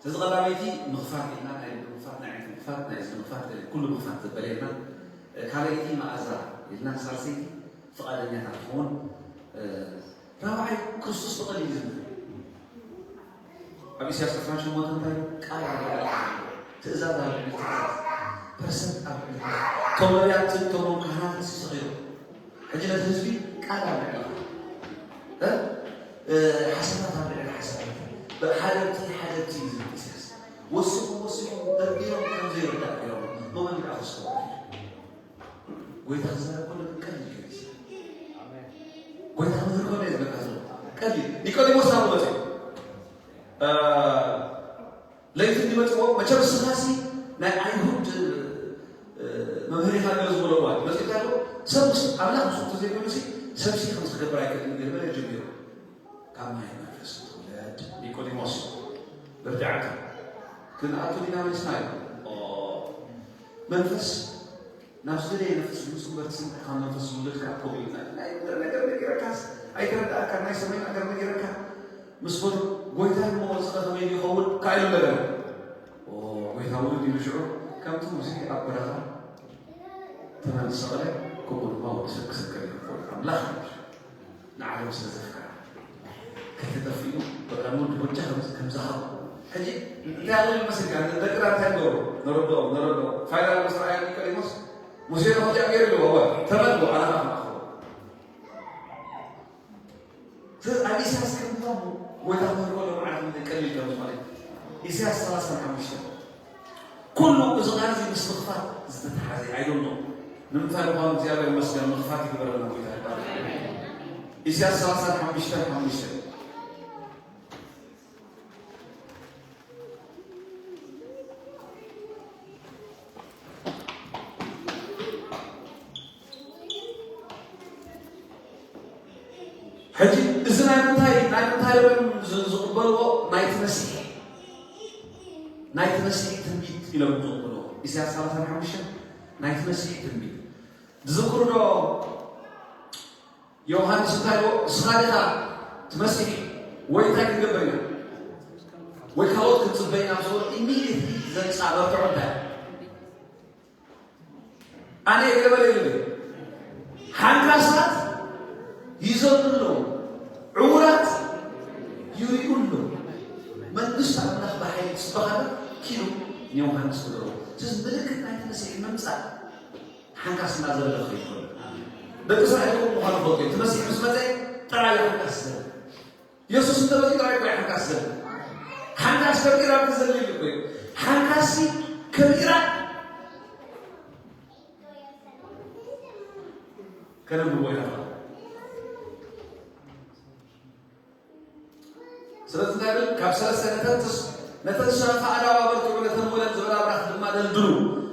ስለዚ ቀዳመይቲ ምኽፋት ኢልና፣ ናይ ልቢ ምኽፋት፣ ናይ ዓይኒ ምኽፋት፣ ናይ እዝኒ ምኽፋት፣ ኩሉ ምኽፋት ዘበለ ኢልና። ካልኣይቲ መኣዛ ኢልና፣ ሳልሰይቲ ፍቓደኛታት ክኸውን። ራብዓይ ክርስቶስ ብቐሊል ዝምህር። ኣብ ኢሳያስ ዕስራን ሸሞንተን እንታይ እዩ? ቃል ኣብ ልዕሊ ቃል፣ ትእዛዝ ኣብ ልዕሊ ትእዛዝ፣ ፐርሰንት ኣብ ልዕሊ ፐርሰንት። እቶም ነቢያትን እቶም ካህናትን ሰኺሮም። ሕጂ ነቲ ህዝቢ ቃል ኣብ ልዕሊ ቃል፣ እ? እ፣ ሓሳባት ኣብ ልዕሊ ሓሳባት፣ ሓለብቲ ሓለብቲ እዩ ዝብል ኢሳያስ። ወሲኹም ወሲኹም ደርዲሮም ከም ዘይርዳእ ገይሮም። መመን ደኣ ክስተውዕል? ጎይታ ክዛረብ ከሎ ግን ቀሊል እዩ። ጎይታ ክምህር ከሎ እዩ ዝብለካ ዘሎ። ቀሊል። ኒቆዲሞስ ናብኡ መፅኡ። እ፣ ለይቲ እንዲመፅዎ፣ መቸም ስኻሲ ናይ ኣይሁድ፣ እ፣ መምህር ኢኻ ገለ ዝበሎ እዋን መፂኡ ኣሎ። ሰብ ምስ ኣምላኽ ምስ ተዘይኮይኑ ሲ፣ ሰብሲ ከምዚ ክገብር ኣይክእልን እዩ ዝበለ ጀሚሩ። ካብ ማይ መንፈስ ትውለድ ኒቆዲሞስ ብርትዓቱ ክንኣቱ ዲና ወይስ ማይ? ኦ፣ መንፈስ ናብ ዝደለየ መንፈስ ዝምፁ በርቲ ስምዒት ካብ መንፈስ ዝውለድ ካብ ከምኡ እዩ። ናይ ነገር ነጊረካስ ኣይተረዳእካ፣ ናይ ሰማይ ነገር ነጊረካ ምስ በሉ፣ ጎይታ እሞ እዚ ከ ከመይ ይኸውን? ካይሉ ነገር። ኦ፣ ጎይታ ውሉድ እዩ ሽዑ ከምቲ ሙሴ ኣብ በረኻ ተመን ዝሰቐለ፣ ከምኡ ድማ ወዲ ሰብ ክሰቀል ይግብኦ። ኣምላኽ ንዓለም ስለ ዘፍቀረ፣ ከይተጠፍኡ በቃ ንወዲ በጃ ከም፣ ከም ዝሃቦ። ሕጂ እንታይ ኣቕልል መሲልካ? ደቅና እንታይ ንገብሩ? ነረድኦም፣ ነረድኦም። ፋይናል ምስ ረኣየ ኒቆዲሞስ፣ ሙሴ ንኸዚኣ ገይሩ ኣለዎ፣ እወ፣ ተመን ኣለዎ፣ ኣነ ኸኣ ክመኽሮ። ስለዚ ኣብ ኢሳያስ ከምቶም ጎይታ ክምህር ከሎ መዓልቲ ምንታይ ቀሊል ከም ዝኾነ። ኢሳያስ ሰላሳን ሓሙሽተን። ኩሉ እዚ ቃል እዚ ምስ ምኽፋት ዝተተሓዘ ኣይደሎ። ንምንታይ ምዃኑ እግዚኣብሔር ይመስገን፣ ምኽፋት ይግበረና ጎይታ ይባረክ። ኢሳያስ ሰላሳን ሓሙሽተን ሓሙሽተ። ሕጂ እዚ ናይ ምንታይ፣ ናይ ምንታይ ኢሎም ዝ-፣ ዝቕበልዎ? ናይቲ መሲሕ፣ ናይቲ መሲሕ ትንቢት ኢሎም ዝቕበልዎ። ኢሳያስ ሰላሳን ሓሙሽተን ናይቲ መሲሕ ትንቢት። ትዝክሩ ዶ? ዮሃንስ እንታይ ኢልዎ? ንስኻ ዲኻ እቲ መሲሕ ወይ እንታይ ክንገብር ኢና? ወይ ካልኦት ክንጽበ ኢና ምስ በሎ፣ ኢሚድየትሊ ዘምጽኣ መርትዖ እንታይ? ኣነ እየ ገለ በለ ይብል። ሓንካሳት ይዘሉ ኣለዉ፣ ዕዉራት ይርእዩ ኣለዉ። መንግስቲ ኣምላኽ ብሓይሊ ትስበኽ ኣላ፣ ኪዱ ንዮሃንስ ንገርዎ። ስለዚ ምልክት ናይቲ መሲሕ ምምጻእ ሓንካስ እናዘለለ ክኸይድ ከሎ። ደቂ እስራኤል ከምኡ ምዃኑ ክፈልጡ እዮም። እቲ መሲሕ ምስ መጸ ጥራይ እዩ ሓንካስ ዝዘለለ። የሱስ እንተመጺኡ ጥራይ እኮ እዩ ሓንካስ ዝዘለለ። ሓንካስ ከም ኢራን ክዘልል እኮ እዩ። ሓንካስሲ ከም ኢራን ከነንብቦ ኢና። ስለዚ እንታይ ይብል? ካብ ሰለስተ ነተን ትስ-፣ ነተን ሸነኻ ኣዳባ በርትዑ፣ ነተን ወለል ዝበላ ብራኽ ድማ ደልድሉ፣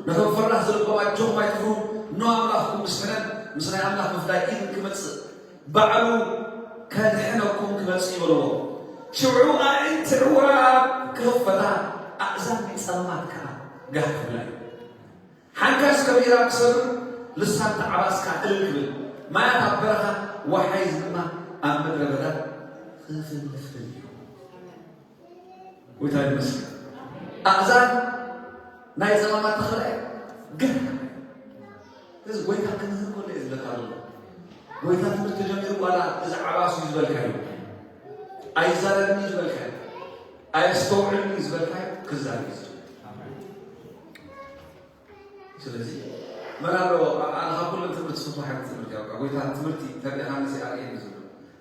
ነቶም ፈራሕ ዝልቦም ኣጆኹም ኣይትፍሩ፣ እነሆ ኣምላኽኩም ምስ ሕነን ምስ ናይ ኣምላኽ ምፍዳይ ኢድ ክመጽእ፣ ባዕሉ ከድሕነኩም ክመጽእ እዩ በልዎ። ሽዑ ኣዒንቲ ዕዉራት ክኽፈታ፣ ኣእዛን ናይ ጸማማት ከኣ ጋህ ክብላ እዩ። ሓንካስ ከም ኢራብ ክሰብር፣ ልሳን ተዓባስ ከኣ እልል ክብል፣ ማያት ኣብ በረኻ፣ ወሓይዝ ድማ ኣብ ምድረ በዳ ክፍልፍል እዩ። ጎይታ ይመስገን። ኣእዛን ናይ ጸማማት ተኸልአ፣ ግን እዚ ጎይታ ክምህር ከሎ እዩ ዝብለካ ዘሎ። ጎይታ ትምህርቲ ተጀሚሩ ዋላ እዚ ዓባስ እዩ ዝበልካዮ፣ ኣይዛረብን እዩ ዝበልካዮ፣ ኣየስተውዕልን እዩ ዝበልካዮ ክዛረብ እዩ ዝብል። ስለዚ መን ኣሎ፣ ኣነ ካብ ኩለን ትምህርቲ ዝፈትዋ ሓንቲ ትምህርቲ እያ። በቃ ጎይታ ትምህርቲ ተሪእኻኒ እዚ ኣርእየኒ ዝብሎ።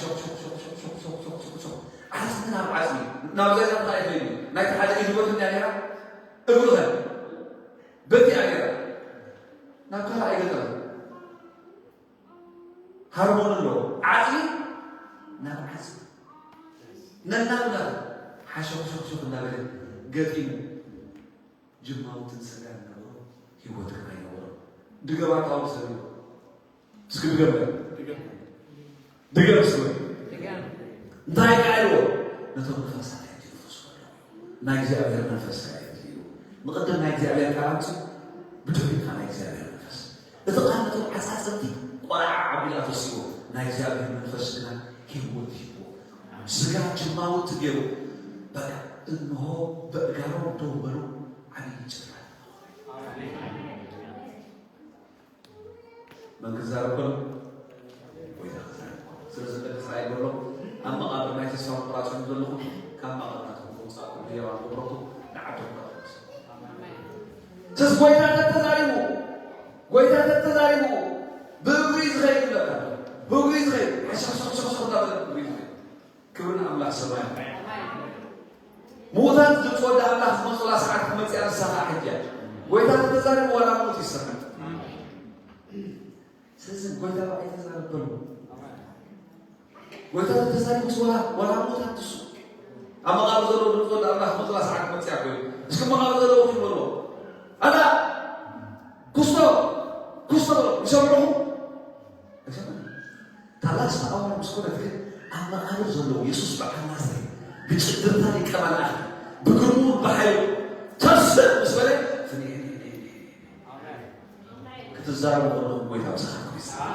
ሾቕ ሾቕ ሾቕ ሾቕ ሾቕ ሾቕ ሾቕ ሾቕ ሾቕ። ዓጽሚ ናብ ዓጽሚ፣ ናብ ገዛ እንታይ ይኸይድ እዩ? ናይቲ ሓደ ኢዱ በትንያ ነይራ፣ እግሩ ኸ በቲኣ ነይራ። ናብ ካልእ ኣይገጠመን። ሃርሞን ኣለዎ። ዓጽሚ ናብ ዓጽሚ፣ ነናብ ናብ ሓሾኽሾኽሾኽ እናበለ ገጢሙ። ጅማውትን ስጋን ነበሮ፣ ህይወት ግን ኣይነበሮን። ድገም ኣታዊ ሰብ እዩ። እስኪ ድገም በል። ድገም። ድገም እስኪ በል። ድገም። እንታይ ከ ኢልዎ? ነቶም ንፋሳት ኣይትንፈሱ በሎ። ናይ እግዚኣብሔር መንፈስ ከኣ የድሊ እዩ። ንቐደም ናይ እግዚኣብሔር ቃል ኣምጽኡ፣ ብድሕሪኡ ከኣ ናይ እግዚኣብሔር መንፈስ። እቲ ቃል ነቶም ዓጻጸምቲ ቆልዓ ኣቢሉ ኣፈሲዎ፣ ናይ እግዚኣብሔር መንፈስ ግና ህይወት ሂብዎ። ስጋ ጅማውቲ ገይሩ፣ በቃ እንሆ በእጋሮም ደው በሉ፣ ዓብዪ ጭፍራ። መን ክዛረብ ከሎ? ጎይታ ክዛረብ ከሎ። ስለዚ ደቂ እስራኤል በሎም፣ ኣብ መቓብር ናይ ተስፋ ምቑራጽ ኢኹም ዘለኹም፣ ካብ መቓብር ናትኩም ከውጽኣኩም ህያዋን ክገብረኩም ንዓድኹም ከኣ ትመልሱ። ስለዚ ጎይታ ተተዛሪቡ፣ ጎይታ ተተዛሪቡ፣ ብእግሩ እዩ ዝኸይድ ይብለካ ኣሎ። ብእግሩ እዩ ዝኸይድ። ሕሸኽሸኽሸኽ እናበለ ብእግሩ እዩ ዝኸይድ። ክብሪ ንኣምላኽ ሰማይ። ምዉታት ዝመጹ፣ ወዲ ኣምላኽ ዝመጹላ ሰዓት ክትመጽእ እያ፣ ንሳ ኸኣ ሕጂ እያ። ጎይታ ተተዛሪቡ ዋላ ምዉት ይስሕቕ። ስለዚ ጎይታ ብኣይ ተዛረብ በሉ። ጎይታ ተዛሪቡስ ዋላ፣ ዋላ ምዉታት ትሱ። ኣብ መቓብር ዘለዉ ድምፂ ወዲ ኣምላኽ ዝመጹላ ሰዓት ክትመጽእ እያ ኮይኑ። እስኪ መቓብር ዘለዉ ኹም በልዎ። ኣታ ኩስቶ፣ ኩስቶ በሉ። ይሰምዑኹም? ኣይሰምዑን። ታላስ ተኣዋር ምስ ኮነት ግን ኣብ መቓብር ዘለዉ የሱስ በዓል ናዝሬት ብጭድርታ ሊቀ መላእኽቲ ብግርሙ ብሓይሉ ተስእ ምስ በለ ፍንሕንሕንሕንሕ ክትዛረቡ ከለኹም ጎይታ ምሳኻትኩም ይስራሕ።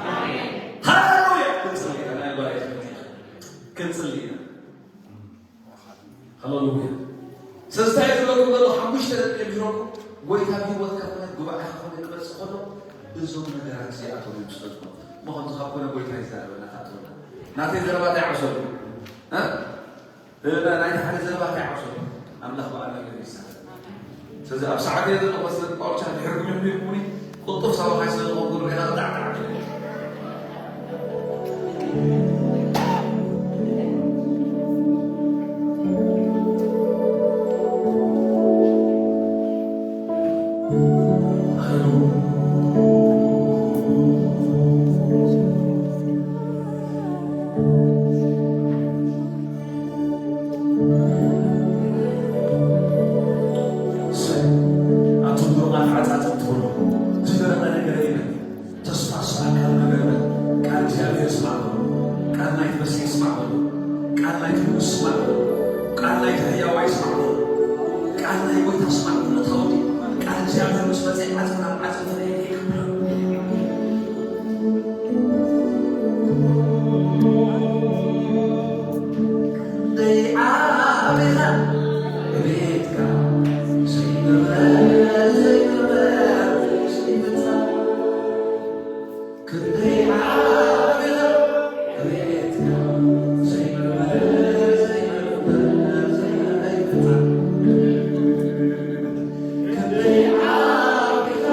ሃሌሉያ! ክንጽሊ ኢና፣ ናይ ባርያ ክንጽሊ ኢና። ሃሌሉያ! ስለዚ እንታይ ዝብለኩም ዘሎ ሓሙሽተ ነጥቢ የምህረኩም። ጎይታ ብህይወትካ ኮነ ጉባኤኻ ኮነ ክመጽእ ከሎ እዞም ነገራት እዚኣቶም እዮም ዝፈልጡ። እሞ ከምዚ ካብ ኮነ ጎይታ ይዛረበና፣ ካብ ትብላ ናተይ ዘረባ እንታይ ዓብሰሉ? እ? እ፣ ናይቲ ሓደ ዘረባ እንታይ ዓብሰሉ? ኣምላኽ ብኣና ገይሩ ይዛረብ። ስለዚ ኣብ ሰዓት እየ ዘለኹ፣ መስለን ጳውሎስ ድሕርኩም ይኹም ይኹምኒ፣ ቅልጡፍ ሰባኻይ ስለ ዝኾንኩ ንሪኢኻ ጣዕጣዕ። ኣቱም ብሩቓት ዓጻጽም ትኹኑ፣ ዝደረቐ ነገር የለን። ተስፋ ስኣካል ነገር በል። ቃል እግዚኣብሔር ስማዕ በሉ። ቃል ናይቲ መሲሕ ስማዕ በሉ። ቃል ናይቲ ንጉስ ስማዕ በሉ። ቃል ናይቲ ህያዋይ ስማዕ በሉ። ቃል ናይ ጎይታ ስማዕ በሉ። እታ ወዲ ቃል እግዚኣብሔር ምስ መጸ ዓጽሚ ናብ ዓጽሚ ተለያይተ ይክብሎ። ክንደይ ዓቢኻ ቤትካ ዘይንበ ዘይንበ ዘይንበ ክንደይ ዓቢኻ ቤትካ ዘይንበ ዘይንበ ዘይንበ ክንደይ ዓቢኻ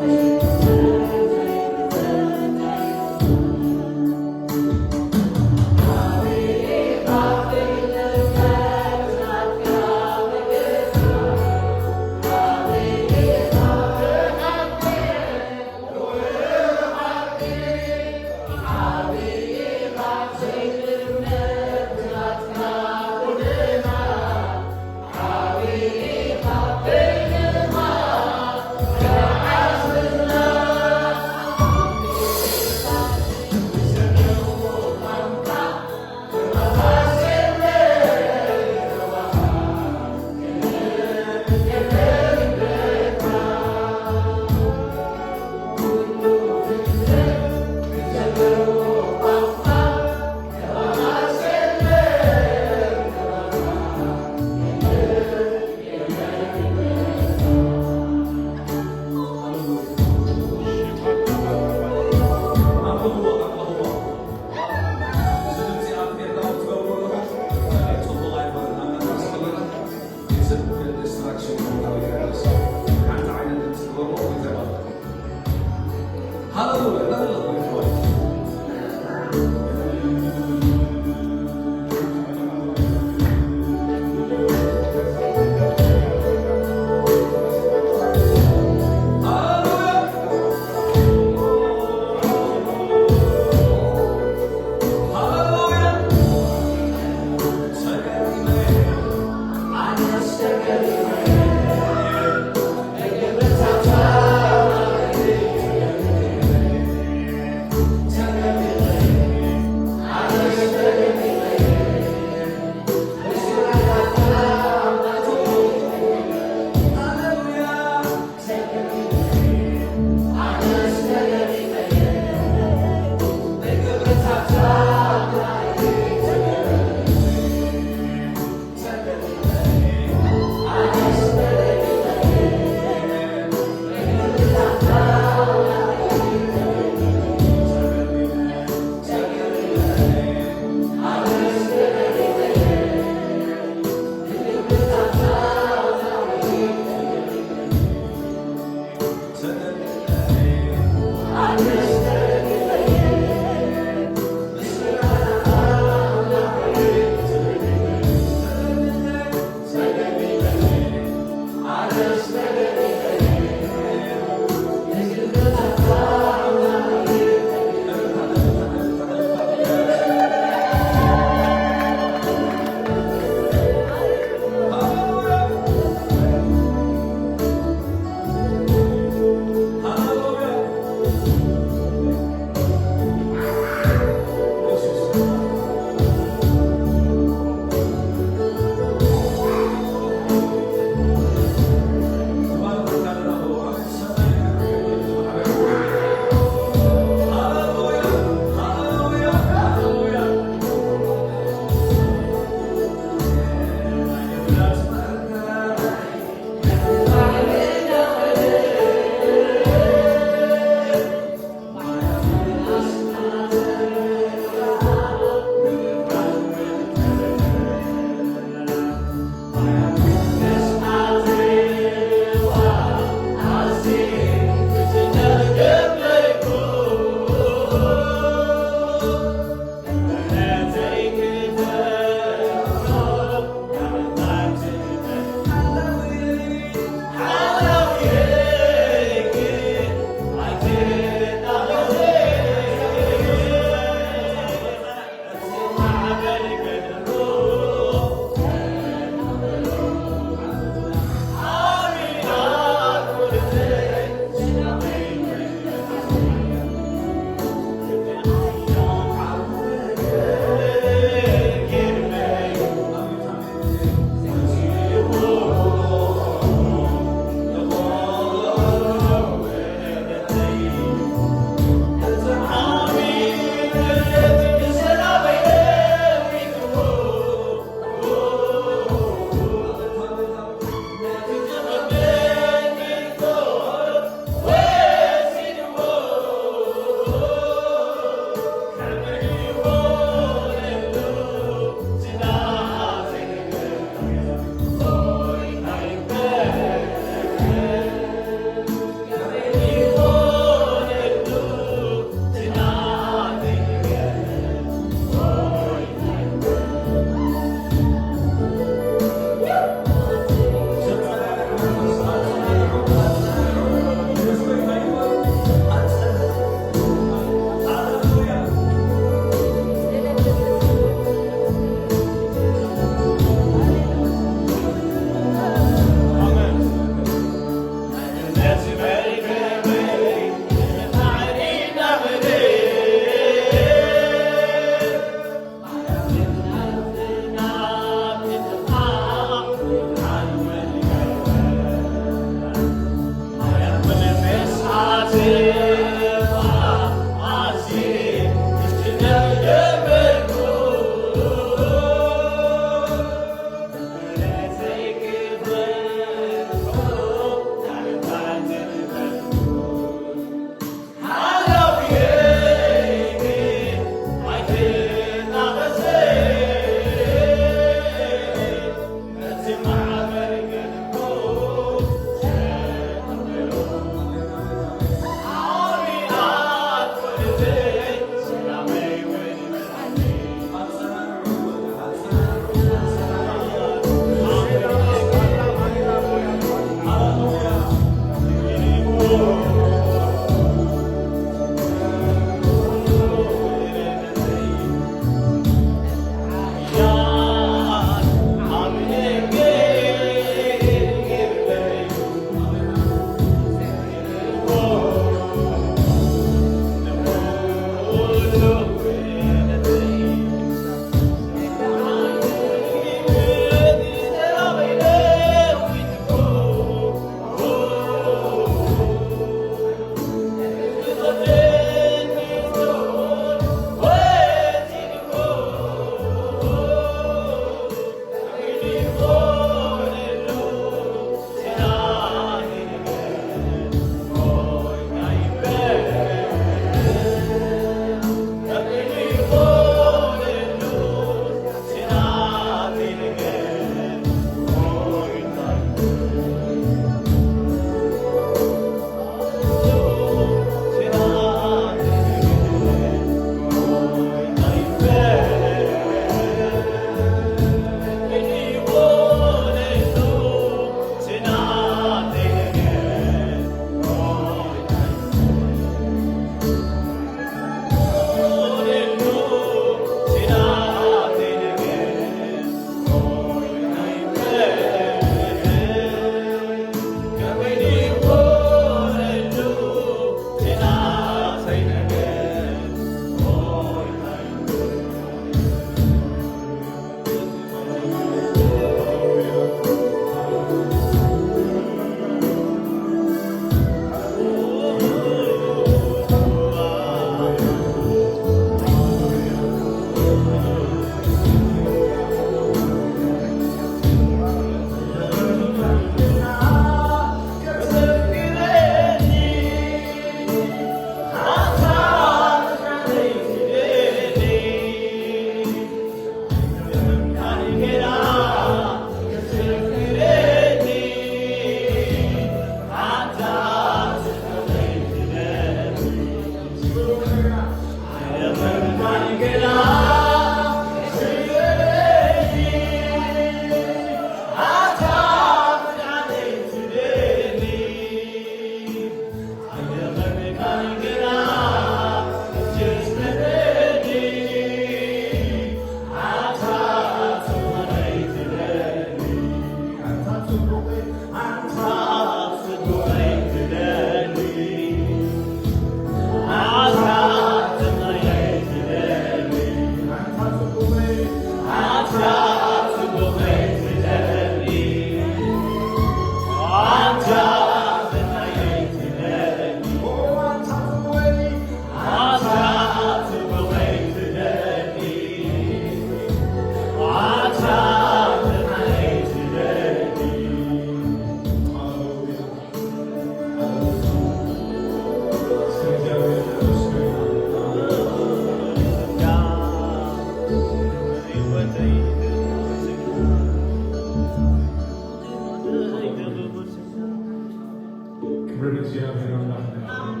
ክብሪ ንእግዚኣብሔር ኣምላኽና ይኹን።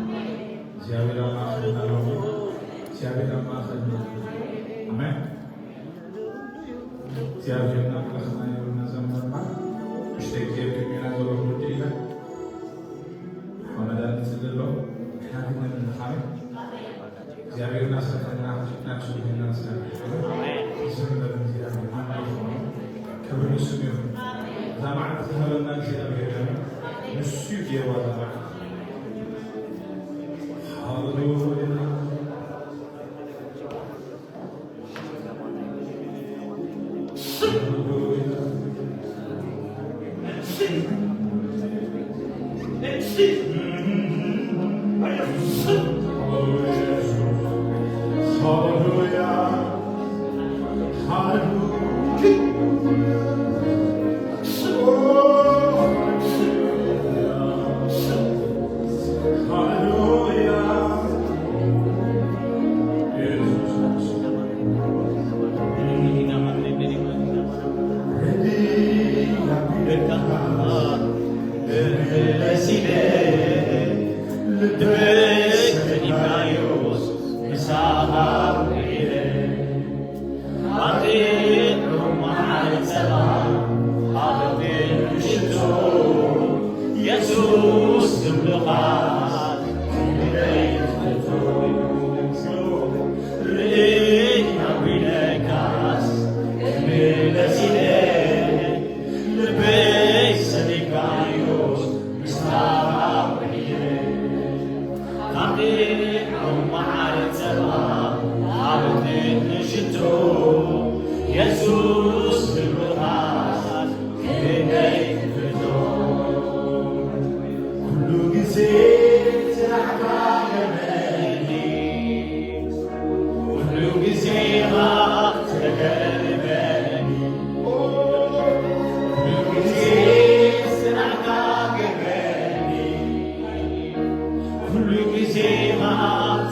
እግዚኣብሔር ኣብ ማእኸልና ኣሎ። እግዚኣብሔር ኣብ ማእኸልና ኣሎ። ኣሜን። እግዚኣብሔር ኣምላኽና ይኹን። እናዘመርና እሽተ ግዜ ኣብ ቅድሜና ዘሎ ወዲ ኢለ ሓመዳ ንጽሊ ኣሎ። ንሕና ግን ንመንኻ። ኣሜን። እግዚኣብሔር እናስረሐና፣ እናስረሐና፣ ንስሙ ይኹን። ክብሪ ንስሙ ይኹን። እዛ መዓልቲ ዝሃበና እግዚኣብሔር እዩ። ንሱ እዩ ገይርዋ እዛ መዓልቲ። ሃሌሉያ። የሱስ ዝብሉኻ ክንደይ ትፈትዎ ርእይ ኣቢለካስ ክምለስ ኢለ ልበይ ሰሊካዮስ ምስታ ውዕየ። ካብ ዲሕሩ መዓር ጸባ ኣብ ትንሽቶ የሱስ ክብርኻስ ክንደይ ትፍቶ። ኩሉ ግዜ ስራሕካ ገርመኒ፣ ኩሉ ግዜ ተገርመኒ። ኩሉ ግዜ ስራሕካ ገርመኒ፣ ኩሉ ግዜ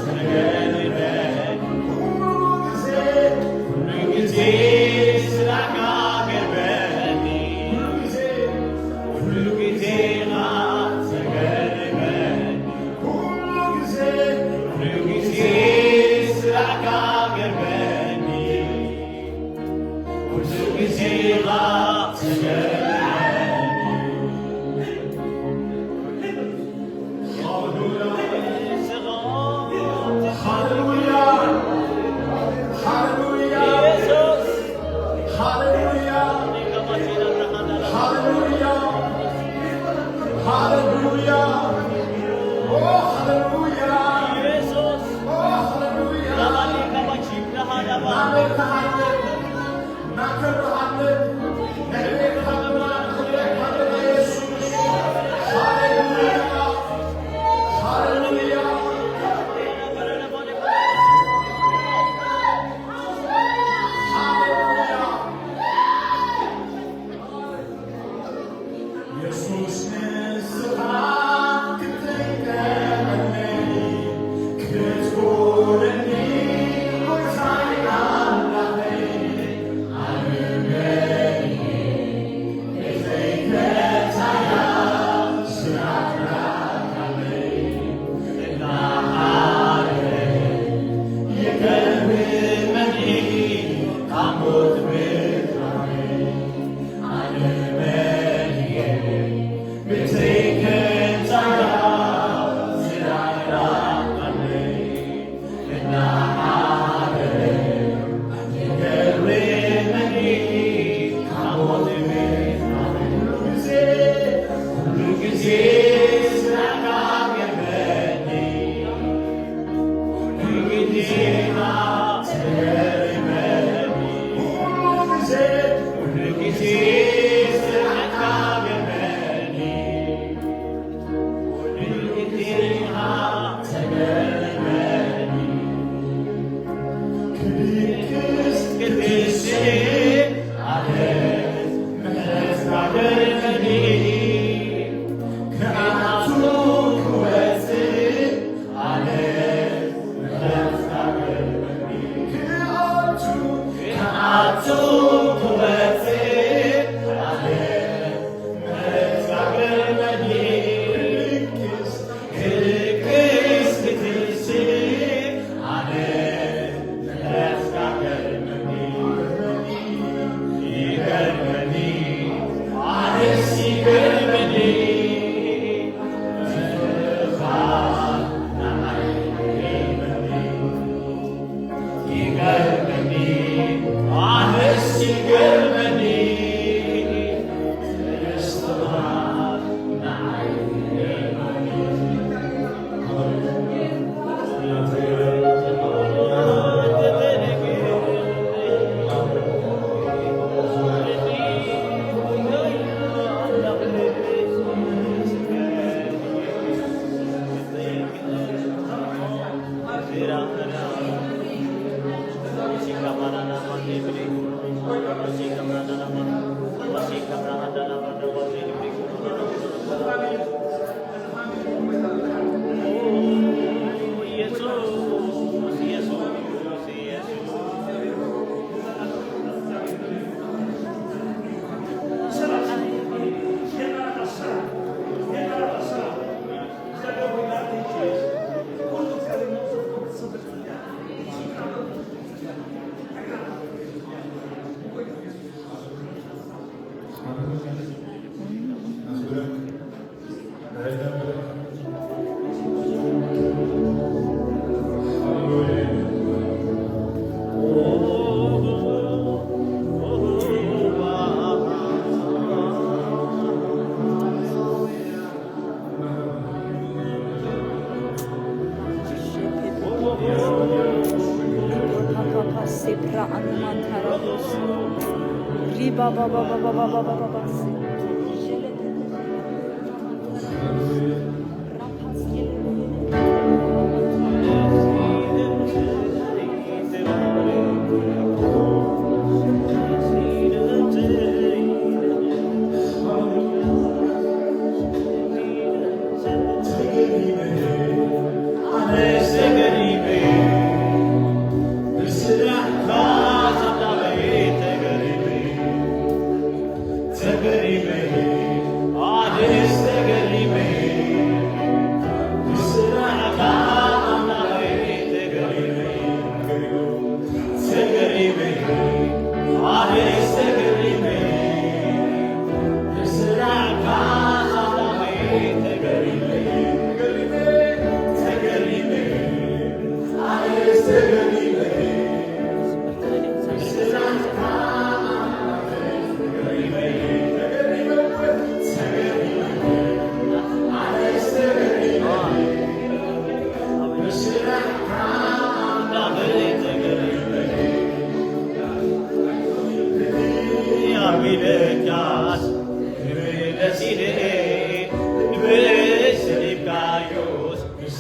ተገርመኒ። ኩሉ ግዜ ስራሕካ ገርመኒ፣ ኩሉ ግዜ ተገርመኒ። ኩሉ ግዜ፣ ኩሉ ግዜ ስራሕካ ገርመኒ። ኩሉ ግዜ ኢኻ ትገርመኒ። ሃሌሉያ። ሃሌሉያ። ሃሌሉያ። ሃሌሉያ። ሃሌሉያ። ሃሌሉያ። ኦ፣ ሃሌሉያ። ኦ፣ ሃሌሉያ። ናበርሃለን፣ ንዕቤትካ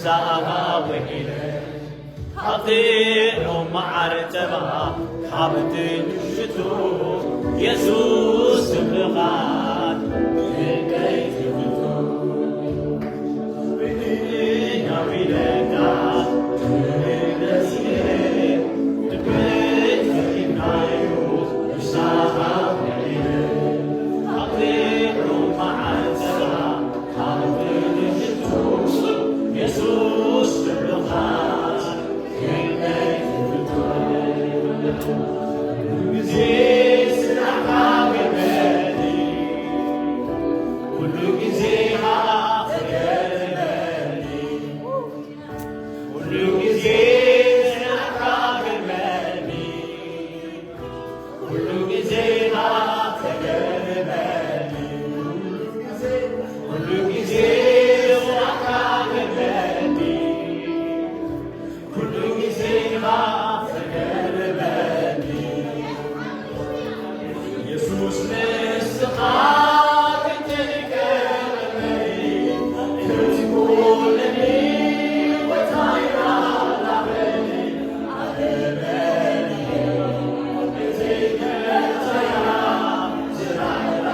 ንሳኻ ወኪለ ካብቲ ሮም መዓር ጸባ ካብቲ ንሽቱ የሱስ ስምኻ ክንደይ ትፍቱ። ብድኛው ኢለካ ደስ ኢለ ልበይ ፈቲናዮ ንሳኻ ወኪለ ካብቲ ሮም መዓር ጸባ የሱስ ትብሉኻ ክንደይ ትብሉ። ግዜ ስራሕካ ገርመኒ፣ ኩሉ ግዜ ሃብትካ ገርመኒ፣ ኩሉ ግዜ ስራሕካ ገርመኒ፣ ኩሉ ግዜ ሃብትካ ገርመኒ፣ ኩሉ ግዜ ስራሕካ ገርመኒ። ኩሉ ግዜ ኢኻ ትገርመኒ። የሱስ ንስኻ ክትገርመኒ፣ ክትኩነኒ ወታይራ ላበኒ፣ ኣበበኒ፣ ዘይከተያ ዝራራ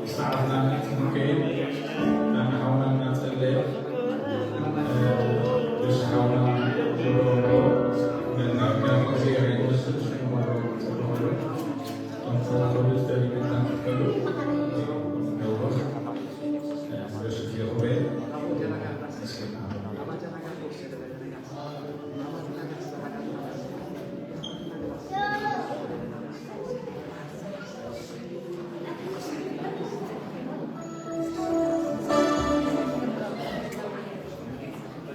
ሰዓትና ክንከይድ ናብ ሓውና እናጸለየ፣ እ፣ ብዝሓውና ዝገብሮ ነናብ ናብ እግዚኣብሔር ይወስድ ሽሙ ጽቡቕ እዩ። እቶም ተዋህዶ ደሊልና ክትከሉ ነውር፣ እ፣ ወደ ሽፍ የኹቤ።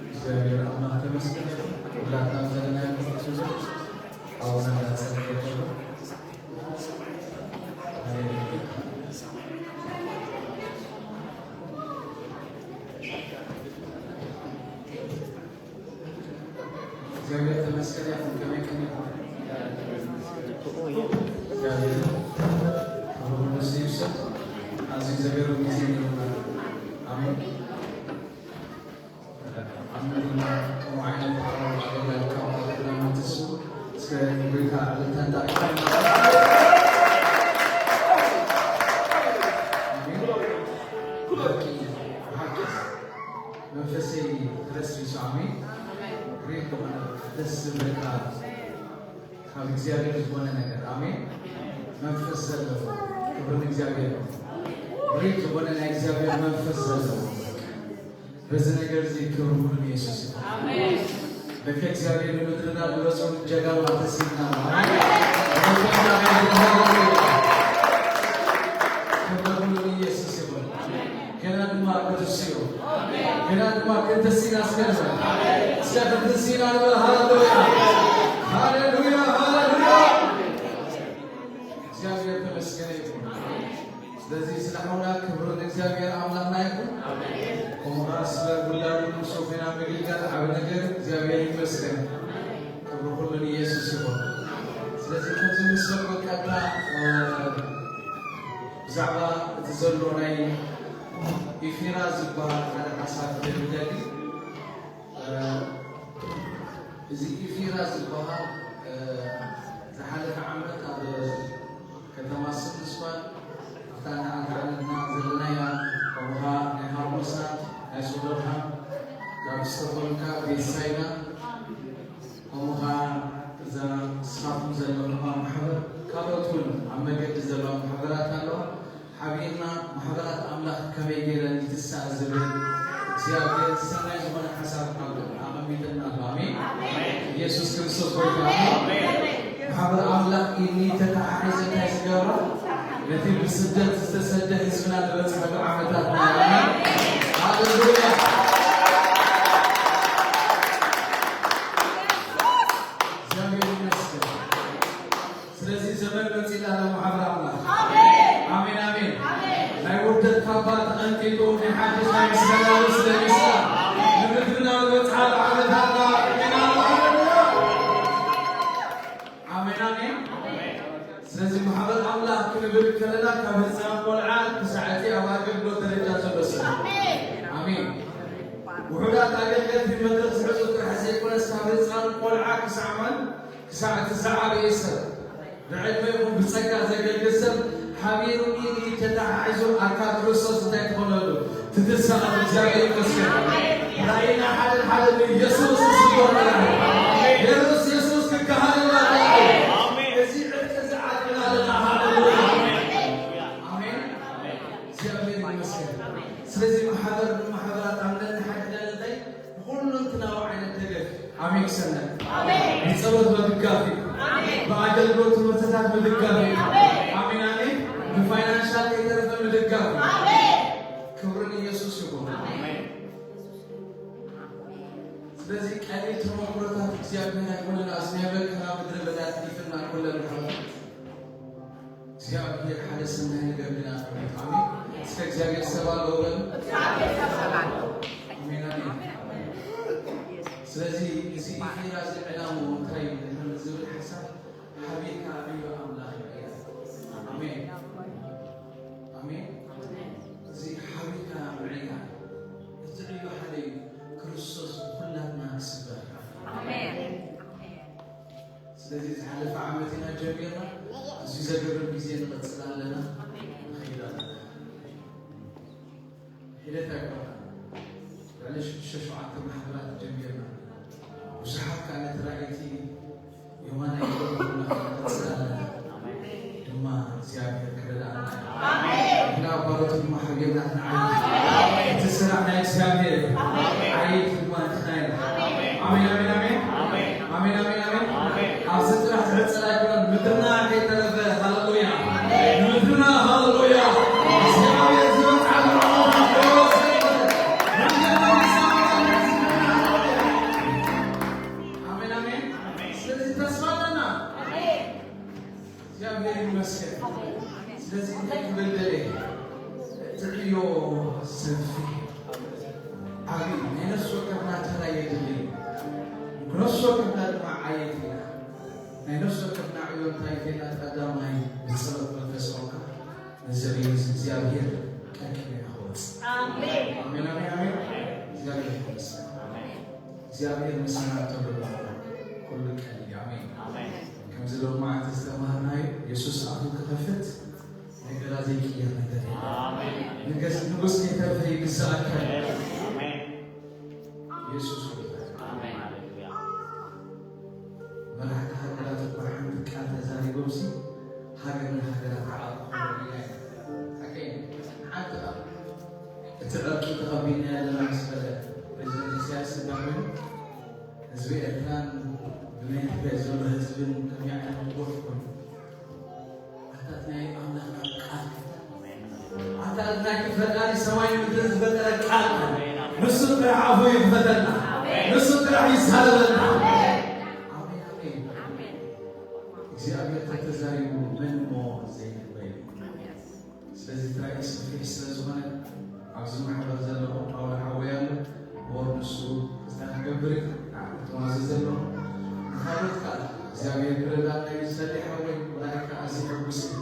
እግዚኣብሔር ኣምላኽ ተመስገን። ሁላትና ዘለናዮ ክርስቶስ ኣቡና እናተጸለየ ከሎ እግዚኣብሔር ተመስገን ይኹን። ከመይ ቀኒኹም? እግዚኣብሔር ክብሪ ንሱ ይውሰድ። ኣብዚ እግዚኣብሔር ግዜ ነይሩና። ኣሜን። ኣሜን። ከምኡ ዓይነት ኣቀባብላ ይግበረልና መንፈሱ። እስከ ንጌታ እልልታ እንዳ ኣሜን። ደቂ ብሓቂ መንፈሰይ ተረስሪሱ። ኣሜን። ሪል ዝኾነ ደስ ዝብለካ ካብ እግዚኣብሔር ዝኾነ ነገር። ኣሜን። መንፈስ ዘለዎ ክብሪ ንእግዚኣብሔር ነው። ሪል ዝኾነ ናይ እግዚኣብሔር መንፈስ ዘለዎ በዚ ነገር እዚ ክብሪ ኩሉ ንየሱስ ይኹን። ኣሜን። ደቂ እግዚኣብሔር ንምድርና ዝበጽሑ ጀጋኑ ኣተሲድና። ኣሜን። ክብሪ ኩሉ ንየሱስ ይኹን። ገና ድማ ክትስኡ። ገና ድማ ክትስኢና እስከ ንበል። እስከ ክትስኢና ንበል። ሃሌሉያ። ሃሌሉያ። ሃሌሉያ። እግዚኣብሔር ተመስገነ ይኹን። ስለዚ ስለ ሓውና ክብሪ ንእግዚኣብሔር ኣምላኽና ይኹን። ከምኡ ኸዓ ስለ ውላዱ ምስ ኮይና ምግልጋል ዓቢ ነገር እግዚኣብሔር ይመስገን። ክብሪ ኩሉ ንየሱስ ይኹን። ስለዚ ከምዚ ምስ በል ቀጥታ፣ እ፣ ብዛዕባ እቲ ዘሎ ናይ ኢፊራ ዝበሃል ሓደ ሓሳብ ክደሊ። እ፣ እዚ ኢፊራ ዝበሃል፣ እ፣ ዝሓለፈ ዓመት ኣብ ከተማ ስንስፋን ኣብታ ንዓመትና ዘለናያ፣ ከምኡ ኸዓ ናይ ሃርሞሳ፣ ናይ ሶደርሃም፣ ካብ ስቶኮልምካ ቤት ሳይና፣ ከምኡ ኸዓ እዛ ስኻትኩም ዘለኹም ኣብ ማሕበር፣ ካልኦት እውን ኣብ መገዲ ዘለዋ ማሕበራት ኣለዋ። ሓቢርና ማሕበራት ኣምላኽ ከመይ ገይረን ይትስኣ ዝብል እግዚኣብሔር ሰናይ ዝኾነ ሓሳብ ኣብ ኣቐሚጥና ኣሎ። ኣሜን። ኢየሱስ ክርስቶስ ጎይታ። ኣሜን። ማሕበር ኣምላኽ ኢኒ ተተሓሒዘ እንታይ ዝገብራ? ነቲ ብስደት ዝተሰደ ህዝብና ዝበጽሐሉ ዓመታት ናይ ኣሜን። ሃሌሉያ። እግዚኣብሔር ይመስገን። ስለዚ ዘመን መጺእና ናብ ማሕበር ኣምላኽ። ኣሜን፣ ኣሜን። ናይ ውርደት ካባ ተቐንጢጡ ናይ ሓድሽ ናይ ምስጋና ልብሲ ለቢስና ንምድርና ዝበጽሓሉ ዓመታትና ኢና። ሃሌሉያ። ኣሜን፣ ኣሜን። ስለዚ ማሕበር ኣምላኽ ክንብል ከለና ካብ ህፃን ቆልዓ ክሳዕ እቲ ኣብ ኣገልግሎት ደረጃ ዘሎ ሰብ። ኣሜን። ውሑዳት ኣገልገልቲ መድረኽ ዝሕዙ ጥራሕ ዘይኮነስ ካብ ህፃን ቆልዓ ክሳዕ መን ክሳዕ እቲ ዝዓበየ ሰብ ብዕድመ ይኹን ብጸጋ ዘገልግል ሰብ ሓቢሩ ኢድ ኢድ ተተሓሒዙ ኣካል ክርስቶስ እንታይ ትኾነሉ ትትሳቐሉ። እግዚኣብሔር ይመስገን። ራእይና ሓደ ሓደ ንኢየሱስ ዝስጎ ጥራሕ። የሩስ የሱስ ክከሃለላ ጥራሕ። እዚ ዕርቂ እዚ ዓቅና ኣለና። ሃሌሉያ። ኣሜን። እግዚኣብሔር ይመስገን። ስለዚ ማሕበር ንማሕበራት ኣምነን ንሓድሕደን እንታይ ብኹለንትናዊ ዓይነት ደገፍ ኣሜን ክሰነን። ኣሜን። ብጸሎት ምድጋፍ እዩ። ኣሜን። ብኣገልግሎት ትምህርትታት ምድጋፍ እዩ። ኣሜን። ኣሜን፣ ኣሜን። ብፋይናንሻል ከይተረፈ ምድጋፍ እዩ። ኣሜን። ክብሪ ንኢየሱስ ይኹን። ኣሜን። ስለዚ ቀሊል ተመክሮታት እግዚኣብሔር ኣይኮነን፣ ኣብዚ ናይ መከራ ምድረ በዳ ኣሕሊፍና ኩለን ማሕበራት። እግዚኣብሔር ሓደ ሰናይ ነገር ግን ኣቕርብ። ኣሜን። እስከ እግዚኣብሔር ሰብ ኣለዎ በሉ። ኣሜን፣ ኣሜን። ስለዚ እዚ ኢፊራ እዚ ዕላምኡ እንታይ እዩ ዝብል ሓሳብ ሓቢርካ ዕዮ ኣምላኽ ምዕያር። ኣሜን። ኣሜን። እዚ ሓቢርካ ምዕያር። እቲ ዕዮ ሓደ እዩ። ክርስቶስ ብኹላትና ክስበር። ኣሜን። ስለዚ ዝሓለፈ ዓመት ኢና ጀሚርና፣ እዚ ዘገርም ግዜ ንቐጽል ኣለና፣ ንኸይድ ኣለና። ሒደት ኣይኮነን። ልዕሊ ሽዱሽተ ሸውዓተ ማሕበራት ጀሚርና። ብዙሓት ከኣ ነቲ ራእይቲ የማናይ ጎድና ክንቐጽል ኣለና። ድማ እግዚኣብሔር ክረድኣና እዩ። ኣሜን። ንሕና ኣባላት ድማ ሓቢርና ክንዓይድ። ኣሜን። እቲ ስራሕ ናይ እግዚኣብሔር እዩ። ኣሜን። ዓይድ ድማ ንሕና ኢና። ኣሜን። ኣሜን፣ ኣሜን፣ ኣሜን። ኣሜን፣ ኣሜን፣ ኣሜን። ኣሜን። ኣብዚ ጥራሕ ዝዕጸል ኣይኮነን። ምድርና ከይተረፈ፣ ሃሌሉያ። ኣሜን። ምድርና፣ ሃሌሉያ። እግዚኣብሔር ዝበጽሓሉ ዓመታት ክወስድ እዩ። ኣሜን፣ ኣሜን። ስለዚ ተስፋ ኣለና። ኣሜን። እግዚኣብሔር ይመስገን። ስለዚ እንታይ ክብል ደልየ? እቲ ዕዮ ሰፊሕ፣ ዓብዪ፣ ናይ ነፍሲ ወከፍና ተራ የድሊ። ነፍሲ ወከፍና ድማ ዓየት ኢና። ናይ ነፍሲ ወከፍና ዕዮ እንታይ እንተኢልና፣ ቀዳማይ ብጸሎት መንፈስ ቆምካ ነዚ ዕዮ እዚ እግዚኣብሔር ቀልቂሉ ኢና ክወጽእ። ኣሜን። ኣሜን፣ ኣሜን፣ ኣሜን። እግዚኣብሔር ይመስገን። ኣሜን። እግዚኣብሔር ምሳና እንተሎ ኩሉ ቀሊል እዩ። ኣሜን። ኣሜን። ከምዚ ሎማዓንቲ ዝተማሃርናዮ፣ የሱስ ኣፉ ክኸፍት፣ ነገራ ዘይቅየር ነገር የለን። ኣሜን። ንገስ-፣ ንጉስ ከይተርፈ ይግዛእ ኣካል። ኣሜን። የሱስ ጎይታ። ኣሜን። መራሕቲ ሃገራት እኳ ሓንቲ ቃል ተዛሪቦምሲ፣ ሃገር ንሃገራት ዓቕሚ ክኾኑ ኢና። ሓቀይ ሓንቲ ቃል። እቲ ዕርቂ ተቐቢልና ኣለና ምስ በለ ፕሬዚደንት ኢሳያስ እንዳበሉ ህዝቢ ኤርትራን ብናይ ትግራይ ዘሎ ህዝብን ከመይ ዓይነት ጎርፍ ኮይኑ። ኣታ ናይ ኣምላኽና ቃል፣ ኣታ ናይቲ ፈጣሪ ሰማይ ምድርን ዝፈጠረ ቃል፣ ንሱ ጥራሕ ኣፉ ይኽፈተልና፣ ንሱ ጥራሕ ይዛረበልና። ኣሜን፣ ኣሜን። እግዚኣብሔር ተተዛሪቡ መን እሞ ዘይንበይ። ስለዚ እቲ ራእይ ሰፊሕ ስለ ዝኾነ ኣብዚ ማሕበር ዘለኹም ፓውሎ ሓወይ ኣሎ፣ እሞ ንሱ እንታይ ክገብር እዩ? ንዓኹም ትማዘዝ ዘለኹም። ንኻልኦት ከኣ እግዚኣብሔር ክረዳእና እዩ ዝደሊ ሓወይ፣ ወላዲካ ኣዝዩ ሕጉስ እዩ።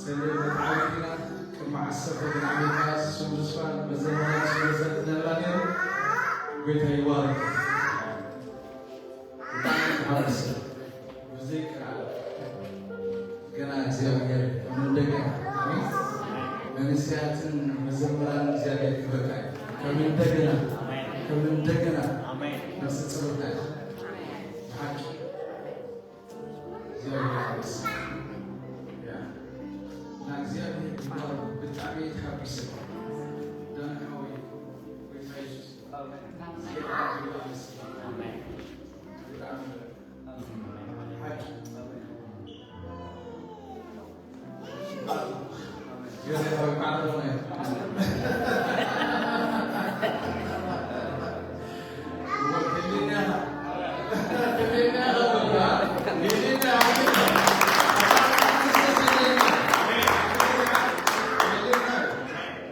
ሰለ መትዓቢትና ቅድሚ ዓሰርተ ግን ዓመት ከኣ ስሙ ዝስፋን መዘናጋዒ ስለ ዘጥነላ ነይሩ። ጎይታ ይባረክ። ብዘይ ቃል ገና እግዚኣብሔር ከም እንደገና፣ ኣሜን። መንእሰያትን መዘምራንን እግዚኣብሔር ክበካ እዩ። ከም እንደገና፣ ከም እንደገና ነፍሲ ጸሎትና እዩ። ብሓቂ እግዚኣብሔር ይመስገን። ያ። እና እግዚኣብሔር ይባርክ። ብጣዕሚ ተሓጒሰ። ዳን ሓወይ፣ ጎይታ የሱስ ይባርክ። ኣሜን። ብጣዕሚ ሓቂ።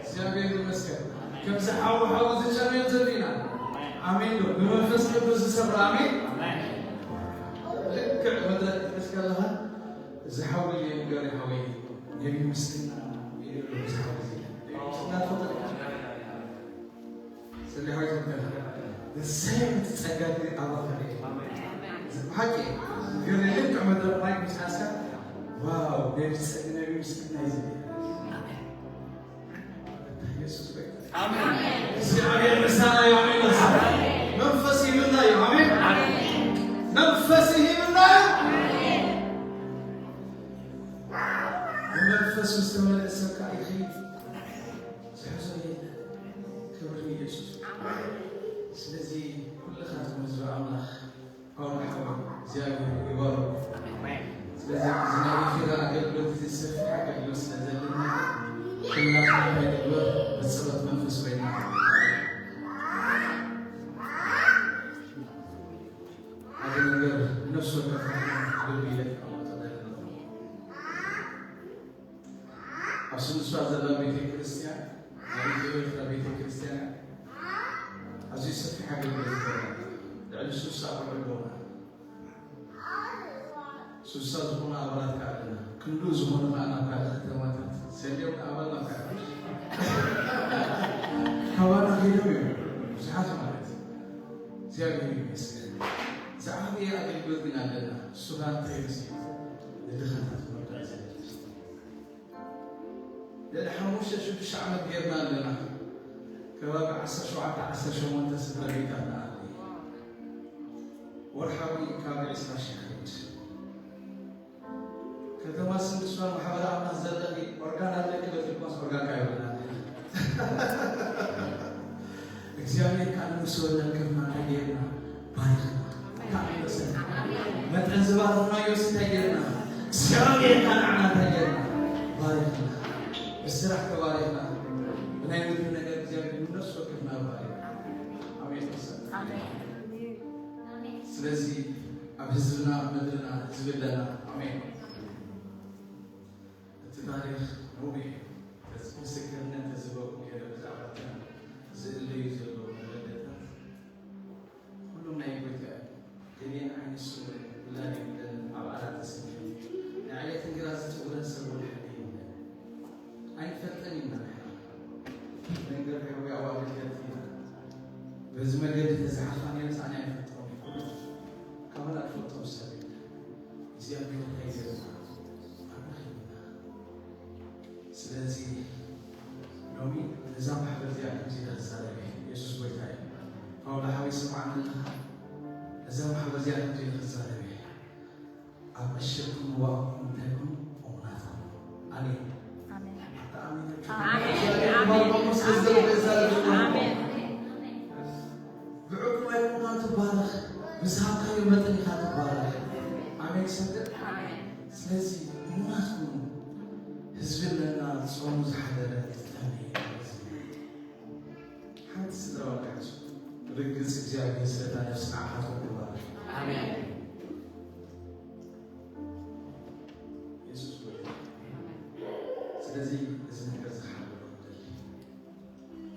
እግዚኣብሔር ይመስገን። ከምዚ ሓዊ ሓዊ ዝጨምር ዘሎ ኢና። ኣሜን ዶ? ብመንፈስ ቅዱስ ዝሰብር ኣሜን። ልክዕ መድረክ ክትሕዝ ከለኻ፣ እዚ ሓዊ እዩ፣ ገሪ ሓዊ እዩ። ነቢ ምስክና እዩ፣ እዚ ሓዊ እዚ። ነቢ ምስክና ትፈልጦ ዶ? ስለ ሓዊ ትፈልጦ ዶ? እሰይ፣ እቲ ጸጋ እዚ ኣባኻ እዩ። ብሓቂ፣ ገሪ ልክዕ መድረክ ማይክ ምስ ሓዝካ፣ ዋው፣ ነቢ ጸ-፣ ነቢ ምስክና እዩ ዝብል። ኣሜን። የሱስ ጎይታ። ኣሜን። እግዚኣብሔር ምሳና እዩ። ኣሜን። መንፈስ ሂብና እዩ። ኣሜን። መንፈስ ሂብና እዩ። ብመንፈሱ ዝተመልአ ሰብ ከዓ ይኸይድ። ዝሕዞ የለን። ክብሪ ንየሱስ። ስለዚ ኩልኻትኩም ህዝቢ ኣምላኽ፣ ፓውል ሓወይ፣ እግዚኣብሔር ይባርኮ። ስለዚ እዚ ናይ ኤፌራ ኣገልግሎት፣ እዚ ሰፊሕ ኣገልግሎት ስለ ዘለና፣ ኩላትና እንታይ ንግበር? ብጸሎት መንፈስ ኮይና። ሓደ ነገር ነፍሲ ወከፍ ልቢ ኢለ ክቐምጦ ደለኹ። ኣብ ስንሳ ዘላ ቤተ ክርስቲያን፣ ኣብ ኢትዮጵያ ቤተ ክርስቲያን ኣዝዩ ሰፊሕ ኣገልግሎት ይገብር። ልዕሊ ስሳ ቆልዑ ኣለውና። ስሳ ዝኾኑ ኣባላት ከዓ ኣለና። ክንድኡ ዝኾኑ ከዓ ናብ ካልእ ከተማታት ሰልዮም ኣባል ናብ ካልእ ካባና ከይዶም እዮም ብዙሓት ማለት እዩ። እግዚኣብሔር ይመስገን። ዝዓበየ ኣገልግሎት ግን ኣለና። እሱ ከዓ እንታይ ይመስል? ንድኻታት መርዳእ ዘገልግል። ልዕሊ ሓሙሽተ ሽዱሽተ ዓመት ጌርና ኣለና። ከባቢ ዓሰርተ ሸውዓተ ዓሰርተ ሸሞንተ ስድራ ቤታት ንኣሊ። ወርሓዊ ከባቢ ዕስራ ሺሕ ይኸይድ። ከተማ ስንድስዋን ማሕበረ ኣምላኽ ዘለኺ ኦርጋን ኣለኪ ዶ ትልኳስ ኦርጋን ካይብልና። እግዚኣብሔር ከዓ ንነፍሲ ወከፍና እንታይ ጌርና? ባሪኽና። ካብ መጠን ዝበረኽናዮስ እንታይ ጌርና? እግዚኣብሔር ከዓ ንዓና እንታይ ጌርና? ባሪኽና። ብስራሕ ተባሪኽና። ብናይ ምድሪ ነገር እግዚኣብሔር ንነፍሲ ወከፍና ባሪኽ። ኣሜን። ኣሜን። ስለዚ ኣብ ህዝብና፣ ኣብ ምድርና፣ ህዝቢ ኣለና። ኣሜን። እቲ ታሪኽ ነዊሕ እዩ። ምስክርነት ተዝህበኩም ነይረ ብዛዕባ እተን ዝእለዩ ዘለዉ መረዳእታታት። ኩሎም ናይ ጎይታ እዮም። ገሊአን ዓይኒ ስውር እየን፣ ውላድ የብለንን፣ ኣብ ዓራት ተሰንከን። ንዕለት እንግራ ዝጽውረን ሰብ ወላ ሓደ የብለን። ኣይንፈልጠን ኢና ንሕና። መንገድ ሓዊ ኣብ ኣገልገልቲ ኢና። በዚ መገዲ ተዝሓልፋ ነይረስ ኣነ ኣይፈልጦም እየ። ካባና ዝፈልጦም ሰብ የለን። እግዚኣብሔር እንታይ ገይሩና? ኣምላኽ ይብልና። ስለዚ ሎሚ ነዛ ማሕበር እዚኣ ከምዚ ኢለ ክዛረብ እየ። የሱስ ጎይታ እዩ። ፓውሎ ሓወይ ስምዓኒ ኣለኻ? ነዛ ማሕበር እዚኣ ከምዚ ኢለ ክዛረብ እየ። ኣብ ዕሽርኩም ዋእኩም እንታይ ኩኑ? እሙናት ኩኑ። ኣሜን። ኣሜን። ኣታ ኣሜን። ኣሜን። ኣሜን። ኣሜን። ኣሜን። ብዕቁባይ ምዃን ትባረኽ፣ ብዝሃብካዮ መጠን ኢኻ ትባረኽ። ኣሜን። ሰግድ። ኣሜን። ስለዚ እሙናት ኩኑ። ህዝቢ ኣለና፣ ጾሙ ዝሓደረ ጠሚ። ሓንቲ ስድራ ዋላ ሕጹ። ብርግጽ እግዚኣብሔር ስለታ ነፍሲ ንዓኻትኩም ክባረኽ። ኣሜን። የሱስ ጎይታ። ስለዚ እዚ ነገር ዝሓደረ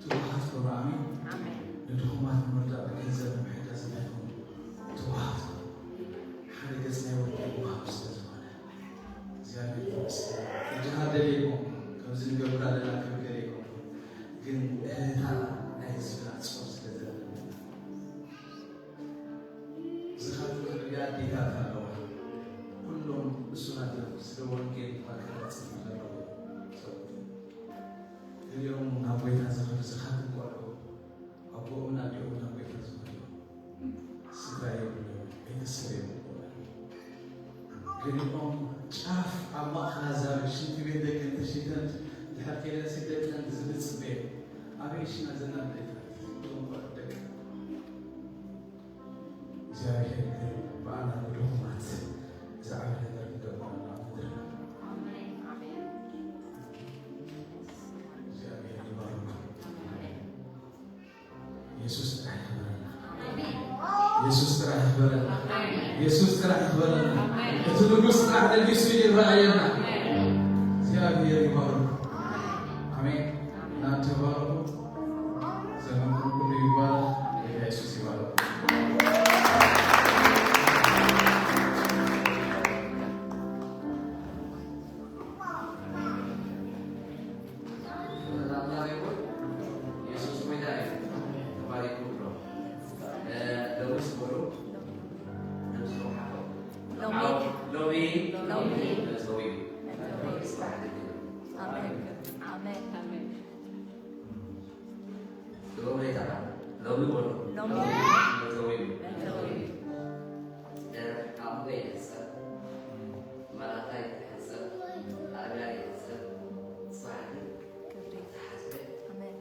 ትጉሃት ኮኑ። ኣሜን። ኣሜን። ንድኹማት ንምርዳእ ብገንዘብ ንምሕጋዝ እንታይ ኮኑ? ትጉሃት ኮኑ። ሓደ ገጽ ናይ ወርቂ ይወሃብ ስለ ዝኾነ እግዚኣብሔር ይመስገን። ሕጂ ሃደለይኩም ከምዚ ንገብር ኣለና ክብል ገለ ይኮንኩ፣ ግን እህታ ናይ ህዝብና ጾር ስለ ዘለና ኣዴታት ኣለዋ። ኩሎም እሱራት እዮም፣ ስለ ወንጌል መከራ ዝጽንሑ ዘለዉ ሰብኡት። ገሊኦም ናብ ጎይታ ዝኸዱ ዝኻትን ቆልዑ ኣቦኦምን ኣዲኦምን ናብ ጎይታ ዝኸዱ ስፍራ የብሎም፣ ቤተሰብ የብሎም። ገሊኦም ጫፍ ኣብ ማእኸል ኣዛብእ ሽንቲ ቤት ደቀን ተሽይተን ድሕር ከይደን ደቀን ዝብል ጽበየ። ኣበይ ሽና ዘና ደቀን? እቶም ቆልዑ ደቀን እግዚኣብሔር ግን ብኣና ብድኹማት ዝዓቢ ነገር ክገብረና ምድርና። እግዚኣብሔር ይባርኩም። ኢየሱስ ጥራሕ ይኽበረና። ኢየሱስ ጥራሕ ይኽበረና። ኢየሱስ ጥራሕ ይኽበረና። እቲ ንጉስ ጥራሕ ነጊሱ ይረኣየና። እግዚኣብሔር ይባርኩም። ኣሜን። እናንተ ባረኩ። ዘመንኩም ኩሉ ይባረክ። ጌታ ኢየሱስ ይባረክ። ክብር ለአምላክ ይሁን። ኢየሱስ ጎይታ እዩ። ተባረኩ ብሎ። እ፣ ሎሚ ስሙሩ፣ ሎሚ ስሙሩ ሓፈው። ሎሚ። ሎሚ። ሎሚ። ሎሚ። ጽባሕ ድግም። ኣሜን። ኣሜን። ኣሜን። ሎሚ ይጠራ። ሎሚ በሉ። ሎሚ። መእተዊ እዩ። መእተዊ እዩ። ደረቕ ኣምቦ ይሕጸብ፣ መላታ ይሕጸብ፣ ኣልጋ ይሕጸብ፣ ጽባሕ ግን ክብሪ። ተሓጽበ። ኣሜን።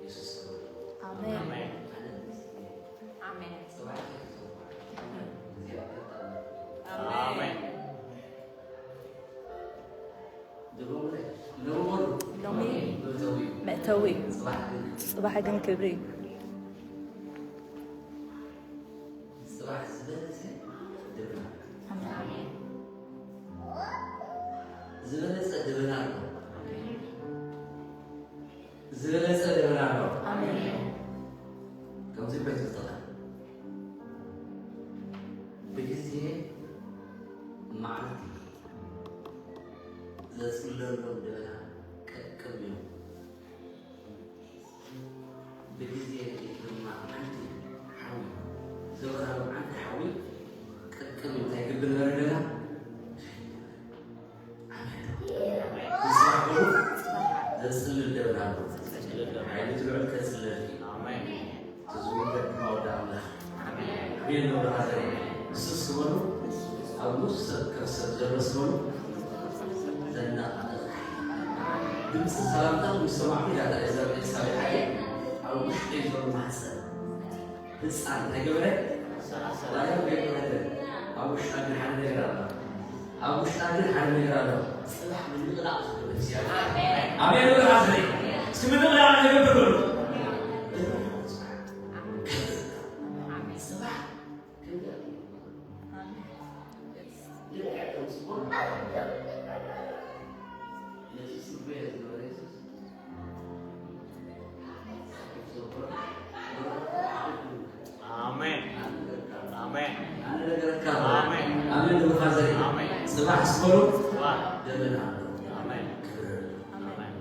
የሱስ ክብሪ። ኣሜን። ኣነ ኣሜን። ጽባሕ ግን ክብሪ። እግዚኣብሔር ተኣምር። ኣሜን። ሎሚ መእተዊ እዩ። መእተዊ እዩ። ጽባሕ ግን፣ ጽባሕ ግን ክብሪ እዩ። ጽባሕ ዝበለጸ ደበና። ኣሜን። ዝበለጸ ደበና ኣሎ። ዝበለጸ ደበና ኣሎ። ኣሜን። ከምዚ ቤት ዝተቐ ብግዜ መዓልቲ ዘጽለሎም ደበና ቀቅም እዮም። ብግዜ ሌሊት ድማ ዓንዲ ሓዊ፣ ዘበራሩ ዓንዲ ሓዊ ቀቅም እዩ። እንታይ ይገብር ነበረ ደበና? ኣሜን። ንስራሕ በሉ፣ ዘጽልል ደበና ኣሎ። ሓይሊ ልዑል ከጽልለልኪ። ኣሜን። ዝውደድ ድማ ወዲ ኣምላኽ። ኣሜን። ኣሜን። ንብርሃ ዘርኢ ንሱ ስበሉ፣ ኣብ ንሱ ሰብ ክርስቶስ ዘሎ ስበሉ፣ ዘናቕቕ ድምፂ ሰላምታ ምስ ሰማዕኩ፣ ዳታ ኤልሳቤጥ፣ ኤልሳቤጥ ሓየ ኣብ ውሽጠይ ዘሎ ማህፀን ህፃን እንታይ ገበረ? ማርያም ገበረ። ኣብ ውሽጣ ግን ሓደ ነገር ኣሎ። ኣብ ውሽጣ ግን ሓደ ነገር ኣሎ። ጽባሕ ምንቕላቕ ዝገብር እግዚኣብሔር። ኣሜን። ኣሜን። ብርሃ ዘርኢ እስኪ ምንቕላቕ ነገር በሉ። ጽባሕ ኣሜን። ኣሜን። ኣሜን። ኣሜን። ኣሜን። ጽባሕ ስበሩ። ጽባሕ። ደመና ኣሎ። ኣሜን። ክብሪ። ኣሜን።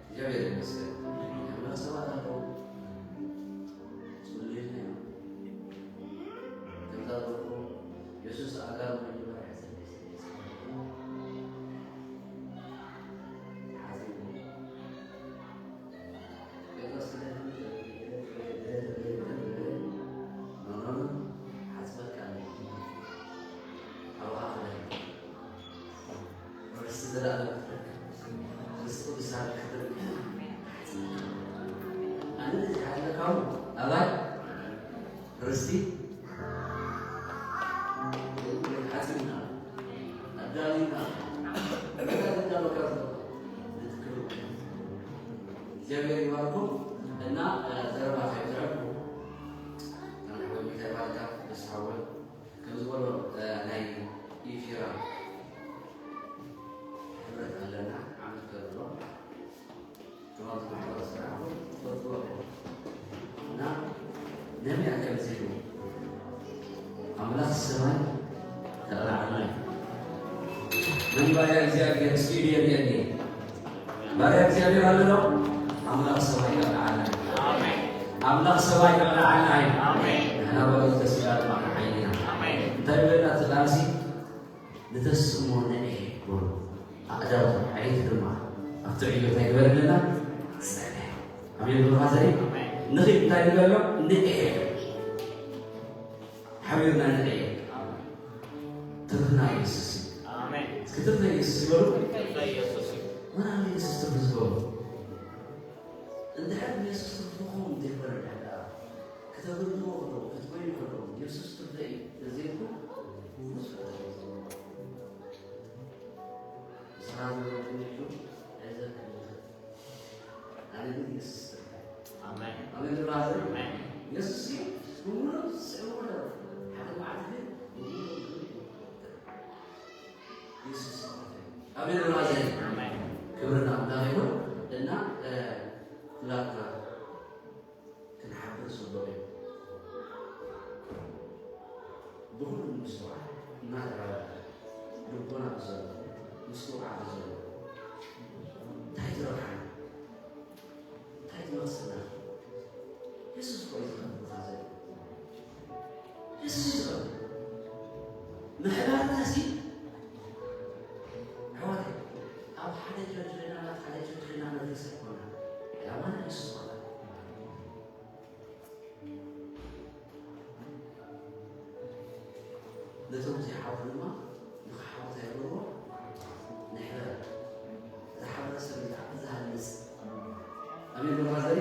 እግዚኣብሔር ይመስገን። ኣምላኽ ሰባት ኣለዉ። ጽሉይና እዮም። ከምዛ ዝበልኩ፣ የሱስ ኣጋር መጀመርያ ሓጺቡ። ጴጥሮስ ሓጽበካ ኣለኹ። ኣባኻ ክደርግ። ርስቲ ዘላለም ክትረክብ፣ ርስቲ ቅዱሳን ክትረክብ። ኣነ ነዚ ሓለካው ኣባይ ርስቲ ሓፂና ኣዳሊና ኣዳሊና መከራ ንትክሉ። እግዚኣብሔር ይባርኩም። እና ዘረባ ከይዘረብኩ ሓወይ ሚካኤል ባልካ ደስ ሓወይ ከም ዝበሎ ናይ ኢፊራ ሕብረት ኣለና። ዓመት ከሎ ትምህርት ማሕበረሰብ ትፈልጥዎ እና ነቢያ ከምዚ ኢሉ ኣምላኽ ሰማይ ተቐላዕልና እዩ። መን ባርያ እግዚኣብሔር እስኪ ኢዱ የርእየኒ። ባርያ እግዚኣብሔር ኣሎ ዶ? ኣምላኽ ሰማይ ተቐላዕልና እዩ። ኣሜን። ኣምላኽ ሰማይ ከቕንዓልና እዩ። ኣሜን። ንሕና በሉ ተስፋ ድማ ክንዓይን ኢና። ኣሜን። እንታይ ይብለና እቲ ቃልሲ? ንተስእሞ ንኤ በሉ። ኣእዳውኩም ኣዒንቲ ድማ ኣብቲ ዕዮ እንታይ ግበረልና? ጸንሕ። ኣሜን በሉ። ኣሜን። ንኺድ እንታይ ንበሎ? ንኤ። ሓቢርና ንኤ። ትርፍና ኢየሱስ እዩ። ኣሜን። እስኪ ትርፍና ኢየሱስ ይበሉ። ትርፍና ኢየሱስ እዩ። መን ኣሎ ኢየሱስ ትርፊ ዝገብሮ? እንድሕር ንየሱስ ትርፍኹም ዘይኮነ እንድሕር ደኣ ከተገልግልዎ ከለኹም፣ ክትጎዩ ከለኹም፣ የሱስ ትርፈይ ተዘይልኩም፣ ምስ ፈጣሪ ምስ ሓዘነትኩም ኢልኩም ዕዘብ ክብል ይኽእል። ኣነ ግን የሱስ ትርፈይ። ኣሜን። ኣሜን፣ ብራዘር። ኣሜን። የሱስ እዩ ብምሉእ ስዕቡ ነበረ። ሓደ መዓልቲ ግን ብምሉእ የሱስ ትርፈይ። ኣሜን፣ ብራዘር። ኣሜን። ክብሪ ንኣምላኽ ይኹን። እና፣ እ፣ ኩላትና ክንሓብር ጽቡቕ እዩ። ብኹሉ ምስትውዓል እናተረዳድኣ፣ ልቦና ብዘሎ፣ ምስትውዓል ብዘሎ፣ እንታይ ትረብሓና? እንታይ ትመልሰና? የሱስ እኮ እዩ ዝኸፍል ቦታ ዘሎ። የሱስ እዩ ዝኸፍል። ምሕባርና ሲ፣ ኣሕዋተይ፣ ኣብ ሓደ ቸርች ኮይና፣ ኣብ ሓደ ቸርች ኮይና መድረስ ኣይኮነን። ዕላማና የሱስ ማለት እዩ። ነቶም ዘይሓብሩ ድማ ንኽሓብሩ እንታይ ይገብርዎ? ንሕበር። ዝሓበረ ሰብ እዩ ዝሃንጽ። ኣሜን በሉ፣ ብራዘር።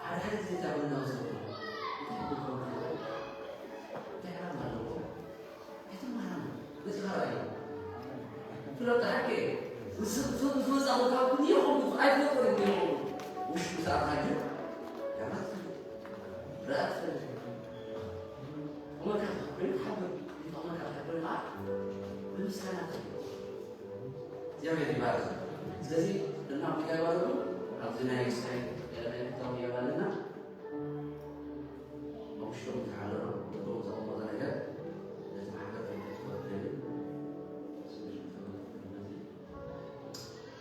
ሓደ ሓደ ግዜ እንታይ ይብሉና መሰልኩም? እንታይ ይብሉና? እንታይ ዕላማ ኣለዎ? ኣይትመሃርን። ነቲ ካልኣይ ፍለጥ ሓቂ እዩ። ምስ-፣ ምስ-፣ ምስ ወጻኹ ካብ ኩሉ ይኹን ብዙ ኣይፈልጦን እዩ ይኹን። ውሽጡ ዝኣትኻ ግን ያማት ትፈልጥ። ርኣ ትፈልጥ። ይጠቕመካ እንተኾይኑ ሓብር። ይጠቕመካ እንተኾይኑ ከዓ ብምስጋና ትፈልጦ። እግዚኣብሔር ይባርክ። ስለዚ እና እንታይ ይባርኩ? ኣብዚ ናይ ስታይ ናይ ምታው ይባልና። ኣብ ውሽጦም ዝሓደሮ ልቦም ዘቐመጠ ነገር ነቲ ማሕበር ከይተወደሉ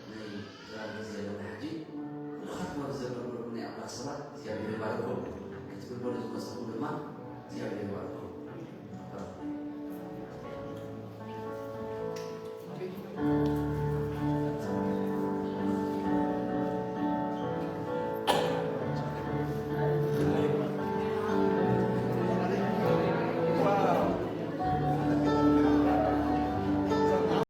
ናይ ዛር ግዜ ኣለና። ሕጂ ኩልኻትኩም ኣብዚ ዘለኹም ናይ ኣምላኽ ሰባት እግዚኣብሔር ይባርኩም። ክትብልበሉ ዝመጸኹም ድማ